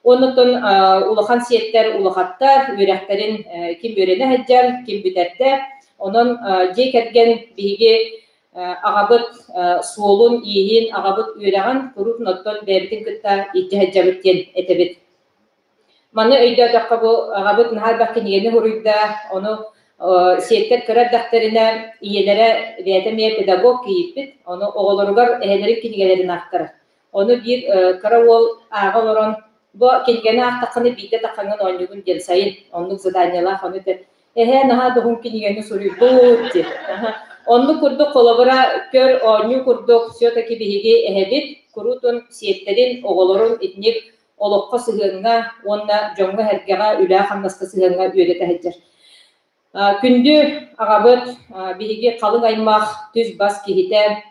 Оннуттан улахан сиэттэр улахаттар үөрэхтэрин ким үөрэнэ сылдьар, ким бүтэрдэ. Онон дьиэ кэргэн биһиги аҕабыт суолун, ииһин, аҕабыт үөрэҕин куруутун оттон бэйэбитин кытта илдьэ сылдьабыт диэн этэбит. Маны өйдөөтөххө бу аҕабыт наһаа элбэх кинигэни суруйда, ону сиэттэр кыра эрдэхтэринэ ийэлэрэ бэйэтэ эмиэ педагог кийииппит, ону оҕолоругар эһэлэрин кинигэлэрин аахтарар. Ону биир кыра уол ааҕа олорон, бу кинигэни аахтаххына биирдэ таххаҥҥын оонньуугун диэн сайын оннук заданиелаах ону этэр. Эһээ наһаа дуһун кинигэни суруйбут диэн. Оннук курдук холобура көр оонньуу курдук все-таки биһиги эһэбит куруутун сиэттэрин, оҕолорун итинник олоххо сыһыаҥҥа уонна дьоҥҥо-сэргэҕэ, үлэҕэ-хамнаска сыһыаҥҥа үөрэтэ сылдьар. Күндү аҕабыт, биһиги халыҥ аймах түс-бас киһитэ,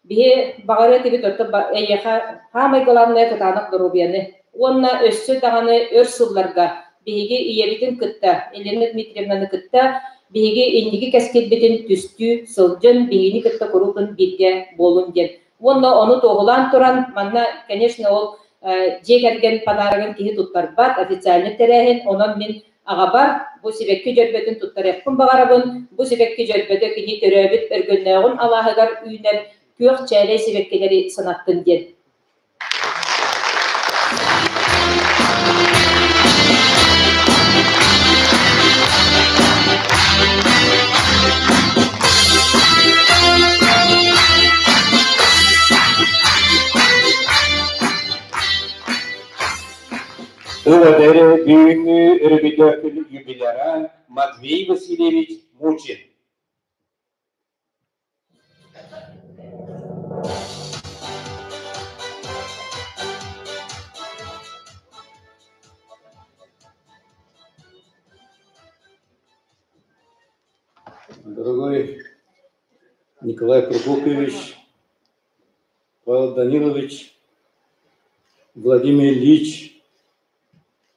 Биһи баҕарыа этибит оттон эйиэхэ саамай главное кытаанах доруобуйаны уонна өссө даҕаны өр сылларга биһиги ийэбитин кытта Елена Дмитриевнаны кытта биһиги инники кэскилбитин түстүү сылдьын, биһигини кытта куруутун бииргэ буолун диэн. Уонна ону туоһулаан туран, манна, конечно, ол дьиэ кэргэн подарогын киһи туттарбат, официальный тэрээһин, онон мин Аҕабар бу сибэкки дьөрбөтүн туттарыахпын баҕарабын, бу сибэкки дьөрбөтө кини төрөөбүт Өргөннөөҕүн алааһыгар үүнэр күөх чээлэй сибэккилэри санаттын диэн. Тыл эдэр бүгүҥҥү өрөбүлүөкүн юбиляра Матвей Васильевич Мучин. Дорогой Николай Прокопьевич, Павел Данилович, Владимир Ильич,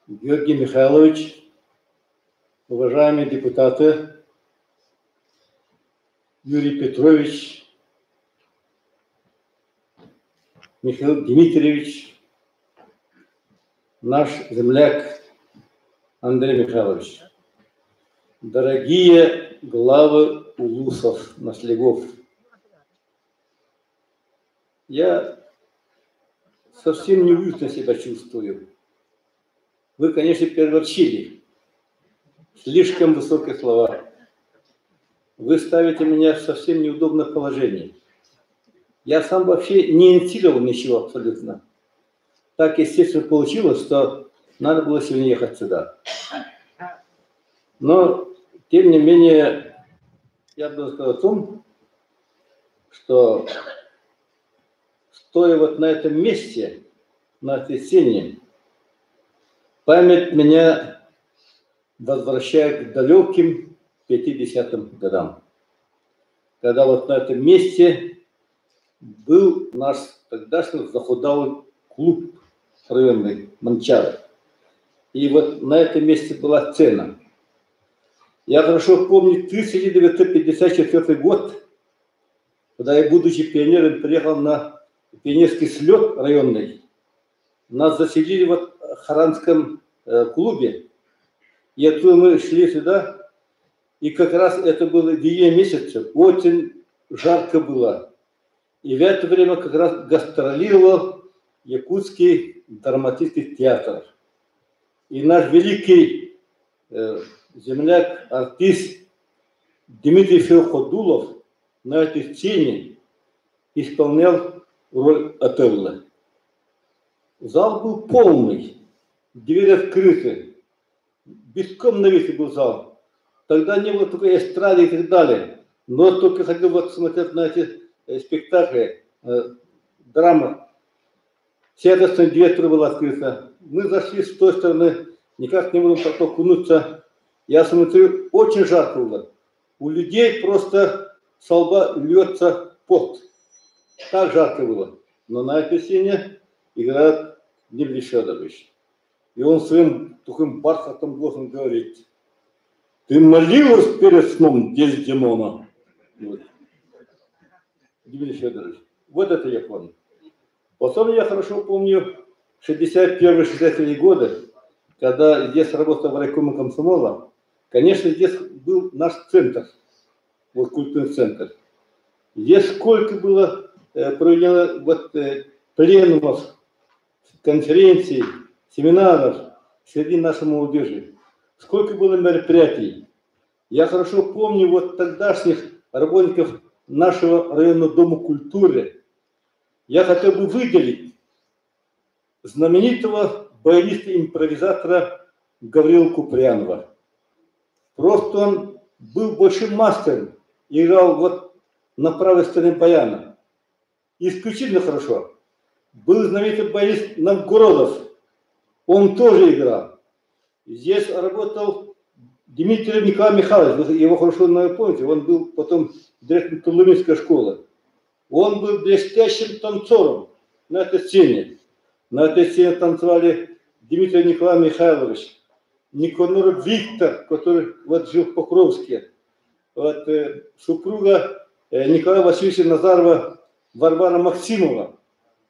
Георгий Михайлович, уважаемые депутаты, Юрий Петрович, Михаил Дмитриевич, наш земляк Андрей Михайлович, дорогие главы улусов, наслегов, я совсем неуютно себя чувствую. Вы, конечно, переворчили. Слишком высокие слова. Вы ставите меня в совсем неудобное положение. Я сам вообще не инициировал ничего абсолютно. Так, естественно, получилось, что надо было сегодня ехать сюда. Но, тем не менее, я должен сказать о том, что стоя вот на этом месте, на этой сцене, память меня возвращает к далеким 50-м годам, когда вот на этом месте был наш тогдашний захудалый клуб районный Манчары. И вот на этом месте была сцена. Я хорошо помню 1954 год, когда я, будучи пионером, приехал на пионерский слет районный. Нас заселили вот в Харанском клубе. И оттуда мы шли сюда, и как раз это было в июне месяце, очень жарко было. И в это время как раз гастролировал Якутский драматический театр. И наш великий земляк, артист Дмитрий Феоходулов на этой сцене исполнял роль Отелло. Зал был полный, двери открыты, битком набитый был зал. Тогда не было только эстрады и так далее. Но только хотел вот смотреть на эти спектакли, драма. Вся эта сцена, дверь была открыта. Мы зашли с той стороны, никак не можем протолкнуться. Я смотрю, очень жарко было. У людей просто со лба льется пот. Так жарко было. Но на этой сцене играет Дмитрий Федорович. И он своим таким бархатным голосом говорит: ты молилась перед сном Дездемона? Вот. Дмитрий Федорович. Вот это я помню. Потом я хорошо помню 61-63 годы, когда здесь работал в райкоме комсомола. Конечно, здесь был наш центр, вот культурный центр. Здесь сколько было проведено вот, пленумов, конференций, семинаров среди нашей молодежи. Сколько было мероприятий. Я хорошо помню вот тогдашних работников нашего районного дома культуры. Я хотел бы выделить знаменитого баяниста-импровизатора Гаврила Куприянова. Просто он был большим мастером, играл вот на правой стороне баяна. Исключительно хорошо. Был знаменитый баянист Новгородов, он тоже играл. Здесь работал Дмитрий Николай Михайлович, вы его хорошо, наверное, помните, он был потом директором Тулуминской школы. Он был блестящим танцором на этой сцене. На этой сцене танцевали Дмитрий Николай Михайлович, Никонор Виктор, который вот жил в Покровске, вот, супруга Николая Васильевича Назарова Варвара Максимова,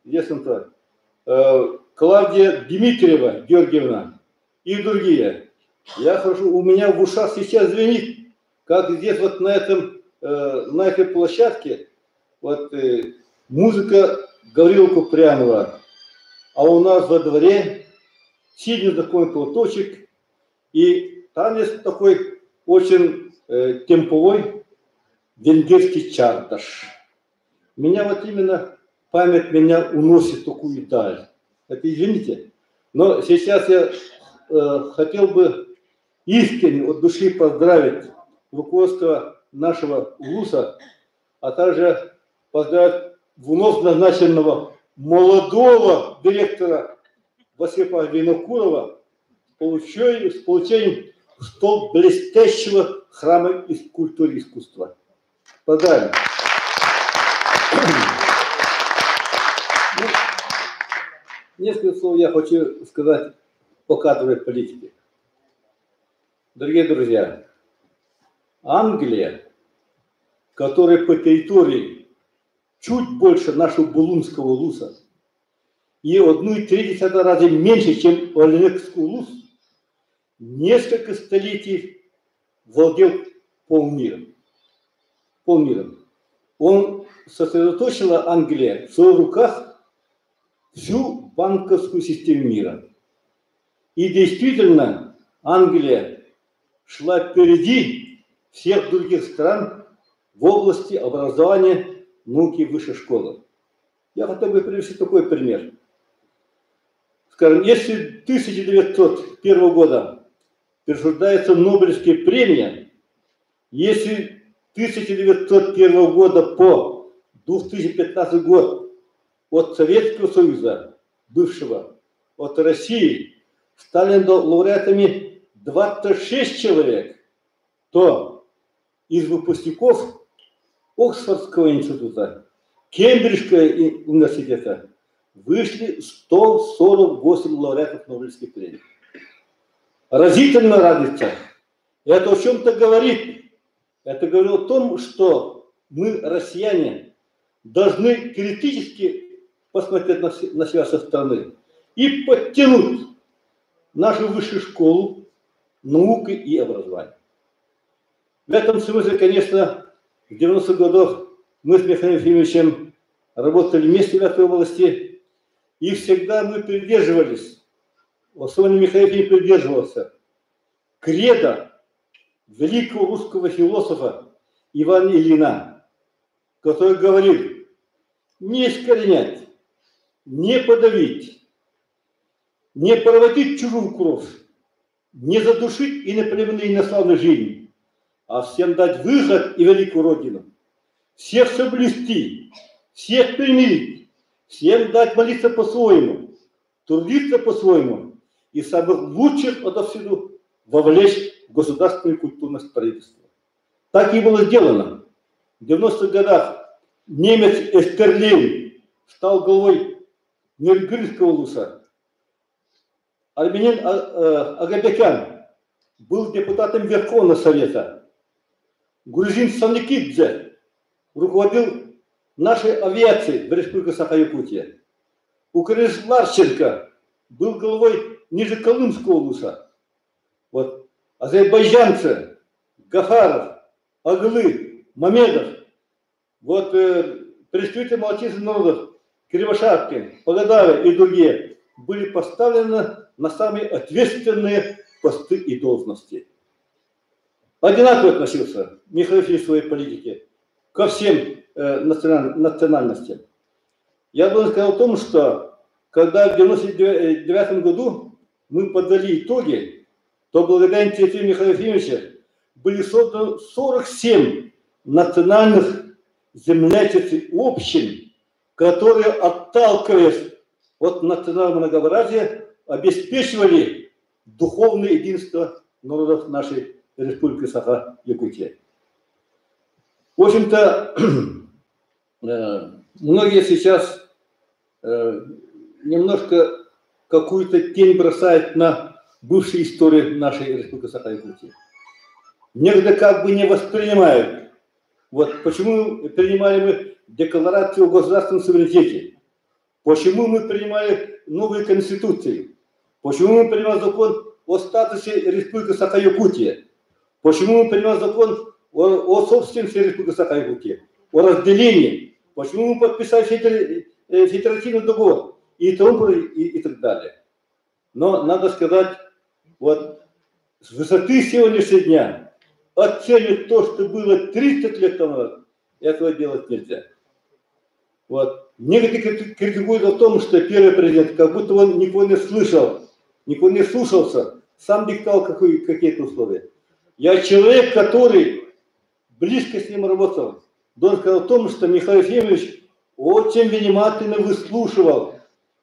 здесь он то, Клавдия Дмитриева Георгиевна и другие. Я хорошо, у меня в ушах сейчас звенит, как здесь вот на этом, на этой площадке вот, музыка Гаврила Куприянова, а у нас во дворе сильно знакомый платочек, и танец такой очень темповой венгерский чардаш. Меня вот именно память меня уносит в такую даль. Это извините, но сейчас я хотел бы искренне от души поздравить руководство нашего улуса, а также поздравить вновь назначенного молодого директора Василия Винокурова с получением столб блестящего храма культуры и искусства. Поздравляю. Ну, несколько слов я хочу сказать по кадровой политике. Дорогие друзья, Англия, которая по территории чуть больше нашего Булунского улуса, и 1,3 раза меньше, чем Оленекский улус, несколько столетий владел полмиром. Полмиром. Он сосредоточила Англия в своих руках всю банковскую систему мира. И действительно, Англия шла впереди всех других стран в области образования, науки и высшей школы. Я хотел бы привести такой пример. Скажем, если 1901 года присуждается Нобелевская премия, если 1901 года по 2015 год от Советского Союза, бывшего, от России, стали лауреатами 26 человек, то из выпускников Оксфордского института, Кембриджского университета вышли 148 лауреатов Нобелевской премии. Разительно разница. Это о чем-то говорит. Это говорит о том, что мы, россияне, должны критически посмотреть на себя со стороны и подтянуть нашу высшую школу науки и образования. В этом смысле, конечно, в 90-х годах мы с Михаилом Ефимовичем работали вместе в этой области, и всегда мы придерживались, особенно Михаил Ефимович придерживался, кредо великого русского философа Ивана Ильина, который говорил: не искоренять, не подавить, не проводить чужую кровь, не задушить иноплеменную инославную жизнь, а всем дать выход и великую родину, всех соблюсти, всех примирить, всем дать молиться по-своему, трудиться по-своему и самых лучших отовсюду вовлечь в государственное культурное строительство. Так и было сделано. В 90-х годах немец Эстерлин стал главой Нюрнбергского улуса. Армянин Агабекян был депутатом Верховного Совета. Грузин Саникидзе руководил нашей авиацией в Республике Саха-Якутия. Украинец Ларченко был главой Нижнеколымского улуса. Вот. Азербайджанцы Гафаров, Аглы, Мамедов, вот, представители малочисленных народов Кривошапкин, Погодавы и другие были поставлены на самые ответственные посты и должности. Одинаково относился Михаил Ефимович в своей политике ко всем национальностям. Я должен сказать о том, что когда в 1999 году мы подвели итоги, то благодаря инициативе Михаила Ефимовича были созданы 47 национальных землячеств и общин, которые, отталкиваясь от национального многообразия, обеспечивали духовное единство народов нашей Республики Саха-Якутия. В общем-то, многие сейчас немножко какую-то тень бросают на бывшую историю нашей Республики Саха-Якутия. Некогда как бы не воспринимают. Вот почему принимали мы декларацию о государственном суверенитете, почему мы принимали новые конституции, почему мы принимали закон о статусе Республики Саха-Якутия, почему мы принимали закон о собственности Республики Саха-Якутия, о разделении, почему мы подписали федеративный договор и тому и так далее. Но надо сказать, вот с высоты сегодняшнего дня оценивать то, что было 30 лет тому назад, этого делать нельзя. Вот. Некоторые критикуют о том, что первый президент, как будто он никого не слышал, никого не слушался, сам диктовал какие-то условия. Я человек, который близко с ним работал, должен сказать о том, что Михаил Ефимович очень внимательно выслушивал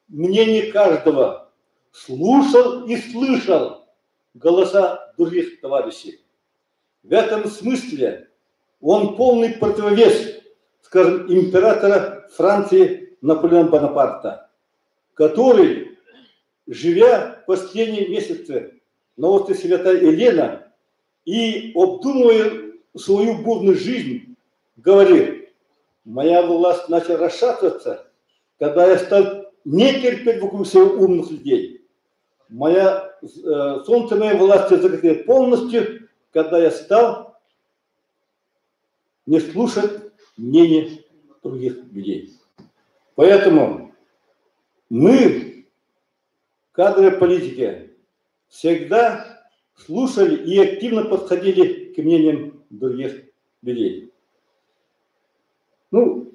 мнение каждого, слушал и слышал голоса других товарищей. В этом смысле он полный противовес, скажем, императора Франции Наполеона Бонапарта, который, живя последние месяцы на острове Святая Елена и обдумывая свою бурную жизнь, говорит: моя власть начала расшатываться, когда я стал не терпеть вокруг себя умных людей. Моя солнце моей власти закрыто полностью, когда я стал не слушать мнение других людей. Поэтому мы, кадровые политики, всегда слушали и активно подходили к мнениям других людей. Ну,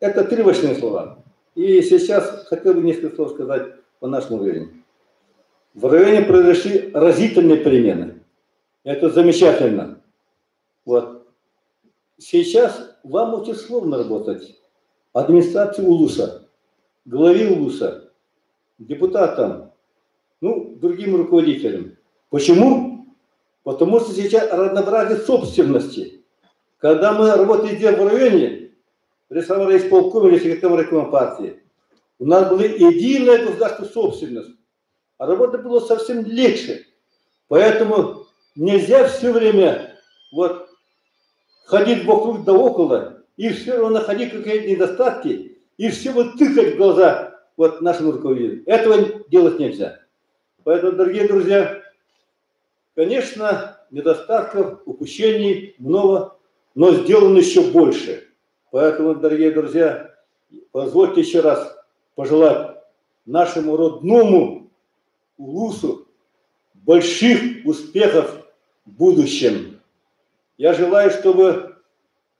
это тревожные слова. И сейчас хотел бы несколько слов сказать по нашему району. В районе произошли разительные перемены. Это замечательно. Вот. Сейчас вам очень сложно работать. Администрации Улуса, главе Улуса, депутатам, ну, другим руководителям. Почему? Потому что сейчас разнообразие собственности. Когда мы работали здесь в районе, при райисполкоме или секретарем райкома партии, у нас была единая государственная собственность. А работа была совсем легче. Поэтому нельзя все время вот ходить вокруг да около и все равно находить какие-то недостатки и все вот тыкать в глаза вот нашему руководителю. Этого делать нельзя. Поэтому, дорогие друзья, конечно, недостатков, упущений много, но сделано еще больше. Поэтому, дорогие друзья, позвольте еще раз пожелать нашему родному Улусу больших успехов в будущем. Я желаю, чтобы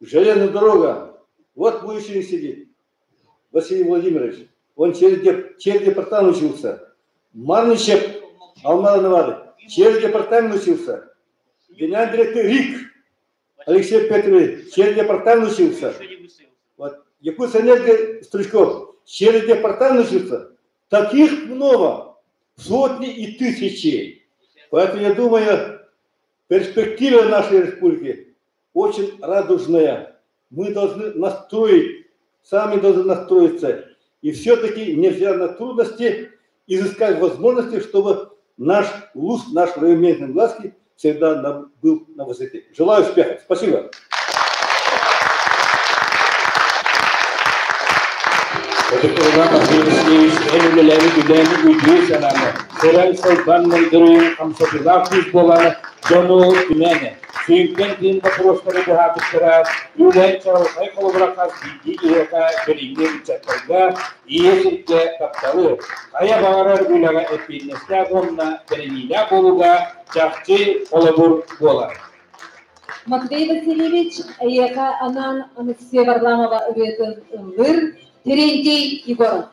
железная дорога, вот будущий сидит, Василий Владимирович, он через департамент учился. Марничев, Алмаз Навады, через департамент учился. Генеральный директор РИК Алексей Петрович, через департамент учился. Вот. Якутсэнерго Стручков, через департамент учился. Таких много, сотни и тысячи. Поэтому я думаю, перспектива нашей республики очень радужная. Мы должны настроить, сами должны настроиться. И все-таки, невзирая на трудности, изыскать возможности, чтобы наш УЛУС, наш район Мельник-Глазки всегда был на высоте. Желаю успеха. Спасибо. Сүйінкен дейін вопростары бұхабыттыра, үлән чаралқай қолыбырақас биді иеқа біліңге үтчаттарға, иесірке тапталы. Қая бағарар үләға әппейнесті ағымна бірінейлі болуға жақсы қолыбыр болар. Матвей Васильевич, иеқа анан Анастасия Варламова үретін ылыр, Терентей Егоров.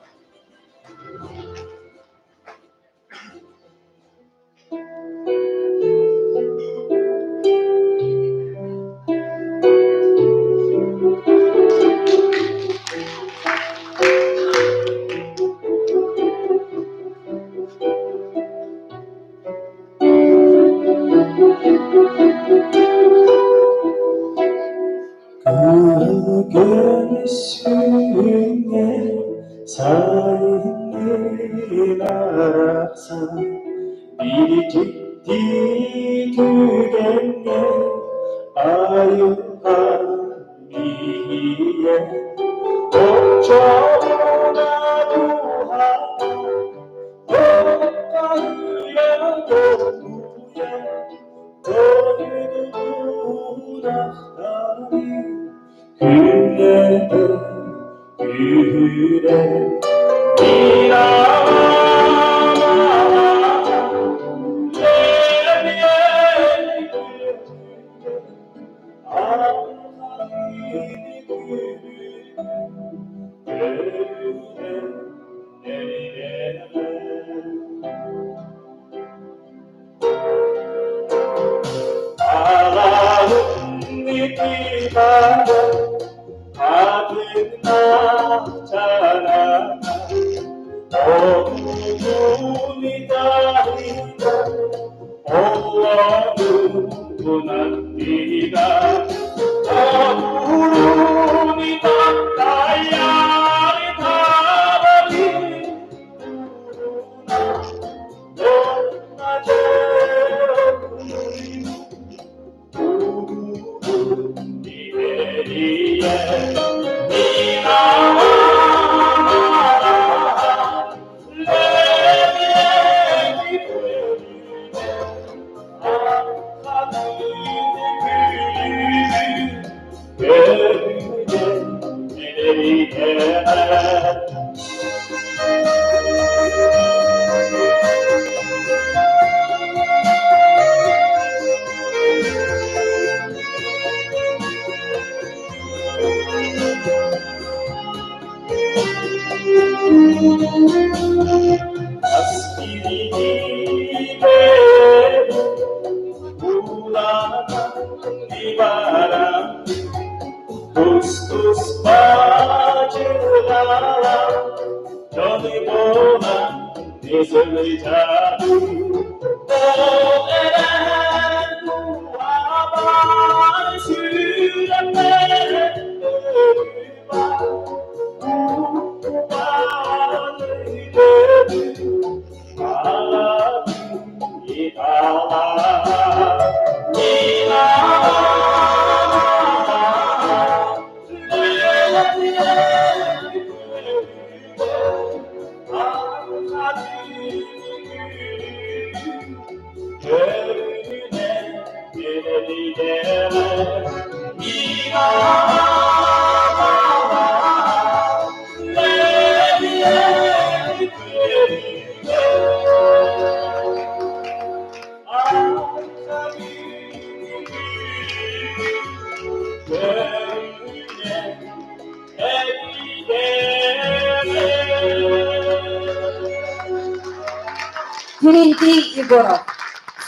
Терентий Егоров.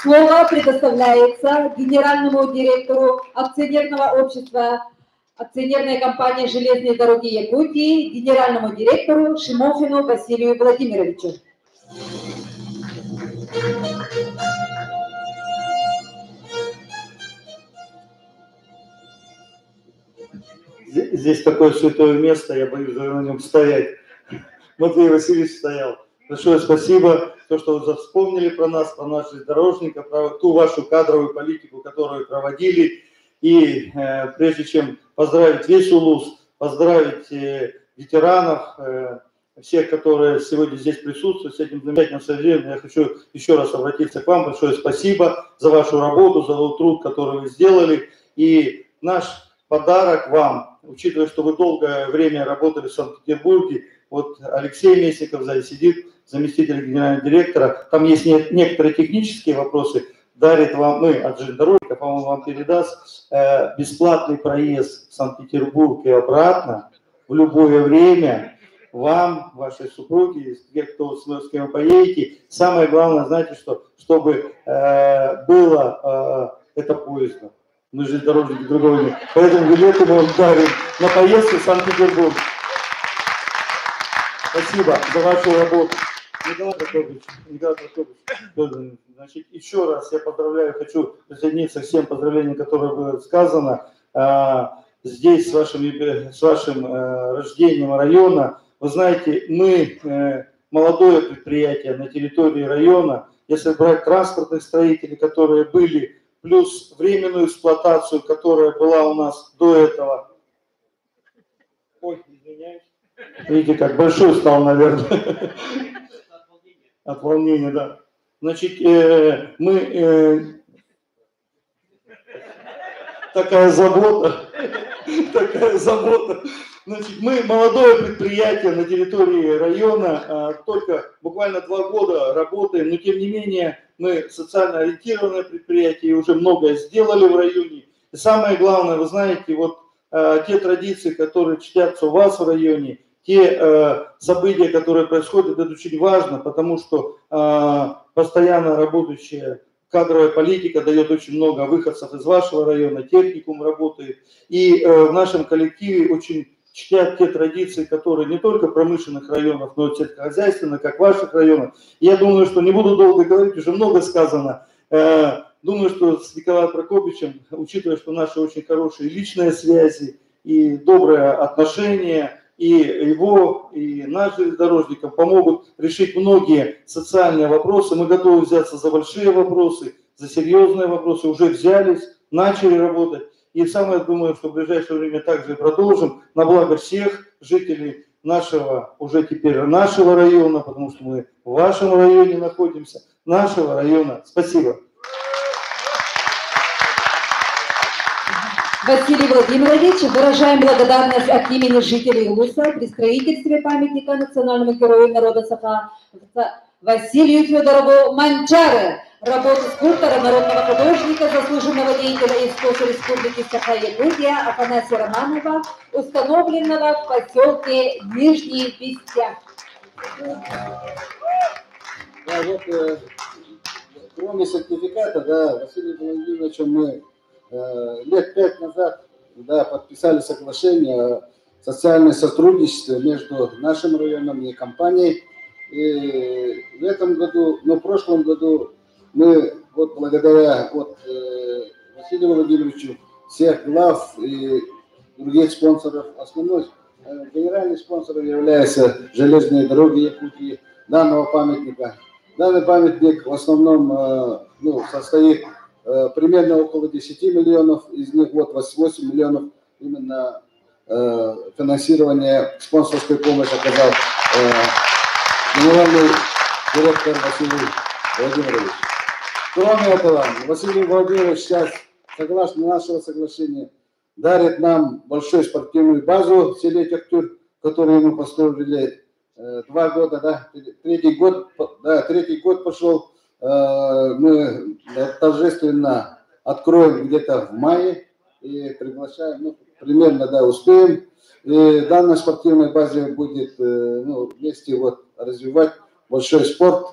Слово предоставляется генеральному директору акционерного общества акционерной компании «Железные дороги Якутии», генеральному директору Шимохину Василию Владимировичу. Здесь такое святое место, я боюсь на нем стоять. Матвей Васильевич стоял. Большое спасибо, то, что вы вспомнили про нас, про наших дорожников, про ту вашу кадровую политику, которую проводили. И прежде чем поздравить весь Улус, поздравить ветеранов, всех, которые сегодня здесь присутствуют, с этим замечательным событием, я хочу еще раз обратиться к вам. Большое спасибо за вашу работу, за тот труд, который вы сделали. И наш подарок вам, учитывая, что вы долгое время работали в Санкт-Петербурге, вот Алексей Месиков сзади сидит, заместитель генерального директора, там есть некоторые технические вопросы, дарит вам, мы от железнодорожника, по-моему, вам передаст бесплатный проезд в Санкт-Петербург и обратно в любое время вам, вашей супруге, те, кто с кем вы поедете. Самое главное, знаете, что, чтобы было это поездом. Мы железнодорожники другого нет. Поэтому билеты мы вам дарим на поездку в Санкт-Петербург. Спасибо за вашу работу. Николай Прокопьевич, Николай Прокопьевич, значит, еще раз я поздравляю, хочу присоединиться к всем поздравлениям, которые было сказано. Здесь с вашим рождением района. Вы знаете, мы молодое предприятие на территории района. Если брать транспортных строителей, которые были, плюс временную эксплуатацию, которая была у нас до этого. Ой, извиняюсь. Видите, как большой стал, наверное. От волнения, да. Значит, мы... Такая забота. Такая забота. Значит, мы молодое предприятие на территории района, только буквально 2 года работаем, но тем не менее мы социально ориентированное предприятие и уже многое сделали в районе. И самое главное, вы знаете, вот те традиции, которые чтятся у вас в районе, те события, которые происходят, это очень важно, потому что постоянно работающая кадровая политика дает очень много выходцев из вашего района, техникум работает. И в нашем коллективе очень чтят те традиции, которые не только промышленных районов, но и сельскохозяйственных, как ваших районов. Я думаю, что не буду долго говорить, уже много сказано. Думаю, что с Николаем Прокопьевичем, учитывая, что наши очень хорошие личные связи и доброе отношение, и его, и нашим железнодорожникам помогут решить многие социальные вопросы. Мы готовы взяться за большие вопросы, за серьезные вопросы, уже взялись, начали работать. И самое, думаю, что в ближайшее время также продолжим на благо всех жителей нашего, уже теперь нашего района, потому что мы в вашем районе находимся, нашего района. Спасибо. Василий Владимирович, выражаем благодарность от имени жителей Улуса при строительстве памятника национальному герою народа Саха Василию Федорову Манчары, работу скульптора, народного художника, заслуженного деятеля искусств Республики Саха-Якутия Афанасия Романова, установленного в поселке Нижний Бестях. Да, вот, кроме сертификата, да, Василию Владимировичу мы лет 5 назад, да, подписали соглашение о социальном сотрудничестве между нашим районом и компанией. И в этом году, но в прошлом году мы вот благодаря вот, Василию Владимировичу, всех глав и других спонсоров, основной генеральный спонсором является железные дороги Якутии, данного памятника. Данный памятник в основном ну, состоит примерно около 10 миллионов, из них вот 8 миллионов именно финансирование, спонсорской помощь оказал генеральный директор Василий Владимирович. Кроме этого, Василий Владимирович сейчас, согласно нашего соглашения, дарит нам большую спортивную базу в селе Тектюр, которую мы построили 2 года, да, третий год пошел. Мы торжественно откроем где-то в мае и приглашаем, ну, примерно, да, успеем. И данная спортивная база будет, ну, вместе вот развивать большой спорт.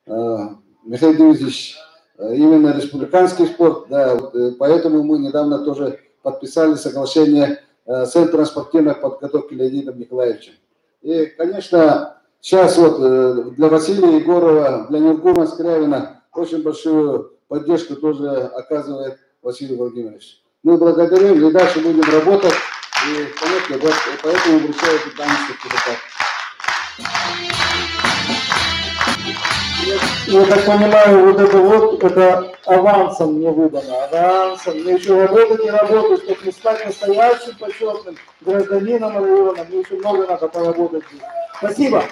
Михаил Дмитриевич, именно республиканский спорт, да, вот, поэтому мы недавно тоже подписали соглашение с Центром спортивной подготовки Леонидом Николаевичем. И, конечно, сейчас вот для Василия Егорова, для Нюргуна Скрябина очень большую поддержку тоже оказывает Василий Владимирович. Мы благодарим и дальше будем работать. И, понятно, вот, поэтому вручаю данный сертификат. Я так понимаю, вот это вот, это авансом мне выдано, авансом. Мне еще работать и работать, чтобы не стать настоящим почетным гражданином района. Мне еще много надо поработать здесь. Спасибо.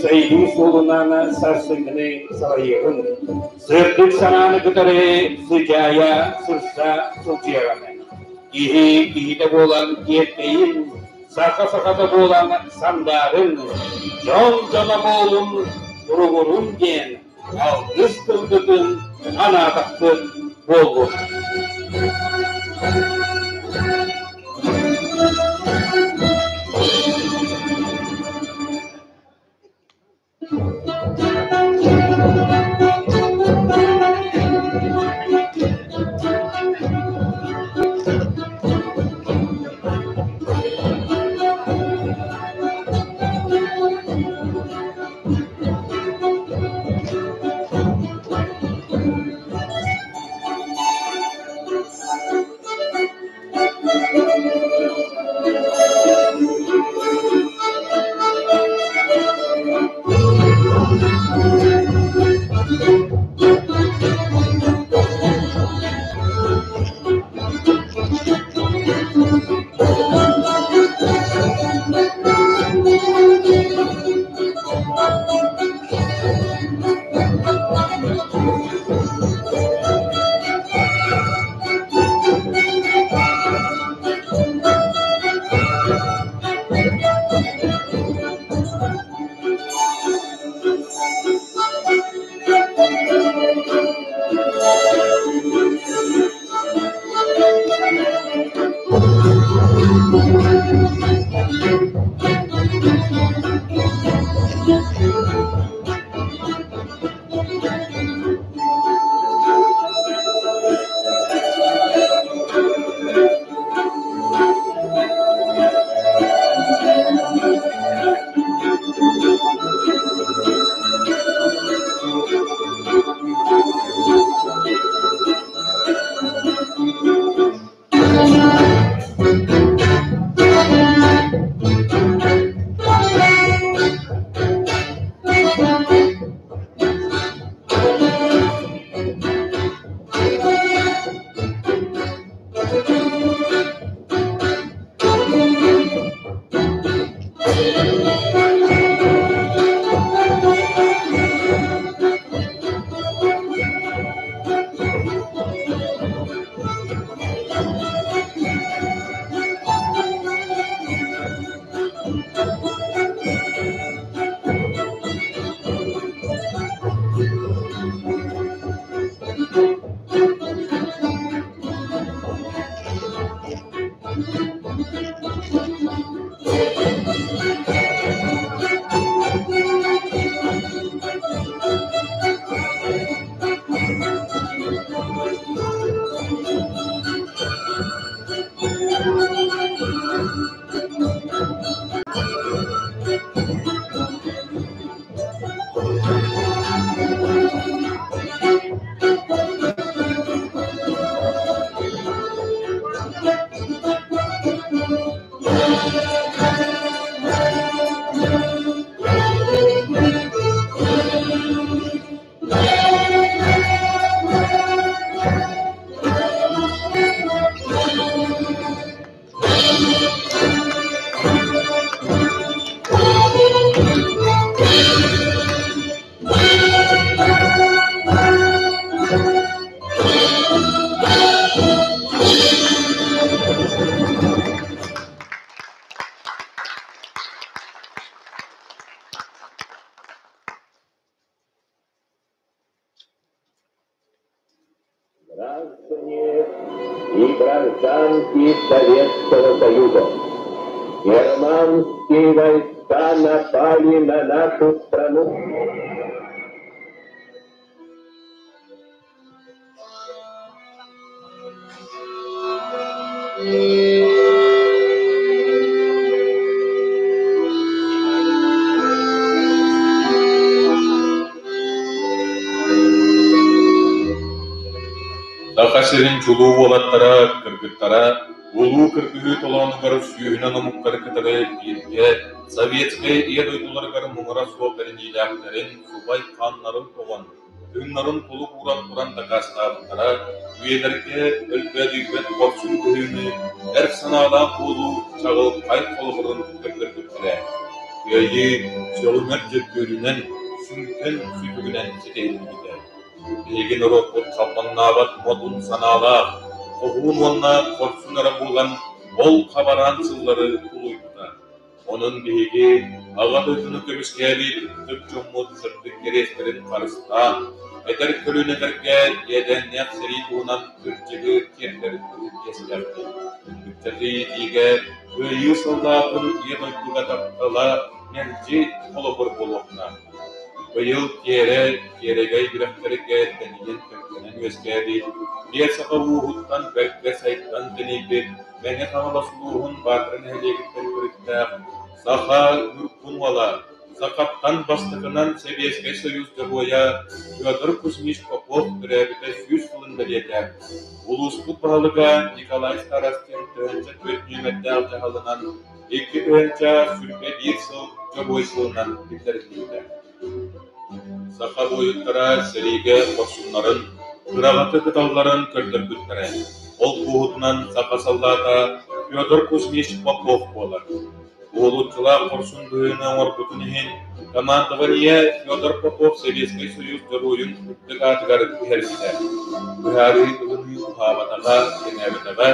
Сайдың солунана сарсынгыны салайығын, сырдык санааны кытары сыжая сырса сылжыяганы. Киһи киһите буолан киэркэйин, саха сахата буолан сандарын, дьон дьоно буолун туругурун диэн алгыс тылгытын анаатахпыт буолбут. И гражданки Советского Союза. Германские войска напали на нашу страну. Саха сирин чулуу уолаттара, кыргыттара Улуу кыргыһыы толоонугар сүүһүнэн омуктары кытары бииргэ советскай Ийэ дойдуларыгар муҥура суох бэриниилээхтэрин субай хааннарын тоҕон, тыыннарын толук ууран туран дакаастаабыттара, үйэлэргэ өлбөөдүйбэт хорсун быһыыны, эр санаалаах буолуу чаҕылхай холобурун көрдөрбүттэрэ. Кыайыы сөҕүмэр дьөгүөрүнэн, сүҥкэн сүтүгүнэн ситиһиллибитэ. Биһиги норуоппут халбаҥнаабат модун санаалаах, хоһуун уонна хорсун эрэ буолан, ол хабараан сыллары тулуйбута. Онон биһиги Аҕа дойдуну көмүскээбит ытык дьоммут сырдык кэриэстэрин харыстаан, эдэр көлүөнэлэргэ иэдээннээх сэрии туһунан кырдьыгы тиэрдэр ытык иэстээхпит. Ыччаты иитиигэ Кыайыы саллаатын Ийэ дойдуга таптала мэлдьи холобур буолуохтаах. Быйыл тиэрэ Киэрэгэй үрэхтэргэ тэнийэн-төлкөнөн үөскээбит, биэ саха ууһуттан бэркэ сайдан тэнийбит Мэҥэ Хаҥалас улууһун Баатара нэһилиэгиттэн төрүттээх саха Ньургун уола, сахаттан бастакынан Сэбиэскэй Союз Дьоруойа Федор Кузьмич Попов төрөөбүтэ 100 сылын бэлиэтээн, улууспут баһылыга Николай Старостин 1004 нүөмэрдээх дьаһалынан 2021 сыл Дьоруой сылынан биллэриллибитэ. Саха буойуттара сэриигэ хорсуннарын, кыраҕатык ыталларын көрдөрбүттэрэ. Ол куоһутунан саха саллаата Федор Кузьмич Попов буолар. Уһулуччулаах хорсун быһыыны оҥорбутун иһин командование Федор Попов Советскай Союз Дьоруойун үрдүк аатыгар түһэрбитэ. Быһаарыы ылыныы уһаабатаҕа, кэҥээбэтэҕэ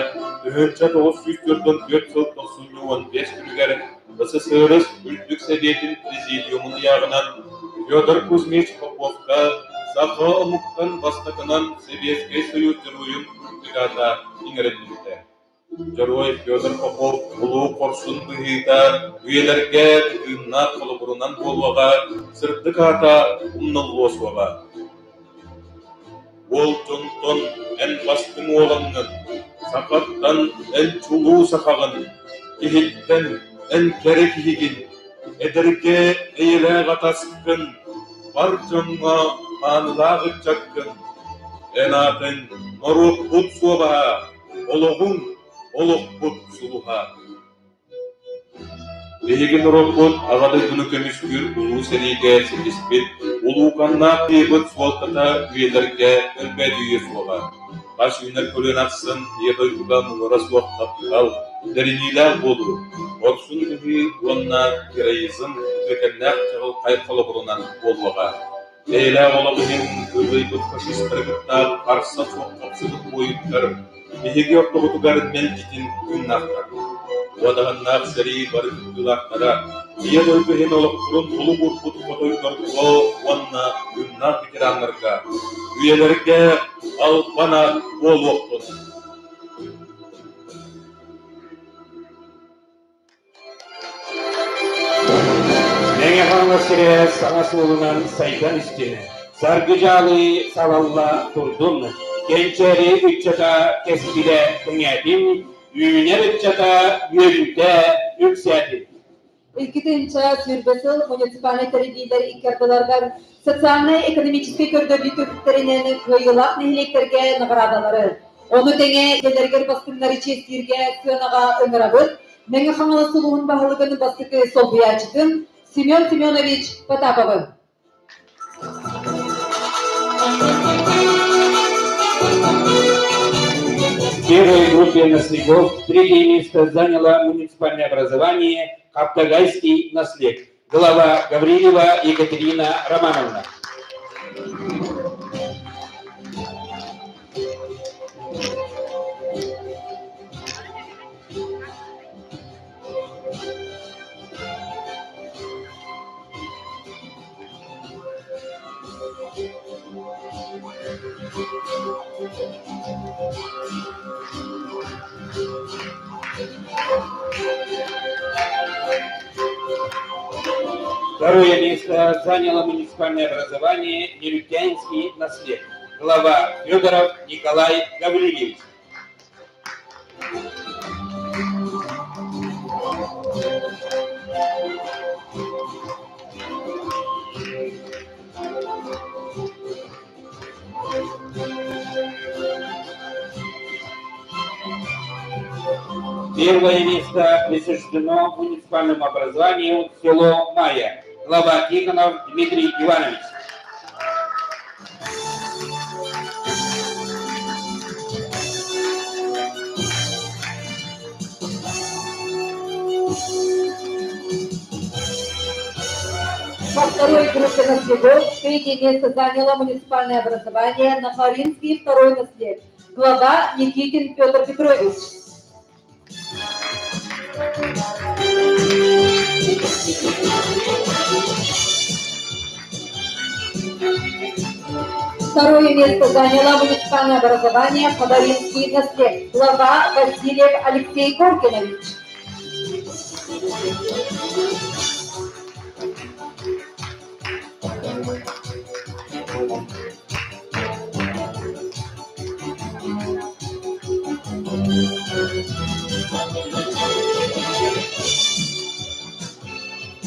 1944 сыл тохсунньу 15 күнүгэр СССР Үрдүк Сэбиэтин Президиумун ыйааҕынан Федор Кузьмич Поповка саха омуктан бастакынан Сэбиэскэй Союз Дьоруойун үрдүк аата иҥэриллибитэ. Дьоруой Федор Попов улуу хорсун быһыыта үйэлэргэ тыыннаах холобурунан буолуоҕа, сырдык аата умнуллуо суоҕа. Уол дьонтон эн бастыҥ уолаҥҥын, сахаттан эн чулуу сахаҕын, киһиттэн эн кэрэ киһигин, эдэргэ эйэлээх атаскын, бар дьоҥҥо маанылаах ыччаккын. Эн аатыҥ норуоппут суобаһа, олоҕуҥ олохпут сулуһа. Биһиги норуоппут Аҕа дойдуну көмүскүүр улуу сэриигэ ситиспит улууканнаах кыайбыт суолтата үйэлэргэ өлбөөдүйүө суоҕа. Хас үүнэр көлүөнэ ахсын Ийэ дойдуга муҥура суох таптал, бэриниилээх буолуу, хорсун быһыы уонна героизм үтүөкэннээх чаҕылхай холобурунан буолуоҕа. Эйэлээх олох иһин кыыллыйбыт фашистары кытта харса суох хапсыбыт буойуттар биһиги ортобутугар мэлдьитин тыыннаахтар. Уодаһыннаах сэрии бары кыттыылаахтара Ийэ дойду иһин олохторун толук уурбут хотойдорго уонна тыыннаах ветераннарга үйэлэргэ албан аат буолуохтун! Мэҥэ Хаҥалас сирэ саҥа суолунан сайдан истин, саргы-дьаалы салалла турдун, кэнчээри ыччата кэскилэ кэҥээтин, үүнэр ыччата үөрүүтэ үксээтин. 2 сүүрбэ сыл муниципальнай тэриллиилэр икки ардыларыгар социальнай-экономическай көрдөрүү түмүктэринэн кыайыылаах нэһилиэктэргэ наҕараадалары, ону тэҥэ идэлэригэр бастыҥнары чиэстииргэ сыанаҕа ыҥырабыт Мэҥэ Хаҥалас улууһун баһылыгын бастакы солбуйааччытын Семен Семенович Потаповы. В первой группе наслегов третье место заняло муниципальное образование Хаптагайский наслег. Глава Гаврилова Екатерина Романовна. Второе место заняло муниципальное образование Нерюкянский наслед. Глава Федоров Николай Гаврилович. Первое место присуждено муниципальному образованию село Майя. Глава Тихонов Дмитрий Иванович. Во второй группе наследов третье место заняло муниципальное образование Нахаринский второй наслед. Глава Никитин Петр Петрович. Второе место заняло муниципальное образование Хабаринский наслед. Глава Васильев Алексей Коркинович.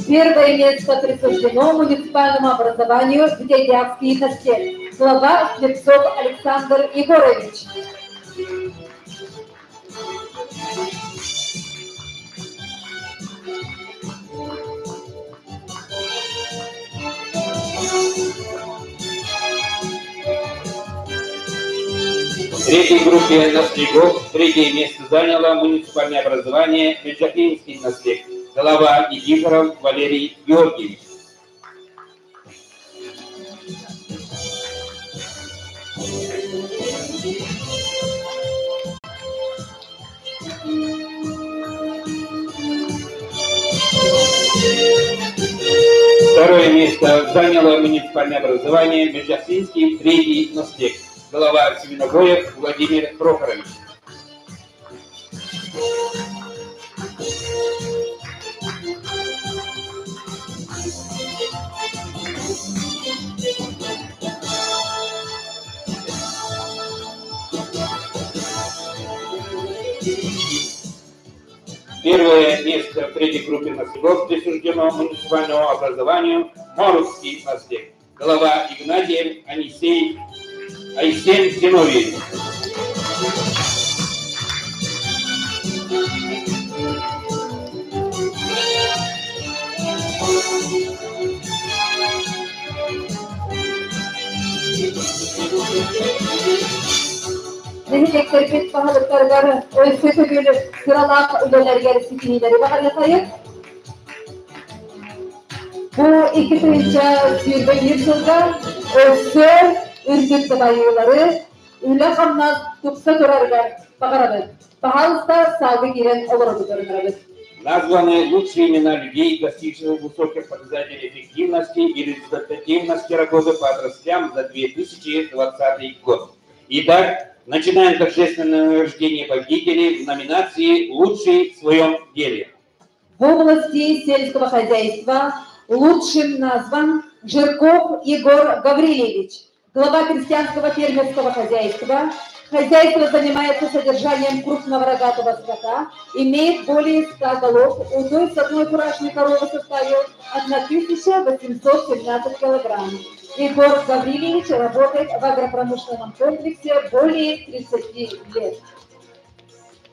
Первое место присуждено муниципальному образованию Дядявский наслед. Глава Слепцов Александр Егорович. В третьей группе наследов третье место заняло муниципальное образование Меджахинский наслед. Глава Никифоров Валерий Георгиевич. Второе место заняло муниципальное образование Меджахинский третий наслед. Глава Семеногоев Владимир Прохорович. Первое место в третьей группе наследов присуждено муниципальному образованию Морусский наслед. Глава Игнатьев Анисей Айсен Зиновьевич. Нэһилиэктэрбит баһылыктарыгар өссө төгүл сыралаах үлэлэригэр ситиһиилэри баҕарыахайык. Бу икки тыһыынча сүүрбэ биир сылга өссө үрдүк дабайыылары үлэ-хамнас тупса турарыгар баҕарабыт. Пожалуйста, саалга киирэн олороргутугар ыҥырабыт. Названы лучшие имена людей, достигших высоких показателей эффективности и результативности работы по отраслям за 2020 год. Итак, начинаем торжественное награждение победителей в номинации «Лучший в своем деле». В области сельского хозяйства лучшим назван Жирков Егор Гаврилевич, глава крестьянского фермерского хозяйства. Хозяйство занимается содержанием крупного рогатого скота, имеет более 100 голов, удой с одной фуражной коровы составил 1817 килограмм. Егор Гаврилевич работает в агропромышленном комплексе более 30 лет.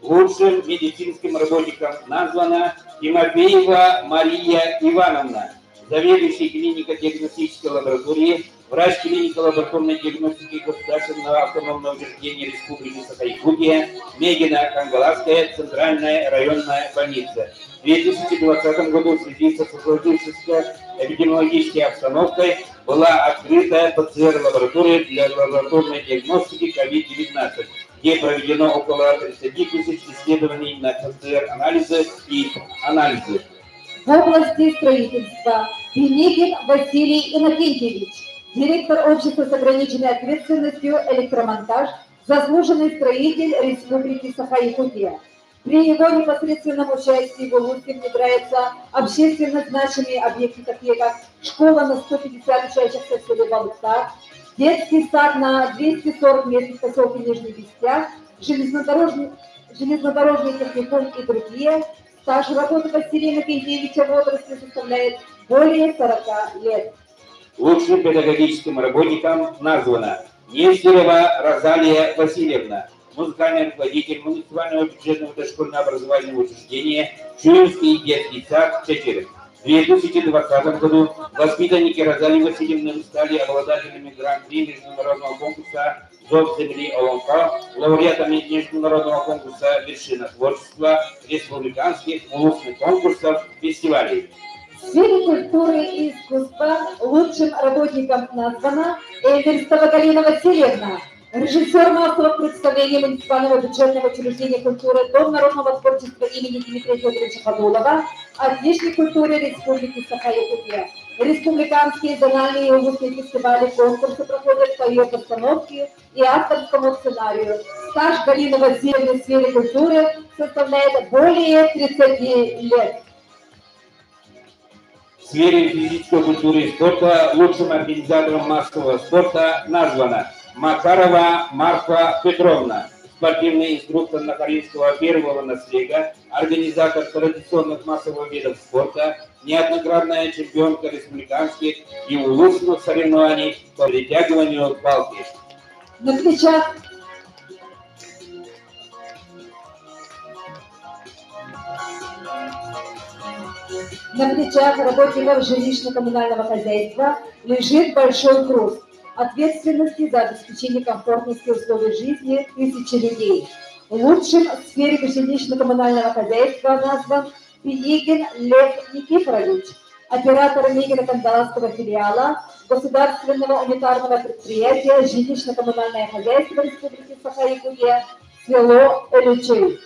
Лучшим медицинским работником названа Тимофеева Мария Ивановна, заведующий клинико-диагностической лаборатории, врач клинико-лабораторной диагностики Государственного автономного учреждения Республики Саха-Якутия, Мегино-Кангаласская центральная районная больница. В 2020 году в связи со сложившейся эпидемиологической обстановкой была открыта ПЦР-лаборатория для лабораторной диагностики COVID-19, где проведено около 30 тысяч исследований на ПЦР-анализы и анализы. В области строительства Пинигин Василий Иннокентьевич, директор общества с ограниченной ответственностью «Электромонтаж», заслуженный строитель Республики Саха-Якутия. При его непосредственном участии в Улусе внедряются общественно значимые объекты, такие как школа на 150 учащихся в селе Балыктах, детский сад на 240 мест в поселке Нижний Бестях, железнодорожный, железнодорожный техникум и другие. Стаж работы Василия Иннокентьевича в отрасли составляет более 40 лет. Лучшим педагогическим работником названа Нестерова Розалия Васильевна, музыкальный руководитель муниципального бюджетного дошкольного образовательного учреждения Чуевский детский сад Чечерев. В 2020 году воспитанники Розалии Васильевны стали обладателями гран-при международного конкурса «Зов земли Олонка», лауреатами международного конкурса «Вершина творчества», республиканских улусных конкурсов, фестивалей. В сфере культуры и искусства лучшим работником названа Эверстова Галина Васильевна, режиссер массового представления муниципального бюджетного учреждения культуры Дом народного творчества имени Дмитрия Федоровича Ходулова, отличник культуры Республики Саха-Якутия. Республиканские, зональные и областные фестивали, конкурсы проходят по ее постановке и авторскому сценарию. Стаж Галины Васильевны в сфере культуры составляет более 30 лет. В сфере физической культуры и спорта лучшим организатором массового спорта названа Макарова Марфа Петровна, спортивный инструктор Нахаринского первого наслега, организатор традиционных массовых видов спорта, неоднократная чемпионка республиканских и улусных соревнований по перетягиванию палки. На плечах На плечах работников жилищно-коммунального хозяйства лежит большой груз ответственности за обеспечение комфортности условий жизни тысячи людей. Лучшим в сфере жилищно-коммунального хозяйства назван Пинигин Лев Никифорович, оператор Мегино-Кандаласского филиала государственного унитарного предприятия «Жилищно-коммунальное хозяйство Республики Саха-Якутия», село Элючей.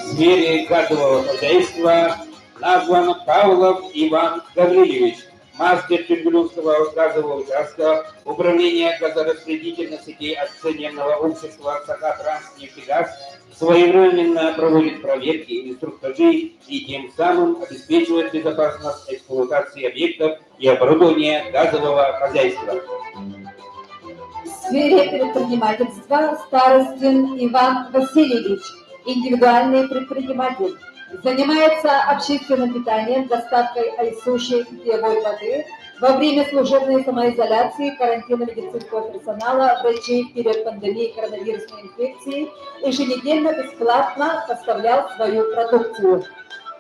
В сфере газового хозяйства назван Павлов Иван Гаврилович, мастер Тюргюлюнского газового участка Управления газораспределительных сетей акционерного общества «Сахатранснефтегаз», своевременно проводит проверки, инструктажи и тем самым обеспечивает безопасность эксплуатации объектов и оборудования газового хозяйства. В сфере предпринимательства Старостин Иван Васильевич, индивидуальный предприниматель. Занимается общественным питанием, доставкой айсуши и питьевой воды во время служебной самоизоляции, карантина медицинского персонала, врачей в период пандемии коронавирусной инфекции еженедельно бесплатно поставлял свою продукцию.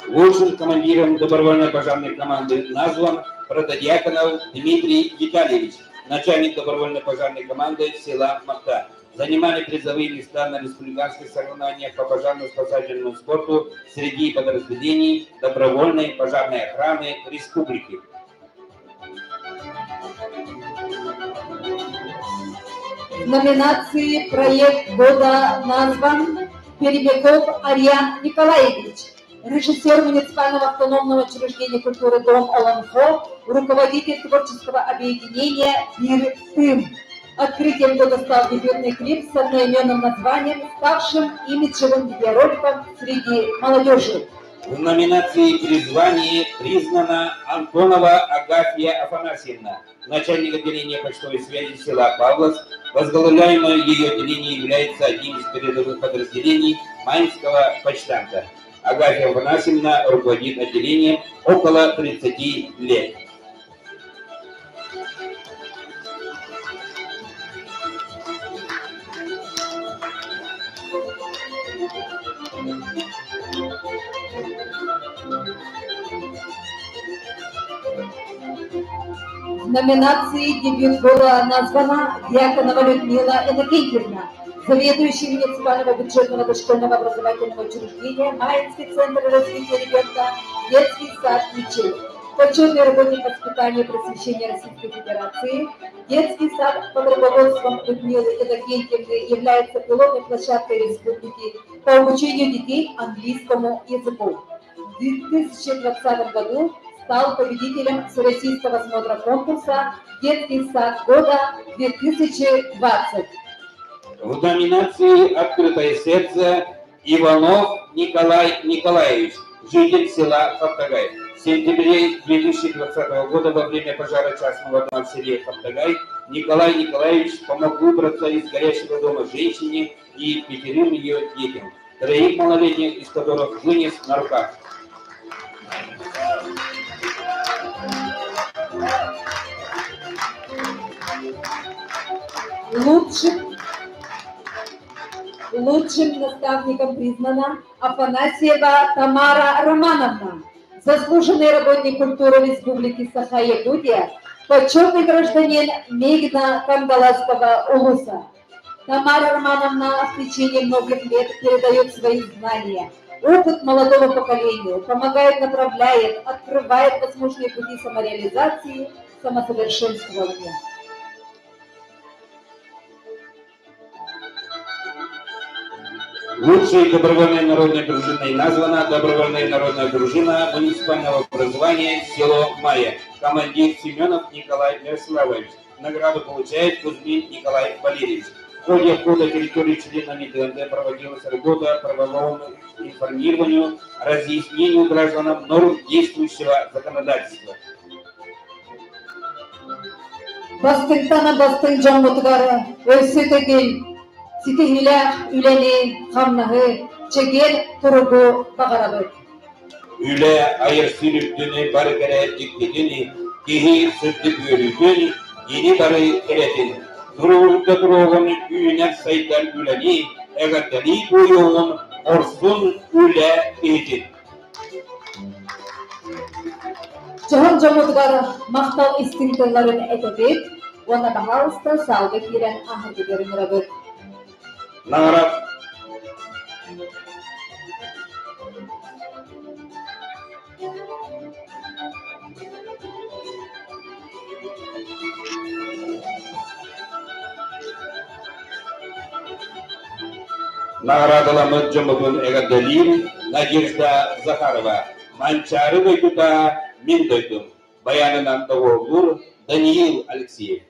Лучшим командиром добровольной пожарной команды назван Протодьяконов Дмитрий Витальевич, начальник добровольной пожарной команды села Махта. Занимали призовые места на республиканских соревнованиях по пожарно-спасательному спорту среди подразделений добровольной пожарной охраны республики. В номинации «Проект года» назван Перемяков Ариан Николаевич, режиссер муниципального автономного учреждения культуры «Дом Олонхо», руководитель творческого объединения «Бир Тым». Открытием года стал дебютный клип с одноименным названием, ставшим имиджевым видеороликом среди молодежи. В номинации «Призвание» признана Антонова Агафья Афанасьевна, начальник отделения почтовой связи села Павловск. Возглавляемое ее отделение является одним из передовых подразделений Майнского почтамта. Агафья Афанасьевна руководит отделением около 30 лет. В номинации «Дебют года» названа Дьяконова Людмила Иннокентьевна, заведующая муниципального бюджетного дошкольного образовательного учреждения Майнский центр развития ребенка, детский сад «Мечель». Почетный работник воспитания и просвещения Российской Федерации, детский сад под руководством Людмилы Иннокентьевны является пилотной площадкой республики по обучению детей английскому языку. В 2020 году стал победителем Всероссийского смотра конкурса «Детский сад года-2020». В номинации «Открытое сердце» Иванов Николай Николаевич, житель села Хаптагай. В сентябре 2020 года во время пожара частного дома в селе Хаптагай Николай Николаевич помог выбраться из горящего дома женщине и пятерым ее детям, троих малолетних из которых вынес на руках. Лучшим, лучшим наставником признана Афанасьева Тамара Романовна, заслуженный работник культуры Республики Саха-Якутия, почетный гражданин Мегина Кангаласского улуса. Тамара Романовна в течение многих лет передает свои знания, опыт молодому поколению, помогает, направляет, открывает возможные пути самореализации, самосовершенствования. Лучшей добровольной народной дружиной названа добровольная народная дружина муниципального образования село Майя. Командир Семенов Николай Мирославович. Награду получает Кузьмин Николай Валерьевич. В ходе обхода территории членами ДНД проводилась работа по правовому информированию, разъяснению гражданам норм действующего законодательства. Бастыҥтан бастыҥ дьоммутугар өссө төгүл ситиһиилээх үлэни, хамнаһы, чэгиэн туругу баҕарабыт. Үлэ айар үрдүнү бары кэрэ дьиктитин, киһи сырдык үөрүүтүн, кини бары кэрэтин. Туруурда туруоҕун үүнэр сайдар үлэни, эҕэрдэлии буойуоҕун хорсун үлэ киһитин. Дьоһун дьоммутугар махтал истиҥ тылларын этэбит уонна баһаалыста саалга киирэн аһаргыгар ыҥырабыт. Наград Наградаламмыт дьоммутун эҕэрдэлиир Надежда Захарова, Манчаары дойдута мин дойдум, баянынан доҕуһуллуур Даниил Алексеев.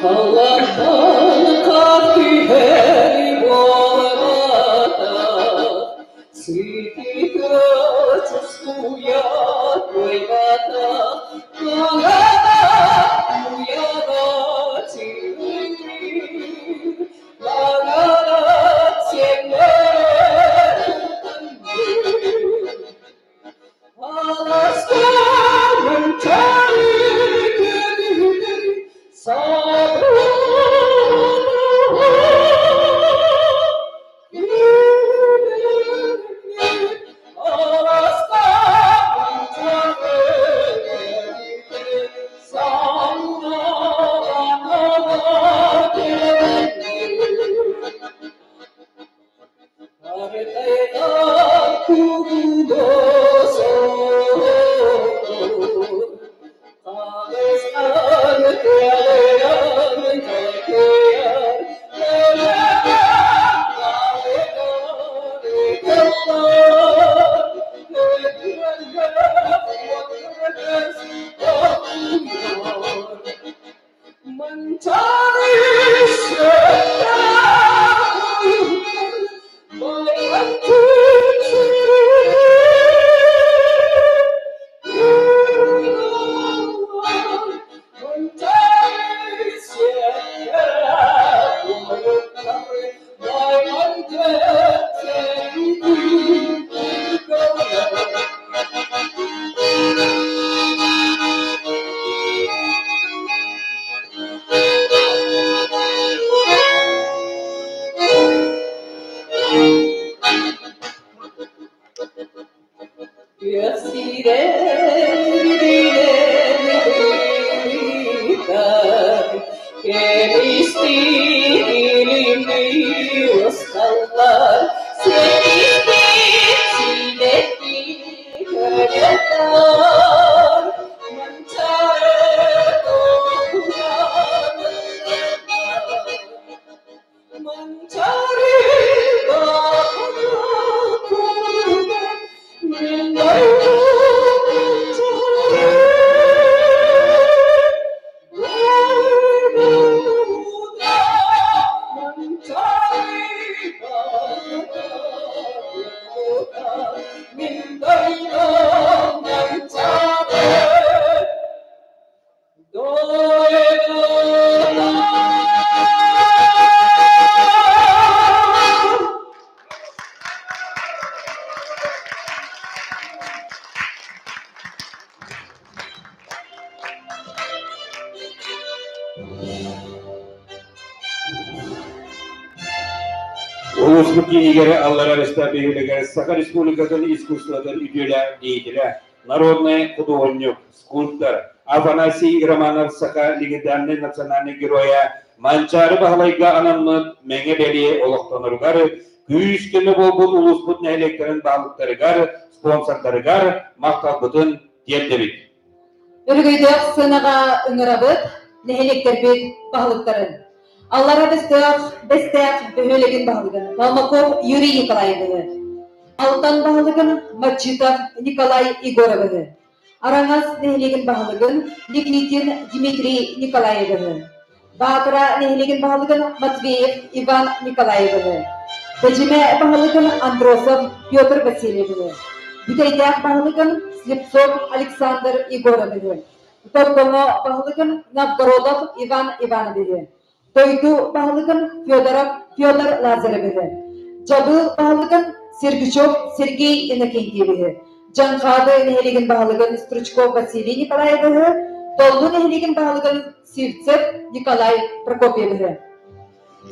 Allah'tan katiheri olmada, Siti чувствуя твой Улууспут киинигэр Аллара Бэстээх бөһүөлэгэр Саха Республикатын искусствотын үтүөлээх деятелэ, народнай худуоһунньук, скульптор Афанасий Романов саха легендарнай национальнай геройа Манчаары Баһылайга анаммыт Мэҥэ бэлиэ олохтоноругар күүс-көмө буолбут улууспут нэһилиэктэрин баһылыктарыгар, спонсордарыгар махталбытын тиэрдэбит. Өрөгөйдөөх сыанаҕа ыҥырабыт нэһилиэктэрбит баһылыктарын. Аллара Бэстээх, Бэстээх бөһүөлэгин баһылыгын Калмаков Юрий Николаевиһы, Алтан баһылыгын Мачитов Николай Егоровиһы, Араҥас нэһилиэгин баһылыгын Никитин Дмитрий Николаевиһы, Баатара нэһилиэгин баһылыгын Матвеев Иван Николаевиһы, Бэдьимэ баһылыгын Андросов Петр Васильевиһы, Бүтэйдээх баһылыгын Слепцов Александр Егоровиһы, Тордоҥо баһылыгын Новгородов Иван Ивановиһы, Дойду баһылыгын Федоров Федор Лазаревиһы, Дьабыыл баһылыгын Сергучев Сергей Иннокентьевиһы, Дьаҥхаады нэһилиэгин баһылыгын Стручков Василий Николаевиһы, Доллу нэһилиэгин баһылыгын Сивцев Николай Прокопьевиһы.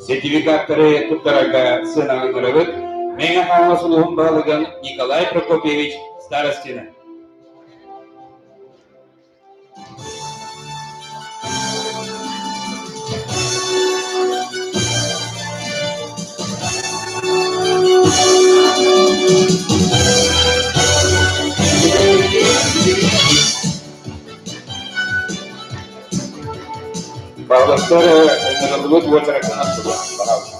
Сертификаттары туттарарга сыанаҕа Мэҥэ Хаҥалас улууһун баһылыгын Николай Прокопьевич Старостина. Баҕаластар ыҥырыллыбыт уочаракканан пожалуйста.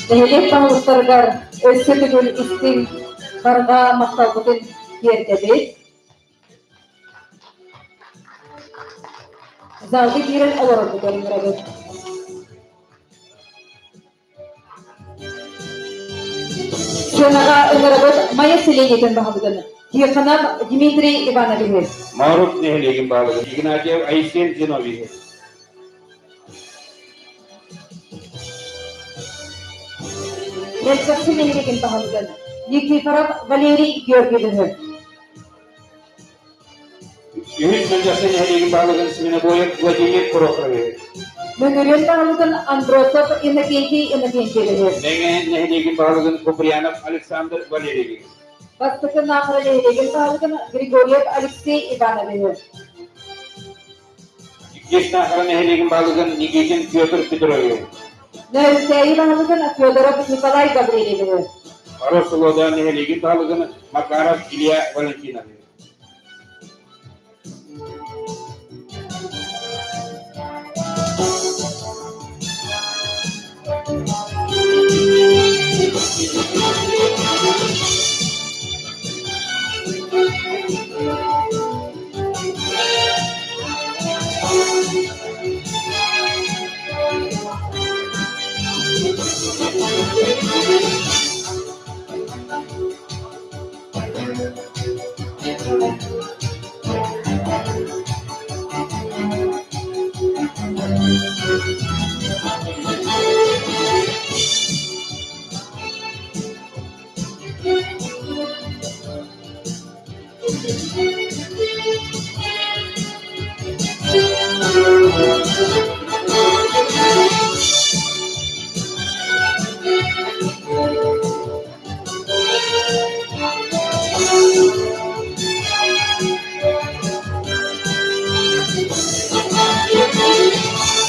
Нэһилиэк баһылыктарыгар өссө төгүл истиҥ барҕа махталбытын тиэрдэбит. Залга киирэн олорорбутугар ыҥырабыт. Сыанаҕа ыҥырабыт Майа сэлиэнньэтин баһылыгын Тихонов Дмитрий Ивановиһы. Моорук нэһилиэгин баһылыгын Игнатьев Айсен Зиновьевиһы. Мэлдьэхси нэһилиэгин баһылыгын Никифоров Валерий Георгиевиһы. Үһүс Мэлдьэхси нэһилиэгин баһылыгын Свинобоев Владимир Прохорович. Мөҥүрүөн баһылыгын Андросов Иннокентий Иннокентьевиһы. Мэҥэ нэһилиэгин баһылыгын Куприянов Александр Валерьевич. Бастакы Наахара нэһилиэгин баһылыгын Григорьев Алексей Ивановиһы. Иккис Наахара нэһилиэгин баһылыгын Никитин Петр Петровиһы. Нөөрүктээйи баһылыгын Федоров Николай Гаврильевиһы. Ороссолуода нэһилиэгин баһылыгын Макаров Илья Валентиновиһы.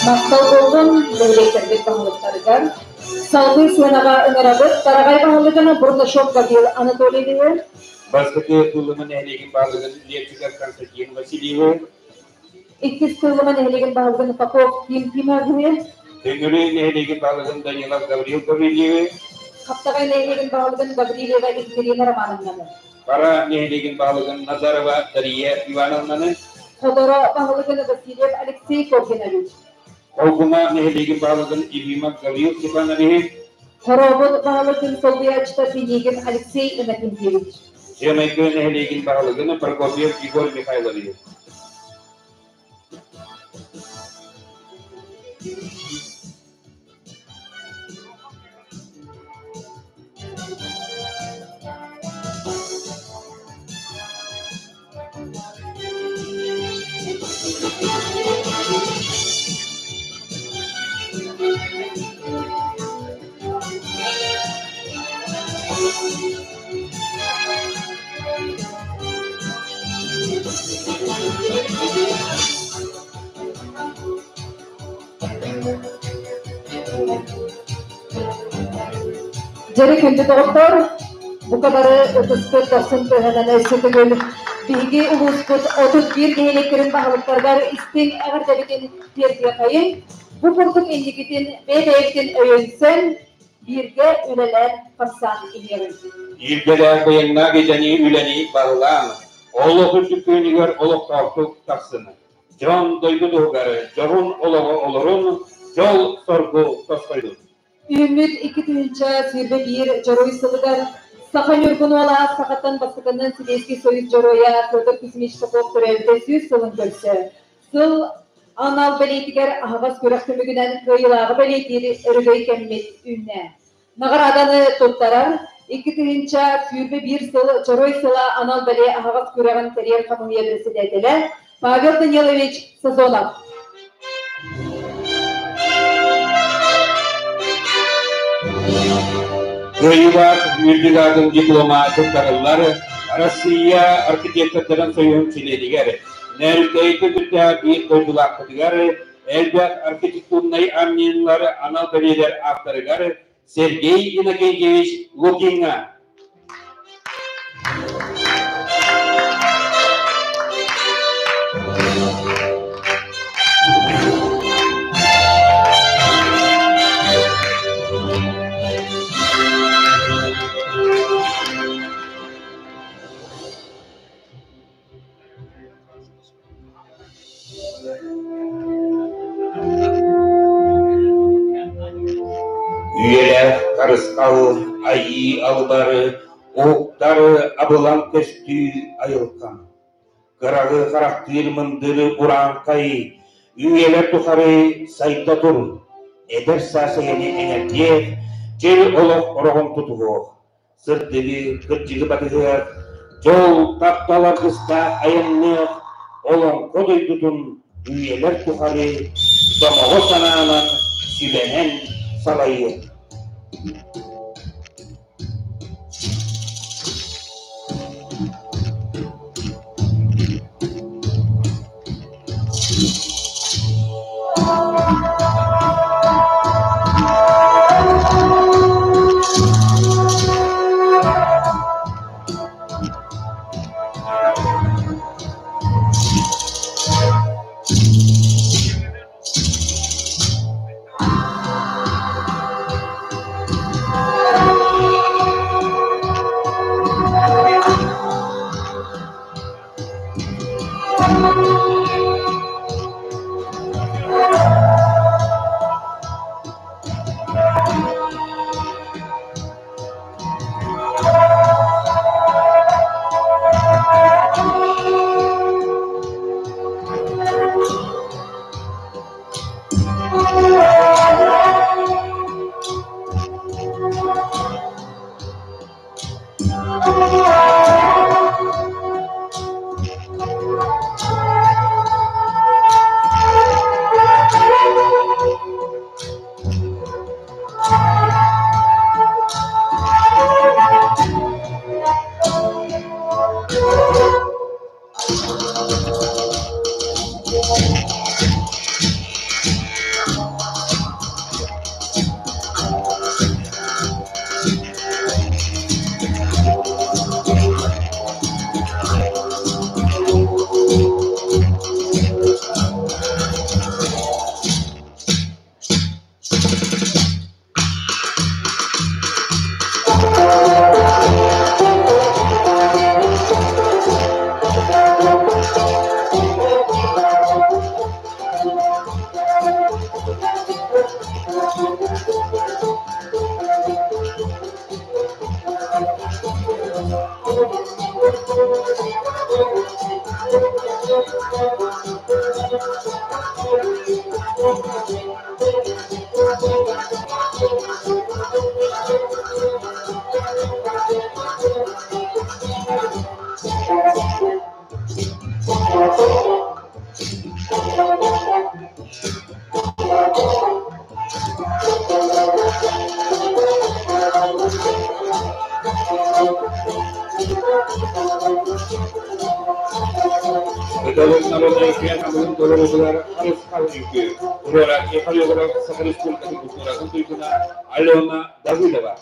Махтал буоллун нэһилиэктэрбит баһылыктарыгар. Салгыы сыанаҕа ыҥырабыт Тараҕай баһылыгын Бурнашов Гаврил Анатольевиһы. Бастакы Туллума нэһилиэгин баһылыгын Лепчиков Константин Васильевы. Иккис Туллума нэһилиэгин баһылыгын Попов Ким Кимовиһы. Төҥүлү нэһилиэгин баһылыгын Данилов Гаврил Гаврильевы. Хаптаҕай нэһилиэгин баһылыгын Гаврильева Екатерина Романовнаны. Хара нэһилиэгин баһылыгын Назарова Дария Ивановнаны, Ходоро баһылыгын Васильев Алексей Коркинович, Холгума нэһилиэгин баһылыгын Ефимов Гаврил Степановиһы, Хоробут баһылыгын солбуйааччыта Пинигин Алексей Иннокентьевич, Чыамайкы нэһилиэгин баһылыгын Прокопьев Егор Михайловиһы. Дьэрэ күндү доҕоттор, бука бары ытыспыт дохсун тыаһынан өссө төгүл биһиги улууспут 31 нэһилиэктэрин баһылыктарыгар истиҥ эҕэрдэбитин тиэрдиэхэйин. Бу курдук инникитин бэйэ-бэйэбитин өйөнсөн, бииргэ үлэлээн хамсаан иһиэҕиҥ. Илгэлээх быйаҥнаах идэни үлэни баһылаан, олох үрдүк күөнүгэр олохтоохтук тахсын. Дьон дойду туһугар дьоһун олоҕу олорун, дьол-соргу тосхойдун. Үүммүт 2021 Дьоруой сылыгар Саха Ньургун уола сахаттан бастакынан Сэбиэскэй Союз Дьоруойа Федор Кузьмич Попов төрөөбүтэ 100 сылын көрсө, сыл анал бэлиэтигэр аһаҕас күрэх түмүгүнэн кыайыылааҕы бэлиэтиир өрөгөй кэммит үүннэ. Наҕарааданы туттарар 2021 сыл Дьоруой сыла анал бэлиэ аһаҕас күрэҕин тэрийэр хамыыһыйа председателэ Павел Данилович Сазонов. Кыайыылаах үрдүк аатын диплома туттарыллар Россия архитектордарын союһун чилиэнигэр, Нөөрүктээйи кытта биир дойдулаахпытыгар, элбэх архитектурнай амньыылар анал бэлиэлэр авторыгар Сергей Иннокентьевич Лукиҥҥа. Үйэлээх харысхал айыы алыбары, уһуктары абылаҥ көстүү айылҕам. Кыраҕы харахтыыр мындыр урааҥхай, үйэлэр тухары сайда тур, эдэр саас эйэни эҥэрдиэх, чөл олох ороҕун тутуһуох, сырдыгы, кырдьыгы батыһыах, дьол, таптал аргыстаах айанныах, олоҥхо дойдутун үйэлэр тухары сомоҕо санаанан сүбэнэн салайыах. Ыталык народнай киэн амырын толорутугар Харысхал үҥкүү, туруорааччы хореограф Саха Республикатын культуратын туйгуна Алена Давыдова.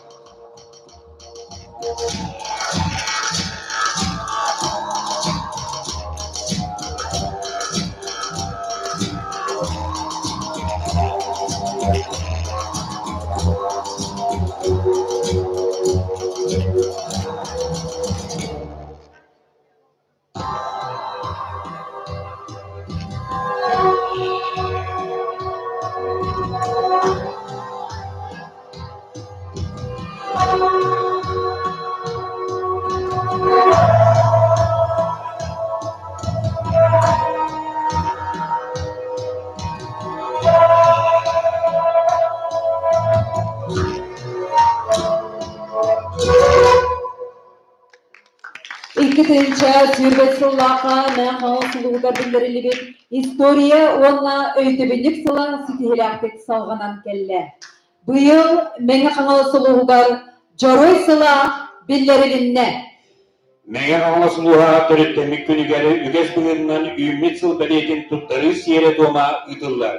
Икки тыһыынча сүүрбэт сыллаахха Мэҥэ сулуһугар биллэриллибит История уонна өйдөбүнньүк сыла ситиһиилээхтик салҕанан кэллэ. Быйыл Мэҥэ Хаҥалас улууһугар Дьоруой сыла биллэрилиннэ. Мэҥэ Хаҥалас улууһа төрүттэммит күнүгэр үгэс быһыытынан үүммүт сыл бэлиэтин туттарыы сиэрэ-туома ыытыллар.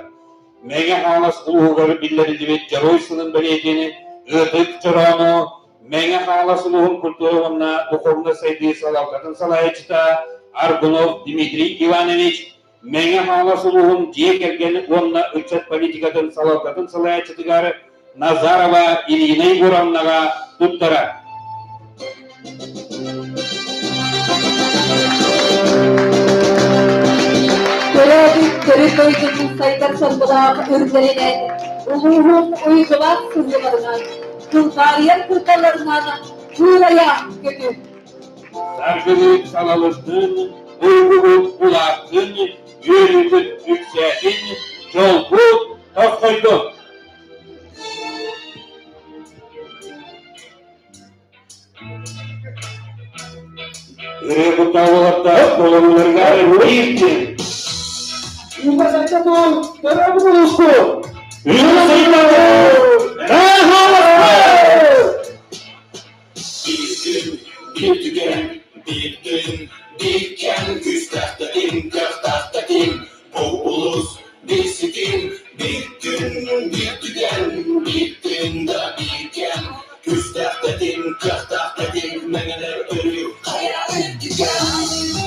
Мэҥэ Хаҥалас улууһугар биллэриллибит Дьоруой сылын бэлиэтин Ытык Чороону Мэҥэ Хаҥалас улууһун культура уонна духовнай сайдыы салалтатын салайааччыта Аргунов Дмитрий Иванович, Мэҥэ Хаҥалас улууһун дьиэ кэргэн уонна ыччат политикатын салалтатын салайааччытыгар Назарова Ирина Егоровнаҕа туттарар. Төрөөбүт төрүт дойдутун сайдар соргулаах үрдэринэн, улууһун уйгулаах сыһыыларынан, кылбаарыйар кырдалларынан кыырайа көтүр. Саргылык салалыттын, уйгубут улааттын, үөрүүбүт үксээтин, дьолбут тосхойдун! Ырыа куттаах уолаттар толорууларыгар биир Bir tügen, bir tün, bir kem, küstahtakim, köhtahtakim, bu ulus, bir sikim, bir gün, bir tügen, bir tün da bir kem, küstahtakim, köhtahtakim, memeler ölü, hayal tüken.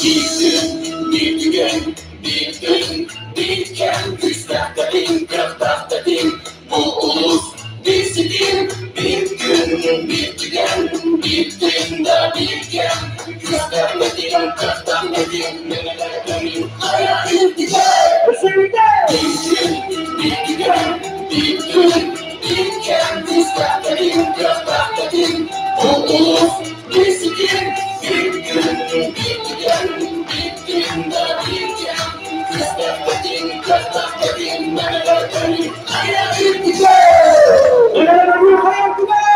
Биир күн, биир түгэн, биир тыын, биир кэм Күүстээх да тэтим, кыахтаах да тэтим Бу улуус биир ситим Биир күн, биир түгэн, биир тыын да биир кэм Күүстээх да тэтим, кыахтаах да тэтим Мэҥэлэр көмүү хайа үрдүгэр Биир күн, биир түгэн, биир тыын, биир кэм Күүстээх да тэтим, кыахтаах да тэтим Бу улуус биир ситим Биир күн, биир түгэн, биир тыын да биир кэм Күүстээх да тэтим, кыахтаах да тэтим Мэҥэлэр көмүү хайа үрдүгэр Мэҥэлэр көмүү хайа үрдүгэр!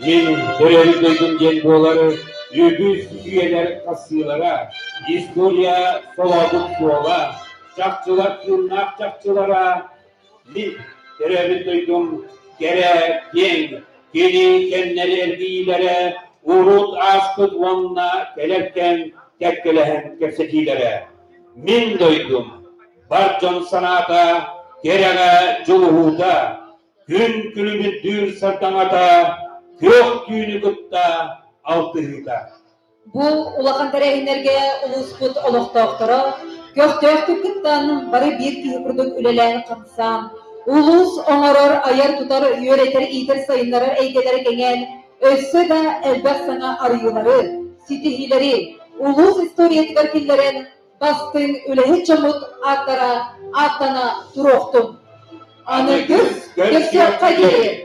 Мин төрөөбүт дойдум диэн буолар үгүс үйэлэр хасыылара, история солообут суола, чахчылар тыыннаах чахчылара, мин төрөөбүт дойдум кэрэ, киэҥ, кини кэмнэри эргийиилэрэ, урут ааспыт уонна кэлэр кэм кэккэлэһэн кэпсэтиилэрэ. Мин дойдум, бар дьон санаата, кэрэҕэ дьулуһуута, күн күлүмүрдүүр сардаҥата, күөх түүнү кытта алтыһыыта. Бу улахан тэрээһиннэргэ улууспут олохтоохторо көхтөөхтүк кыттан, бары биир киһи курдук үлэлээн-хамсаан, улуус оҥорор, айар-тутар, үөрэтэр, иитэр-сайыннарар эйгэлэрэ кэҥээн, өссө да элбэх саҥа арыйыылары, ситиһиилэри улуус историятыгар киллэрэн, бастыҥ үлэһит дьоммут ааттара ааттана туруохтун. Аныгыс көрсүөххэ диэри!